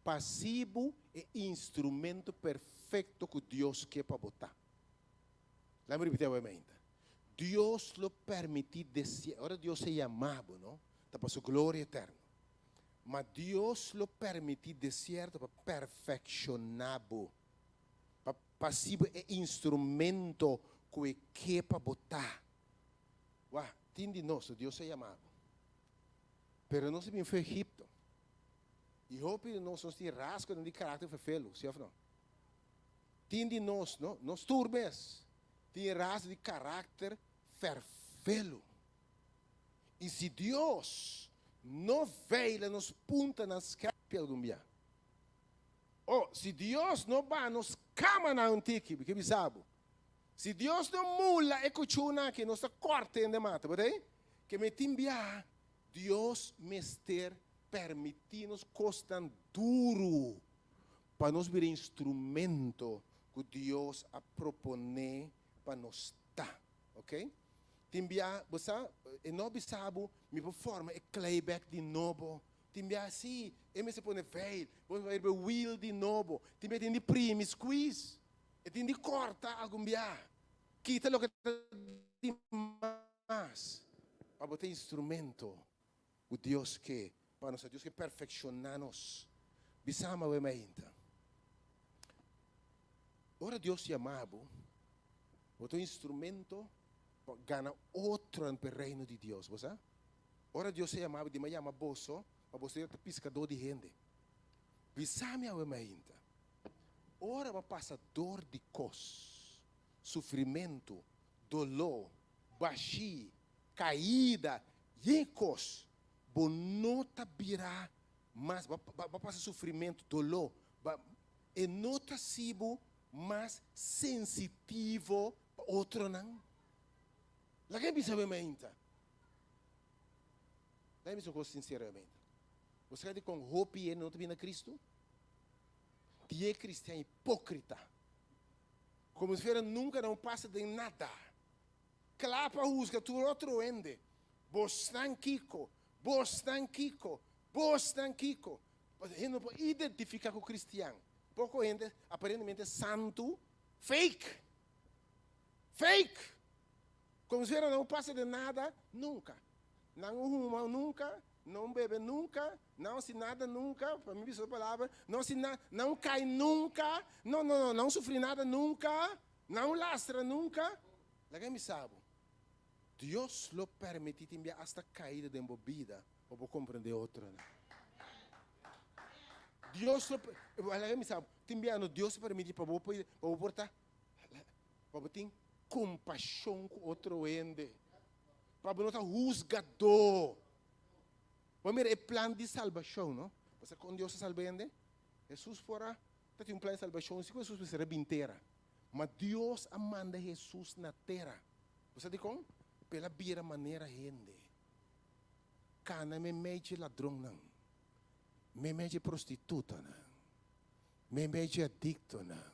pa hasi bo e instrumento perfekto ku Dios ke pa bo ta. Laat mi ripití awe mainta. Dios lo permití desierto. Ora Dios a yama bo, no, ta pa su gloria eterno. Ma Dios lo permití desierto pa perfekshoná bo, pa pa hasi bo e instrumento ku e ke pa bo ta. Wak, tin di nos, Dios a yama bo, pero nos a bin for Egipto, i hopi di nos, nos tin rasgonan di karakter ferfelu, si òf no? Tin di nos, no, nos tur mes, tin rasgo di karakter ferfelu. I si Dios no veila nos puntanan skèrpi algun bia, o si Dios no baha nos kamanan un tiki, mi ke bisa bo, si Dios no mula e kuchúnan aki, nos ta kòrta hende mata, bo ta ei? Ke mi tin bia, Dios mester permití nos kosnan duru pa nos bira instrumento ku Dios a proponé pa nos ta. Ok? Tin bia, bo sa, e no bisa bo, mi por forma e klei bek di nobo. Tin bia si, e mester pone veil, bo mester bai riba e wiel di nobo. Tin bia tin di primi, squeeze, e tin di corta algun bia. Kita loke ta di mas pa bo ta instrumento ku Dios ke pa nos. Dios ke perfecciona nos. Bisa mi awe mainta, ora Dios yama bo, Bo ta un instrumento pa gana otronan pa e reino di Dios. Bo sa? Ora Dios a yama bo, di mi a yama boso pa boso ta piskadó di hende. Bisa mi awe mainta, ora bo a pasa dor di kos, sufrimentu, doló, bashí, kaida, yen kos, bo no ta bira mas, bo a pasa sufrimentu, doló, e no ta hasi bo mas sensitivo pa otronan? Laga mi bisa awe mainta. Laga mi bisa un kos sinseramente. Bo sa dikon hopi hende no ta bini na Kristu? Di e kristian hipókrita. Komo si fuera nunka nan pasa den nada. Kla pa husga tur otro hende. Bosnan kiko? Bosnan kiko? Bosnan kiko? Hende no por identifiká ku kristian. Poko hende aparentemente santu, fake. Fake! Komo si fuera nan no pasa den nada nunka. Nan no huma nunka, nan no bebe nunka, nan no hasi nada nunka, pa mi bisa otro palabra, nan no hasi nada, nan no kai nunka, no, no, no, nan no sufri nada nunka, nan no lastra nunka. Laga mi sa bo, Dios lo permití tin bia asta kaida den bo bida pa bo komprendé otronan. Dios lo, laga mi sa bo, tin bia no Dios ta permití pa bo pa bo por ta, pa bo tin kompashon ku otro hende. Pa bo no ta husgadó. Bo a mira e plan di salbashon, no? Bo sa kon Dios a salba hende? Hesus por a ta tin un plan di salbashon si ku Hesus mester a bin tera. Ma Dios a manda Hesus na tera. Bo sa dikon? Pa el a bira manera hende. Kana meimei dje ladronnan, meimei dje prostitutanan, meimei dje adiktonan,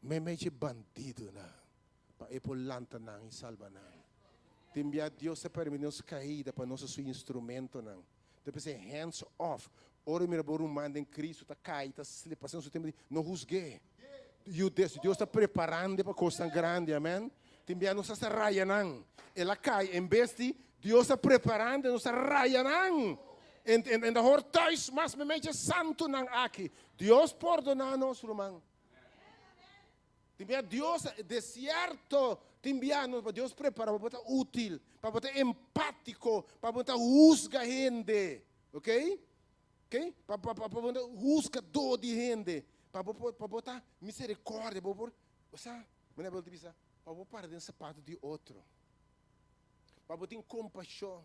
meimei dje bandidonan. Pa e por lanta nan i salba nan. Tin bia Dios ta permiti nos kaida pa nos ta su instrumentonan. Ta p'esei hands off. Ora mira bo ruman den Cristo ta kai, ta slip, pasa su tempo di no husg'é. Yu des, Dios ta preparand'e pa kosnan grandi, amen. Tin bia nos ta raya nan. El a kai, en bes di Dios ta preparand'e nos ta raya nan. En, en, en ta hor thuis mas meimei dje santunan aki. Dios pordona nos, ruman. Tin bia Dios desierto tin bia nos pa Dios prepara pa bo ta útil, pa bo ta empátiko, pa bo ta husga hende, ok? Ok? Pa pa pa bo ta husgadó di hende, pa bo por pa bo ta misericordia, pa bo por, osea, manera Bijbel ta bisa, pa bo para den sapato di otro, pa bo tin kompashon,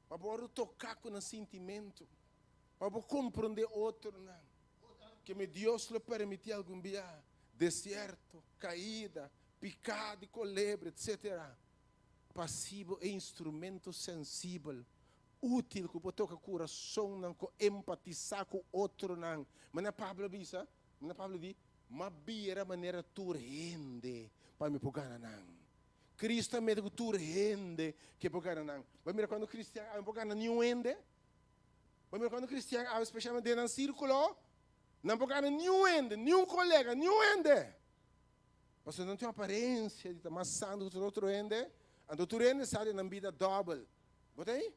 pa bo wòrdu toká ku nan sintimentu, pa bo komprondé otronan. Ke mi Dios lo permití algun bia desierto, kaida, piká di kolebra, etc. Pa hasi bo e instrumento sensibel, útil ku por toka kurasonnan, ku empatisá ku otronan. Manera Pablo a bisa, manera Pablo di, M'a bira manera tur hende pa mi por gana nan. Cristo a mete ku tur hende ke por gana nan. Bo a mira kuando kristian a no por gana niun hende? Bo mira cuando cristian awe specialmente den nan circulo, nan por gana niun hende, niun colega, niun hende. Pasobra nan tin un aparencia di ta mas santo cu tur otro hende, anto tur hende sa di nan bida dobel. Bo ta ei?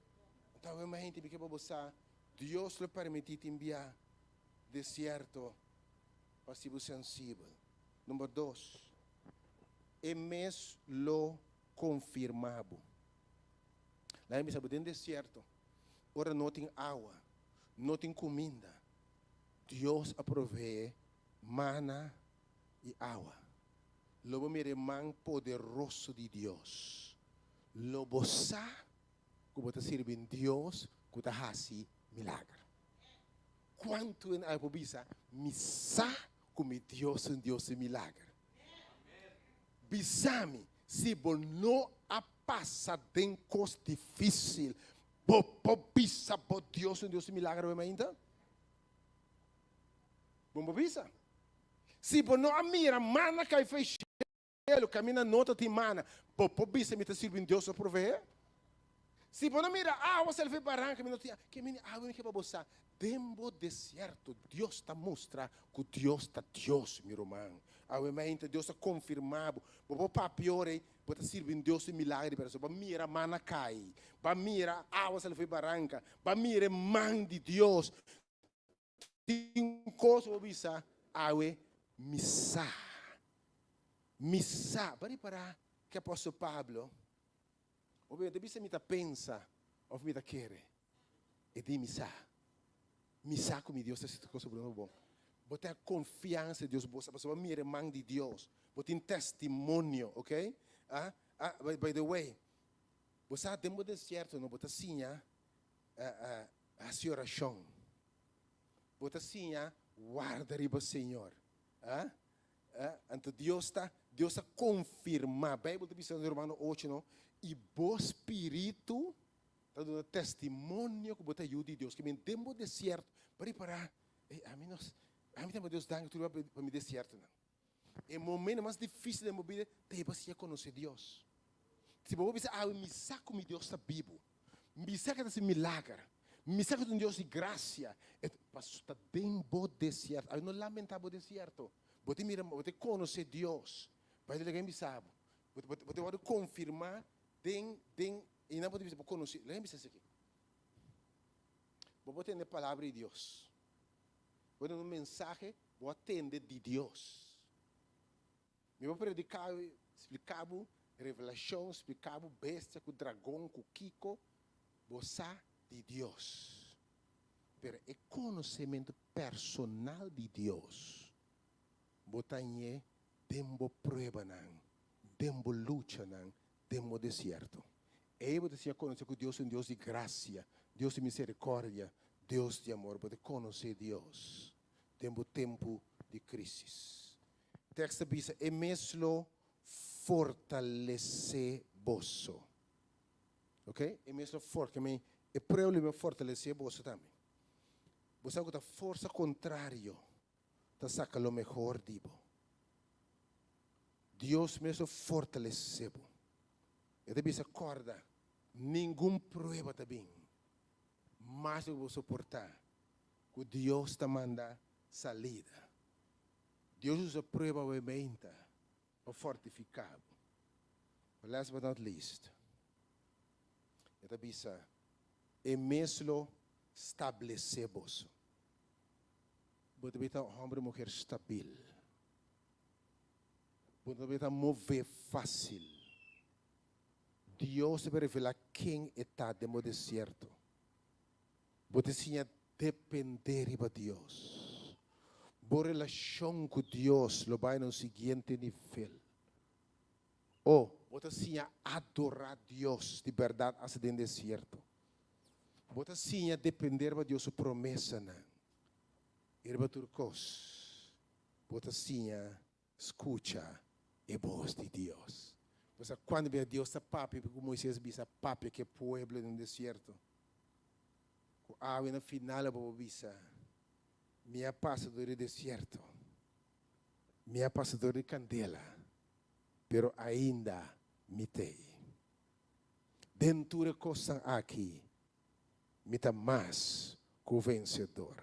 Anto awe mas hende mi ke pa bo sa, Dios lo permiti tin bia desierto pa haci bo sensibel. Number dos, E mes lo confirma bo. Laga mi bisa bo den desierto. Ora no tin awa, no tin kuminda, Dios a proveé mana i awa. Lo bo mira e man poderoso di Dios. Lo bo sa ku bo ta sirbi un Dios ku ta hasi milager. Kuantu hende por bisa, Mi sa ku mi Dios ta un Dios di milager? Bisa mi, si bo no a pasa den kos difísil, bo por bisa bo Dios un Dios di milager awe mainta? Bo no por bisa. Si bo no a mira mana kai for e shelu, kaminda no ta tin mana, bo por bisa mi ta sirbi un Dios ku ta proveé? Si bo no mira awa sali for e baranka, mi no tin ke mini awa mi ke pa bo sa. Den bo desierto Dios ta mustra ku Dios ta Dios, mi ruman. Awe mainta Dios ta konfirmá bo. Bo por papia ora ei, bo ta sirbi un Dios di milager di bèrdat. Bo a mira mana kai, bo a mira awa sali for e baranka, bo a mira e man di Dios. Tin kos bo bisa awe, mi sa, mi sa. Bo a ripará ke apòstel Pablo Bo ta bisa mi ta pensa of mi ta kere? E di mi sa. Mi sa ku mi Dios ta hasi tur kos pa bo. Bo tin konfiansa den Dios, bo sa pasobra bo a mira e man di Dios. Bo tin testimonio, ok? Ah, ah, by the way, bo sa den bo desierto no bo ta siña hasi orashon. Bo ta siña warda riba Señor. Ah, ah, anto Dios ta, Dios ta konfirmá. Beibel ta bisa den Romano ocho no, i bo spiritu Ta duna testimonio ku bo ta yu di Dios. Ke men den bo desierto, pa ripará, ey, ami no, ami ta Dios danki tur pa pa mi desiertonan. E momento mas difícil den bo bida ta e pa siña konosé Dios. Si bo por bisa, awe mi sa ku mi Dios ta bibu, mi sa ku e ta hasi milager, mi sa ku e ta un Dios di grasia, e paso ta den bo desierto. Awe no lamentá bo desierto. Bo ta mira, bo ta konosé Dios. Bai ta laga bisa bo. Bo bo ta wòrdu konfirmá den den I nan por ta bisa, Bo konosé. Laga mi bisa esaki. Bo por tende palabra di Dios. Bo tende un mensahe, bo a tende di Dios. Mi por prediká, splika bo revelashon, splika bo bestia ku dragon, ku kiko, bo sa di Dios. Pero e konosementu personal di Dios, bo ta hañ'é den bo pruebanan, den bo luchanan, Den bo desierto. Ei bo ta siña konosé ku Dios ta un Dios di grasia, Dios di miserikòrdia, Dios di amor. Bo ta konosé Dios den bo tempu di krísis. Tèks ta bisa, E mes lo fortalesé boso. Oke? E mes lo for, ke men e prueba lo fortalesé boso tambe. Bo sa ku ta forsa kontrario ta saka lo mehor di bo. Dios mes lo fortalesé bo. E ta bisa, Kòrda, ningun prueba ta bin mas di ku bo soportá, ku Dios ta manda salida. Dios usa prueba obviamente pa fortifiká bo. But last but not least, e ta bisa, E mes lo stablesé boso. Bo ta bita un homber i muher stabil. Bo no ta bita move fácil. Dios ta revelá ken e ta den bo desierto. Bo ta siña dependé riba Dios. Bo relashon ku Dios lo bai na un siguiente nivel. O, bo ta siña adorá Dios di bèrdat asta den desierto. Bo ta siña dependé riba Dios su promesanan. I riba tur kos, bo ta siña skucha e bos di Dios. Bo sa kuantu bia Dios ta papia ku Moises bisa papia ku e pueblo den desierto? Ku awe na final bo por bisa, Mi a pasa dor di desierto, mi a pasa dor di kandela, pero ainda mi t'ei. Den tur e kosnan aki mi ta mas ku vensedor.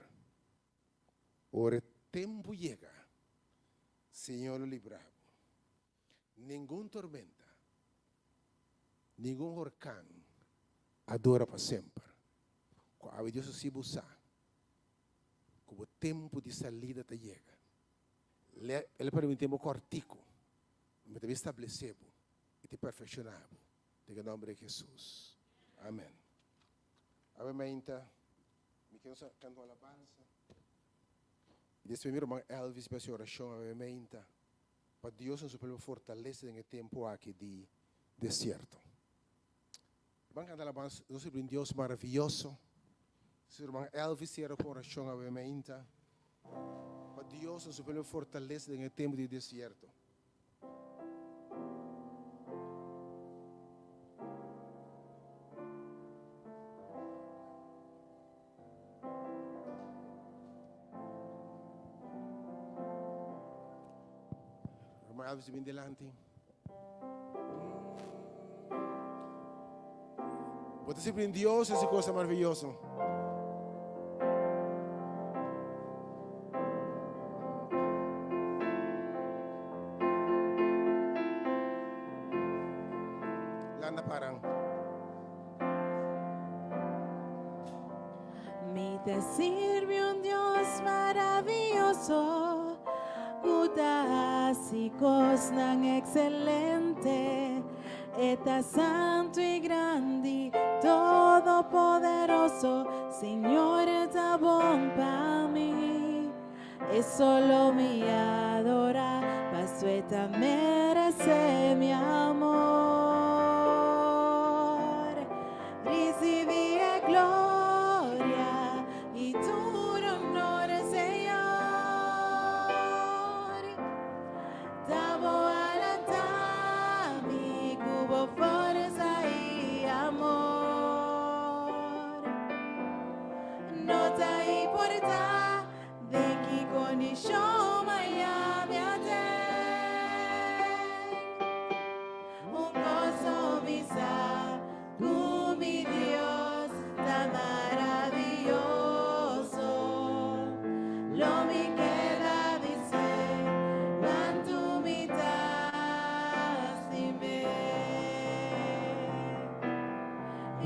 Ora e tempu yega, Señor lo libra bo. Ningun tormenta, ningun horkan a dura pa semper. Ku awe Dios a hasi bo sa ku bo tempu di salida ta yega. El a permití bo kòrtiku, mi ta bin stablesé bo i ta perfekshoná bo. Den e nòmber di Hesus. Amèn. Awe mainta mi ke nos a kanta un alabansa. I despues mi ruman Elvis bai hasi orashon awe mainta pa Dios nos pueblo fortalese den e tempu aki di desierto. Ban kanta alabansa, nos sirbi un Dios maravioso. Si ruman Elvis sera ku orashon awe mainta pa Dios nos pueblo fortalese den e tempu di desierto. Ruman Elvis bin dilanti. Bo ta sirbi un Dios hasi cosa maravilloso. Landa paran. Mi ta sirbi un Dios maravilloso ku ta hasi kosnan ekselente. E ta santu i grandi, todopoderoso. maraviyoso, Señor ta bon pa mi. E solo mi adora, paso e ta merece mi amor. Ricibi e gloria y tur honor, Señor. Ta bo a lanta mi cu bo forza y amor. No ta importa den ki condicion maya mi a den. Un cos mi sa cu mi Dios ta maraviyoso. Lo mi keda bis'é cuanto mi ta stim'é.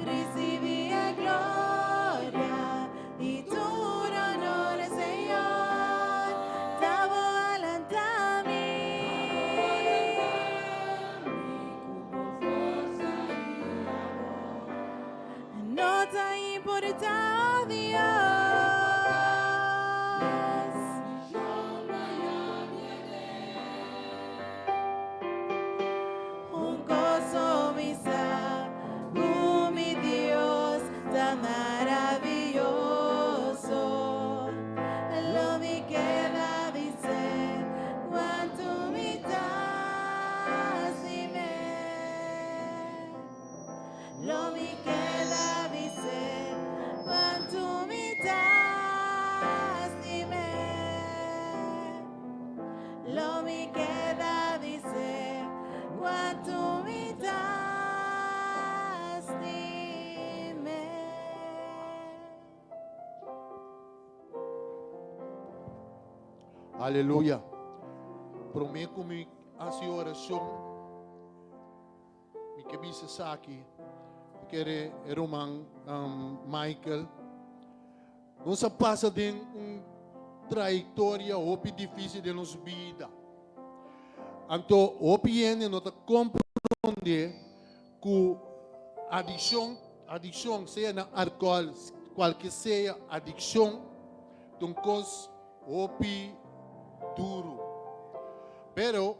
Ricibi e gloria y tur honor, Señor. Ta bo a lanta mi. No ta importa, Dios. Un cos mi sa, cu mi Dios ta maraviyoso. Lo mi keda bis'é cuanto mi ta stim'é. Lo mi keda bis'é cuanto mi ta stim'é. Lo mi keda bis'é cuanto mi ta stim'é. Aleluya. Promé ku mi hasi orashon, mi ke bisa esaki, mi kere e ruman Michael. Nos a pasa den un trayektoria hopi difísil den nos bida. Anto hopi hende no ta komprondé ku adikshon, adikshon sea na alkohòl, kualke sea adikshon, ta un kos hopi duru. Pero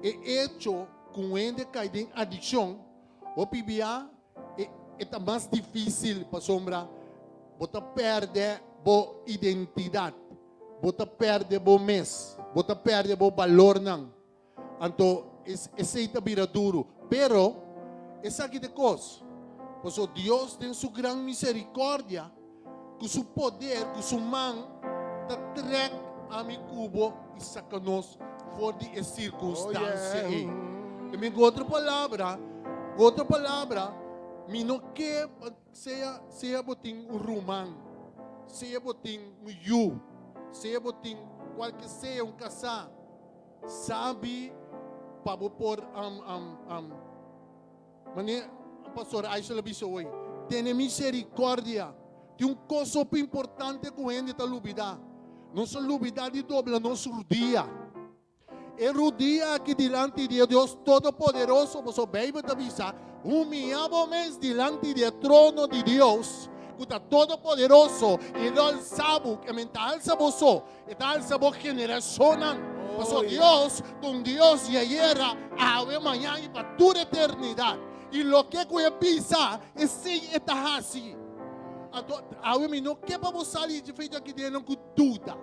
e echo ku un hende kai den adikshon, hopi bia e ta mas difísil pasobra bo ta pèrdè bo identidat, bo ta pèrdè bo mes, bo ta pèrdè bo balornan. Anto esei ta bira duru. Pero esaki ta e kos, pasobra Dios den su gran miserikòrdia, ku su poder, ku su man, ta trèk ami ku bo i saka nos for di e sirkunstansia ei. I mi ku otro palabra, ku otro palabra, mi no ke pa sea sea bo tin un ruman, sea bo tin un yu, sea bo tin kualke sea un kasá, Sabi pa bo por manera Pastor Aisha a bisa hoy, tene misericordia. Tin un cos hopi importante cu hende ta lubida. Nos a lubida di dobla nos rudia. E rudia aki dilanti di e Dios Todopoderoso, pasobra Bijbel ta bisa, Humiya bo mes dilanti di e trono di Dios, cu ta Todopoderoso, y lo alsa bo, e men ta alsa bo so. E ta alsa bo generashonnan, pasobra Dios ta un Dios di ayera, awe, mañan i pa tur eternidat. I loke ku e bisa, esei e ta hasi. Anto, awe mi no ke pa bo sali dje fecha aki den nan ku duda.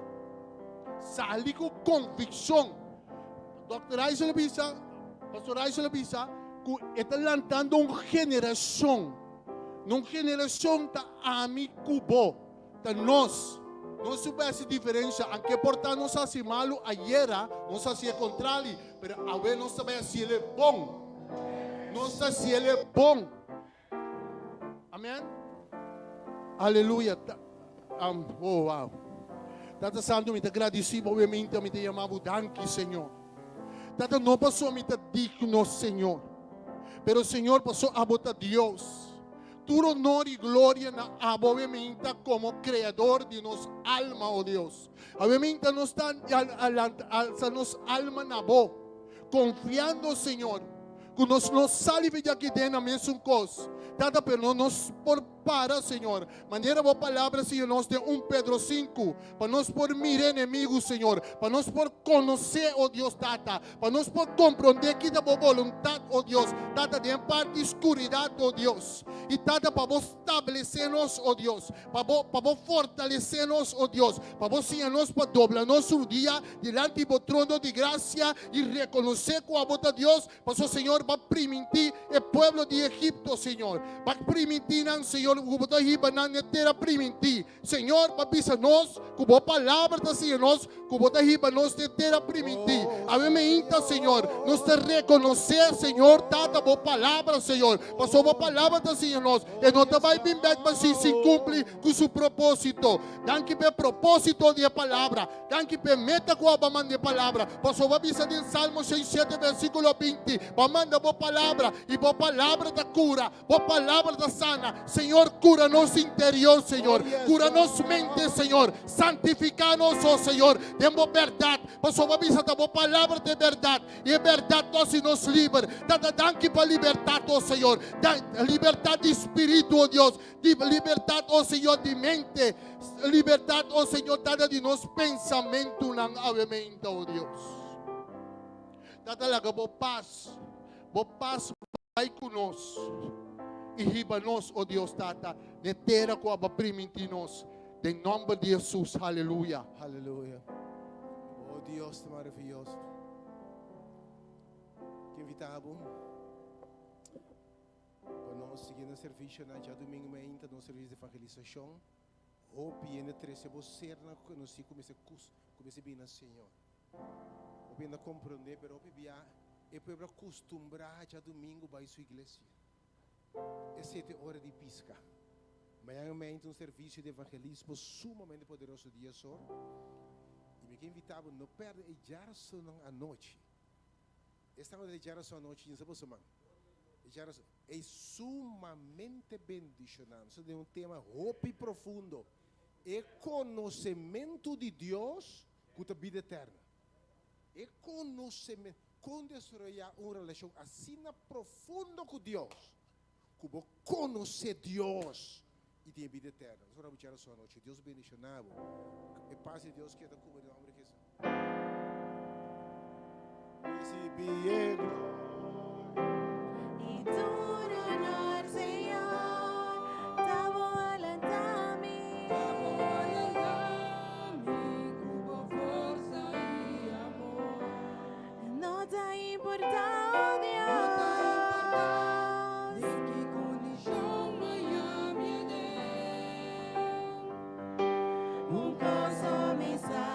Sali ku konvikshon. Dòkter Eisel a bisa, Pastor Eisel a bisa, ku e ta lantando un generashon. Na un generashon ta ami ku bo. Ta nos. Nos su besi diferencia. Anke por ta nos haci malu ayera, nos haci e contrali, pero awe nos ta bay haci el e bon. Nos ta haci el e bon. Amen. Aleluya. Ta, um, oh, wow. Tata Santo, mi ta gradici bo obviamente, mi ta yama bo danki, Señor. Tata, no paso mi ta digno, Señor. Pero, Señor, paso abo ta Dios. Tur honor i gloria na Abo aweminta komo Kreador di nos alma, o Dios. Aweminta nos ta alsa nos alma na Bo, konfiando, Señor, ku nos no sali for di aki den na mesun kos, Tata, pero nos por. para, Señor. Manera bo palabra siña nos den 1 Pedro 5, pa nos por mira enemigu, Señor, pa nos por konosé, o Dios Tata, pa nos por komprondé ki ta bo boluntat, o Dios Tata, den e parti skuridat, o Dios. I Tata, pa bo stablesé nos, o Dios, pa bo, pa bo fortalesé nos, o Dios, pa bo siña nos pa dobla nos rudia dilanti bo trono di grasia i rekonosé ku abo ta Dios. Paso Señor ba primintí e pueblo di Egipto, Señor. Ba primintí nan, Señor, ku bo ta hiba nan n'e tera primintí. Señor, ba bisa nos ku bo palabra ta siña nos ku bo ta hiba nos n'e tera primintí. Awe meinta, Señor, nos ta rekonosé, Señor, Tata, bo palabra, Señor. Paso bo palabra ta siña nos, e no ta bai bin bèk basí sin kumpli ku su propósito. Danki p'e propósito di e palabra. Danki p'e meta ku abo a manda e palabra. Pasobra bo a bisa den Salmo 67 versíkulo 20, Bo a manda bo palabra, i bo palabra ta kura, bo palabra ta sana. Señor, kura nos interior, Señor. Kura nos mente, Señor. Santifiká nos, oh Señor, den bo bèrdat. Pasobra bo a bisa ta bo palabra ta e bèrdat, i e bèrdat lo hasi nos liber. Tata, danki pa libertat, oh Señor. Libertat di spiritu, oh Dios. Di libertat, oh Señor, di mente. Libertat, oh Señor, Tata, di nos pensamentunan awe meinta, oh Dios. Tata, laga bo pas, bo pas bai ku nos i hiba nos, oh Dios, Tata, n'e tera ku abo a primintí nos. Den nòmber di Hesus, haleluya. Haleluya. Oh Dios ta maravioso. Ke invitá bo. Pa nos sigui na servicionan djadumingu mainta nos servicio di evangelisacion, hopi hende trece bo sernan cu nos cu mester cu mester bini na Señor. Hopi hende a comprende pero hopi bia e pueblo a custumbra djadumingu bay su iglesia. Esey ta e ora di pisca. Mañana mainta un servicio di evangelismo sumamente poderoso dies or y mi ke invita bo no perde e djarsonnan anochi. Esnan ku ta djarason anochi djinsa boso man. E djarason ei sumamente bendishoná. Nos ta den un tema hopi profundo, e konosementu di Dios ku ta bida eterna. E konosementu, kon desaroyá un relashon asina profundo ku Dios, ku bo konosé Dios i tin e bida eterno. Nos ora bo djarason anochi. Dios bendishoná bo. E pas di Dios keda ku bo den nomber di Hesus. Risibí e gloria. I tur honor, Señor, ta bo alantá mi. Ta bo alantá mi ku bo forsa i amor. No ta importá, oh Dios. No ta importá den ki kondishon maña mi e den. Un kos mi sa,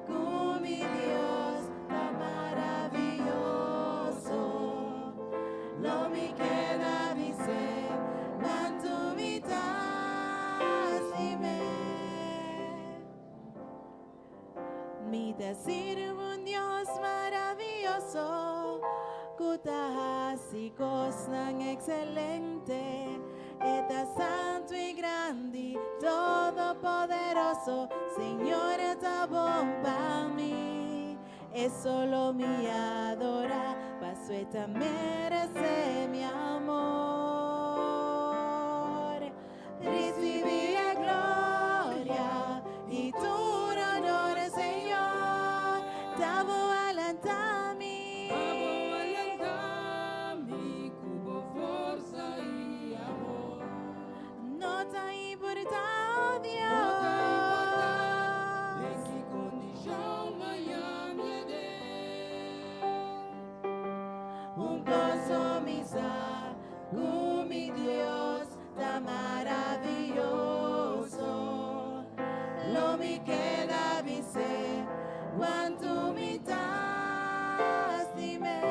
ku mi Dios ta maravioso. Lo mi keda bis'é kuantu mi ta stim'é. Mi ta sirbi un Dios maravioso ku ta hasi kosnan ekselente. E ta santu i grandi, todopoderoso. Señor e ta bon pa mi. E solo mi adorá, paso e ta meresé mi amor. Risibí e gloria i tur honor, Señor, ta bo a lanta mi. Ta bo a lanta mi ku bo forsa i amor. No ta importá, oh Dios. No ta importá den ki kondishon maña mi e den. Un kos mi sa, ku mi Dios Ta maravioso, lo mi keda bis'é kuantu mi ta stim'é.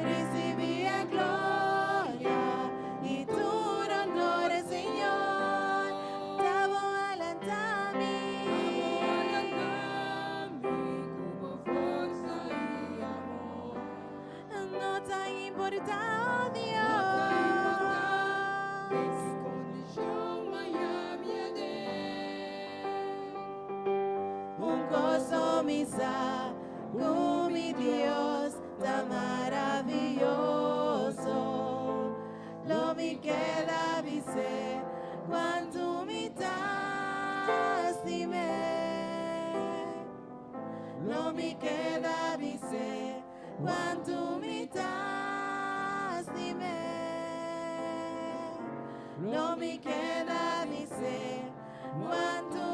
Risibí e gloria i tur honor, Señor, ta bo a lanta mi. Ta bo a lanta mi ku bo forsa i amor. No ta importá, oh Dios. No ta importá den ki kondishon maña mi a den. Un kos mi sa, ku mi Dios ta maravioso. Lo. bis'é kuantu mi ta stim'é. Lo mi keda bis'é kuantu mi ta stim'é. Lo mi keda bis'é kuantu.